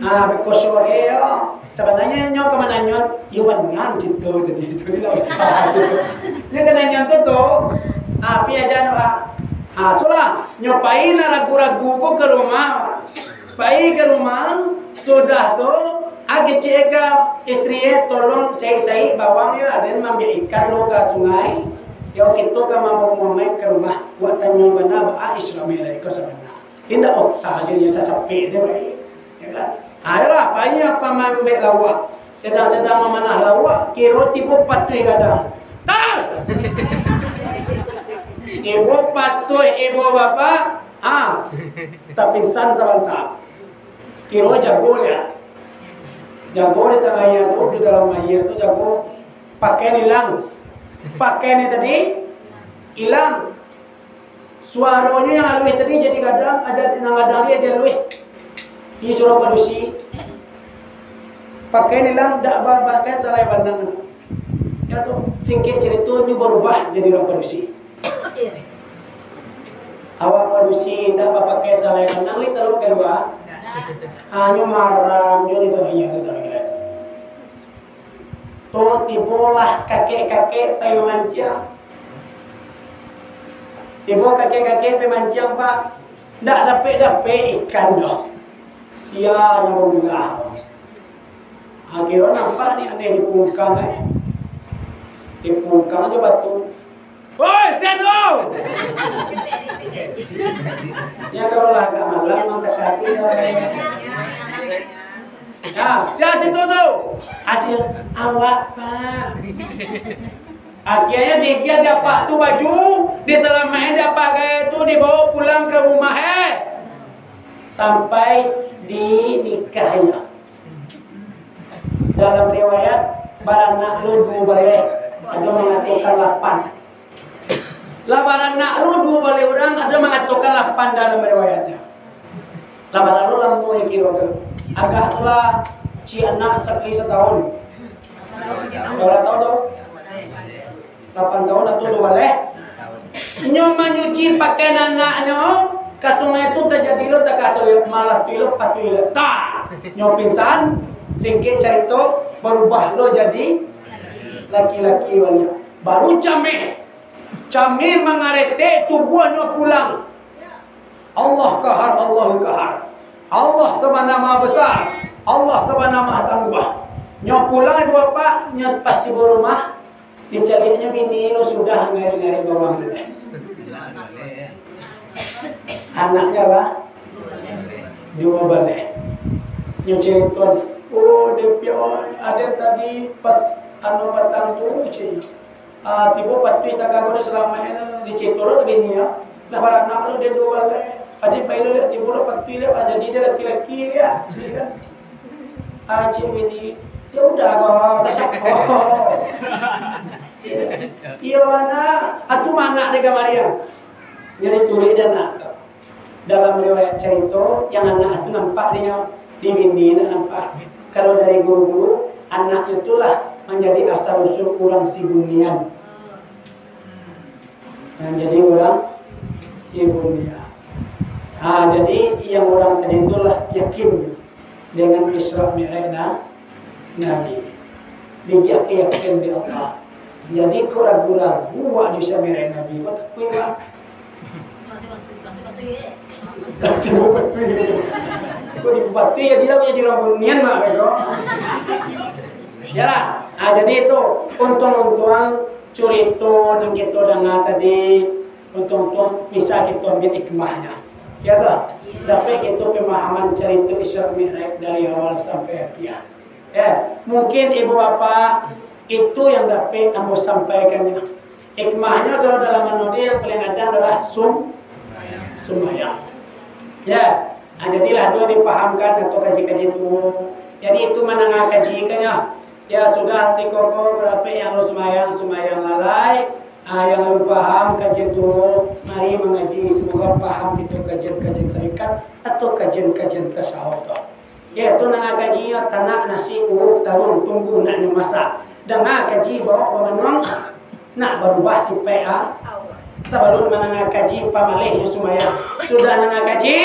Ah, beko sore yo. Sabananyo nyo ka mananyo, iyo bana carito tadi tu, di lautan. Nyo ka nanyo tu tu. Ah, pi aja no, ah. Ah, sudah, nyo pai lah ragu-ragu ko ka rumah. Pai ka rumah, sudah tu, ah, kecek ka isteri e, "Tolong saik-saik bawang yo, aden maambiak ikan lo ka sungai. Yo, kito ka mambawa Muhammad ka rumah." Wak tanyo bana, baa Isra Mi'raj ko sabana. Indak otak je, yang sasapek je bae. Yo kan? Ayolah, pai apa maambiak lauak. Sadang-sadang mamanah lauak, kiro tibo patuih gadang. Tar! Ibo patuih, ibo bapak, ah, tapingsan sabanta. Kiro jago liak. Jago di tangah aia tu, di dalam aia tu, jago. Pakaian ilang. Pakaian yang tadi ilang. Suaronyo yang aluih tadi jadi gadang, aja nan gadang tadi jadi aluih. Inyo suruah padusi. Pakaian ilang, dak ba-, pakaian salai pandang. Ya tu, singkek carito, nyo barubah jadi urang padusi. Awak padusi indak bapakai salai pandang, lai taruih kalua. Hanyo maram jo di dunia tu, taruih. Tu tibolah kakek-kakek pai mamanciang. Tibo kakek-kakek pai manciang, Pak. Ndak dapek-dapek ikan doh. Sia nan baunggah. Akhirnyo nampak ni aneh dipungkang, eh. Dipungkang jo batu. Oi, sia tu! Ya, kalau lah agak malam, mantap kaki lah. Ya, sia situ tu? Acil, awak, Pak. Akhirnyo digiah dek apak tu baju, disalamaik dek apak gaya tu, dibawa pulang ka rumah, eh. Sampai dinikahinya. Dalam riwayat, baranak lo duo baleh, ado mangatokan lapan. Lah baranak lo duo baleh urang, ado mangatokan lapan dalam riwayatnyo. Lah baranak lo lamo nyo kiro tu. Agak salah, ciek anak sakali satahun. Bara taun tu? Lapan taun atau duo baleh. Inyo manyuci pakaian anaknyo ka sungai tu, tajadi lo takah tu, malah tu lo patuih lo. Ta! Nyo pingsan, singkek carito, barubah lo jadi laki-laki baliak. Baru cameh. Cameh mangaretek tubuahnyo pulang. Allah Kahar, Allahu Kahar. Allah Sabana Maha Besar. Allah Sabana Maha Tangguah. Nyo pulang duo apak, nyo pas tibo rumah, dicaliaknyo bini lo sudah ngari-ngari bawang tu deh. Anaknyo lah duo baleh. Nyo carito, "Oh, dek piak, aden tadi pas anu patang tu, cik." Ah, tibo patuih takah ko, salamaik tu, dicito lo bini, ah. Lah baranak lo, den duo baleh. Aden pai lo, liak tibo lo patuih, liak, ah, jadi den laki-laki, liak. Ah, cik bini, "Ya udah, ko, tasako." Iyo, anak. Atu ma anak den kamari, ah. Jadi turuik den, anak. Dalam riwayat carito, yang anak tu nampak di, di bini nak nampak. Kalau dari guru-guru, anak itu lah manjadi asal usul urang Sibunian. Manjadi urang Sibunian. Ha, jadi yang urang tadi tu lah yakin dengan Isra Mi'raj na-, Nabi. Digiah keyakinan di Allah. Jadi, kok ragu-ragu awak jo Isra Mi'raj Nabi, kok takuik, Pak? Kok dipupati, jadi lah jadi urang bunian, Mak, beko. Yalah, ah, jadi itu untuang-untuang curito nan kito danga tadi, untuang-untuang bisa kito ambiak hikmahnyo. Ya toh? Dapek kito pemahaman carito Isra Mi'raj dari awal sampai akhir. Ya, mungkin ibu bapak, itu yang dapek ambo sampaikannyo. Hikmahnyo kalau dalam anu dia yang paling ada adalah sum-, sumbayang. Ya, nah, jadilah tu dipahamkan atau kaji-kaji tu. Jadi itu mandanga kaji kan ya. Ya sudah, tiko ko dapek yang lo sumbayang, sumbayang lalai. Ah, yang lo paham kaji tu, mari mangaji. Semoga paham kito kajian-kajian tarikat atau kajian-kajian tasawuf tu. Yaitu nan kaji, tanak nasi uwok tarun tunggu nak nyo masak. Danga kaji bawok bamanuang, nak barubah sipaik a. Sabalun mandanga kaji pamaleh jo sumbayang. Sudah danga kaji,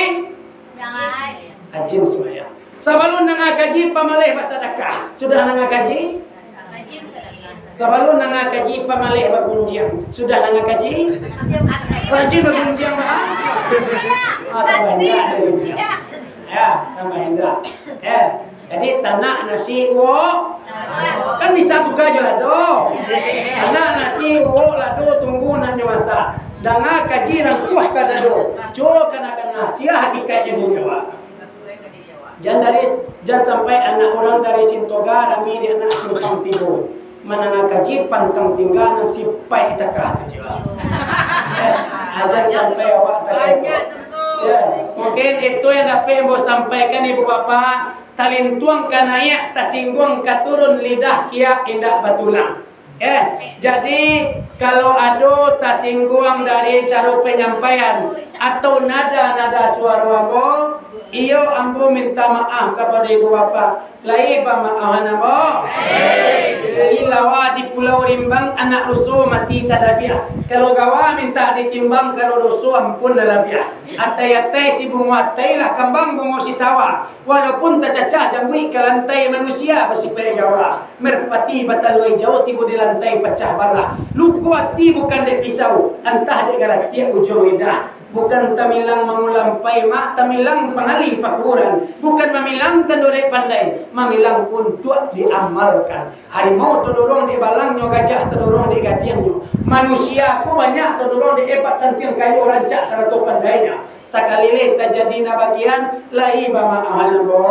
rajin sumbayang. Sabalun danga kaji pamaleh basadakah. Sudah danga kaji, sabalun danga kaji pamaleh bagunjiang. Sudah danga kaji, rajin bagunjiang, bah. Ah, tambah indah bagunjiang. Ya, tambah indah. Ya, jadi tanak nasi uwok. Kan bisa tukar jo lado. Tanak nasi uwok lado tunggu nak nyo masak. Danga kaji rangkuah ka dado. Cubo kana-kana sia hakikatnyo diri awak. Jan dari, jan sampai anak urang dari Sintoga rami di anak Simpang Tigo. Mandanga kaji pantang tingga nan sipaik takah tu juo. Eh, jan sampai awak takah. Ya, mungkin itu yang dapek ambo sampaikan, ibu bapak. Talintuang ka naiak, tasingguang ka turun, lidah kiak indak batulang. Eh, jadi, kalau ado tasingguang dari caro panyampaian atau nada-nada suaro ambo, iyo ambo minta maaf kapado ibu bapak. Lai bamaafan ambo? Jadi, lawa di Pulau Rimbang, anak ruso mati tadabiah. Kalau gawa minta ditimbang, kalau doso ampun lah labiah. Atai-atai si bungo atai lah kambang bungo sitawa. Walaupun tacacah jambuik ka lantai, manusia basipaik gawa. Merpati batalua ijau tibo di lantai pacah balah. Luko ati bukan dek pisau, antah dek galatiak ujuang lidah. Bukan tamilang mangulam paimak, tamilang pangali pakuburan. Bukan mamilang tando dek pandai, mamilang untuak diamalkan. Harimau taduruang dek balangnyo, gajah taduruang dek gadiangnyo. Manusia ko banyak taduruang dek ebat santiang kayo, rancak sarato pandainyo. Sakali lai tajadi nan bagian, lai bamaafan ambo.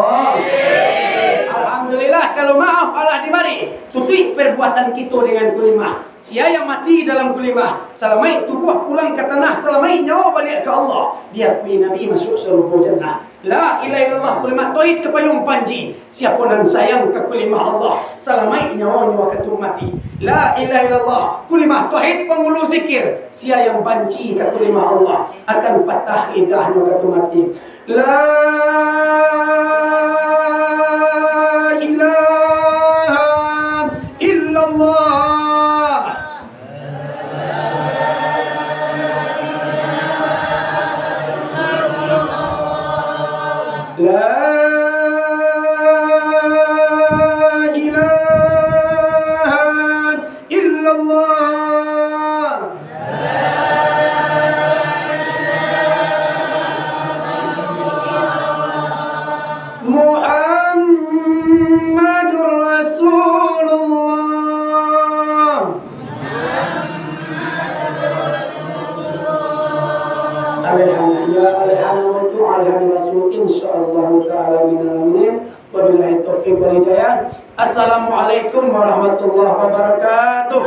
Alhamdulillah, kalau maaf alah dibari, tutuik perbuatan kito dengan kulimah. Sia yang mati dalam kulimah, salamaik tubuah pulang ka tanah, salamaik nyawa baliak ka Allah, diakui Nabi masuak sarugo jannah. La ilaha illallah, kulimah tauhid ka payung panji. Siapo nan sayang ka kulimah Allah, salamaik nyawonyo wakatu mati. La ilaha illallah, kulimah tauhid pangulu zikir. Sia yang banci ka kulimah Allah, akan patah lidahnyo wakatu mati. La ilaha illallah. La ilaha illallah. Muhammadur Rasulullah. Alehana, ya alehana, wa tu alehana Rasul, insyaallah taala, minal aminin. Wabillahi taufiq wal hidayah. Assalamualaikum warahmatullahi wabarakatuh.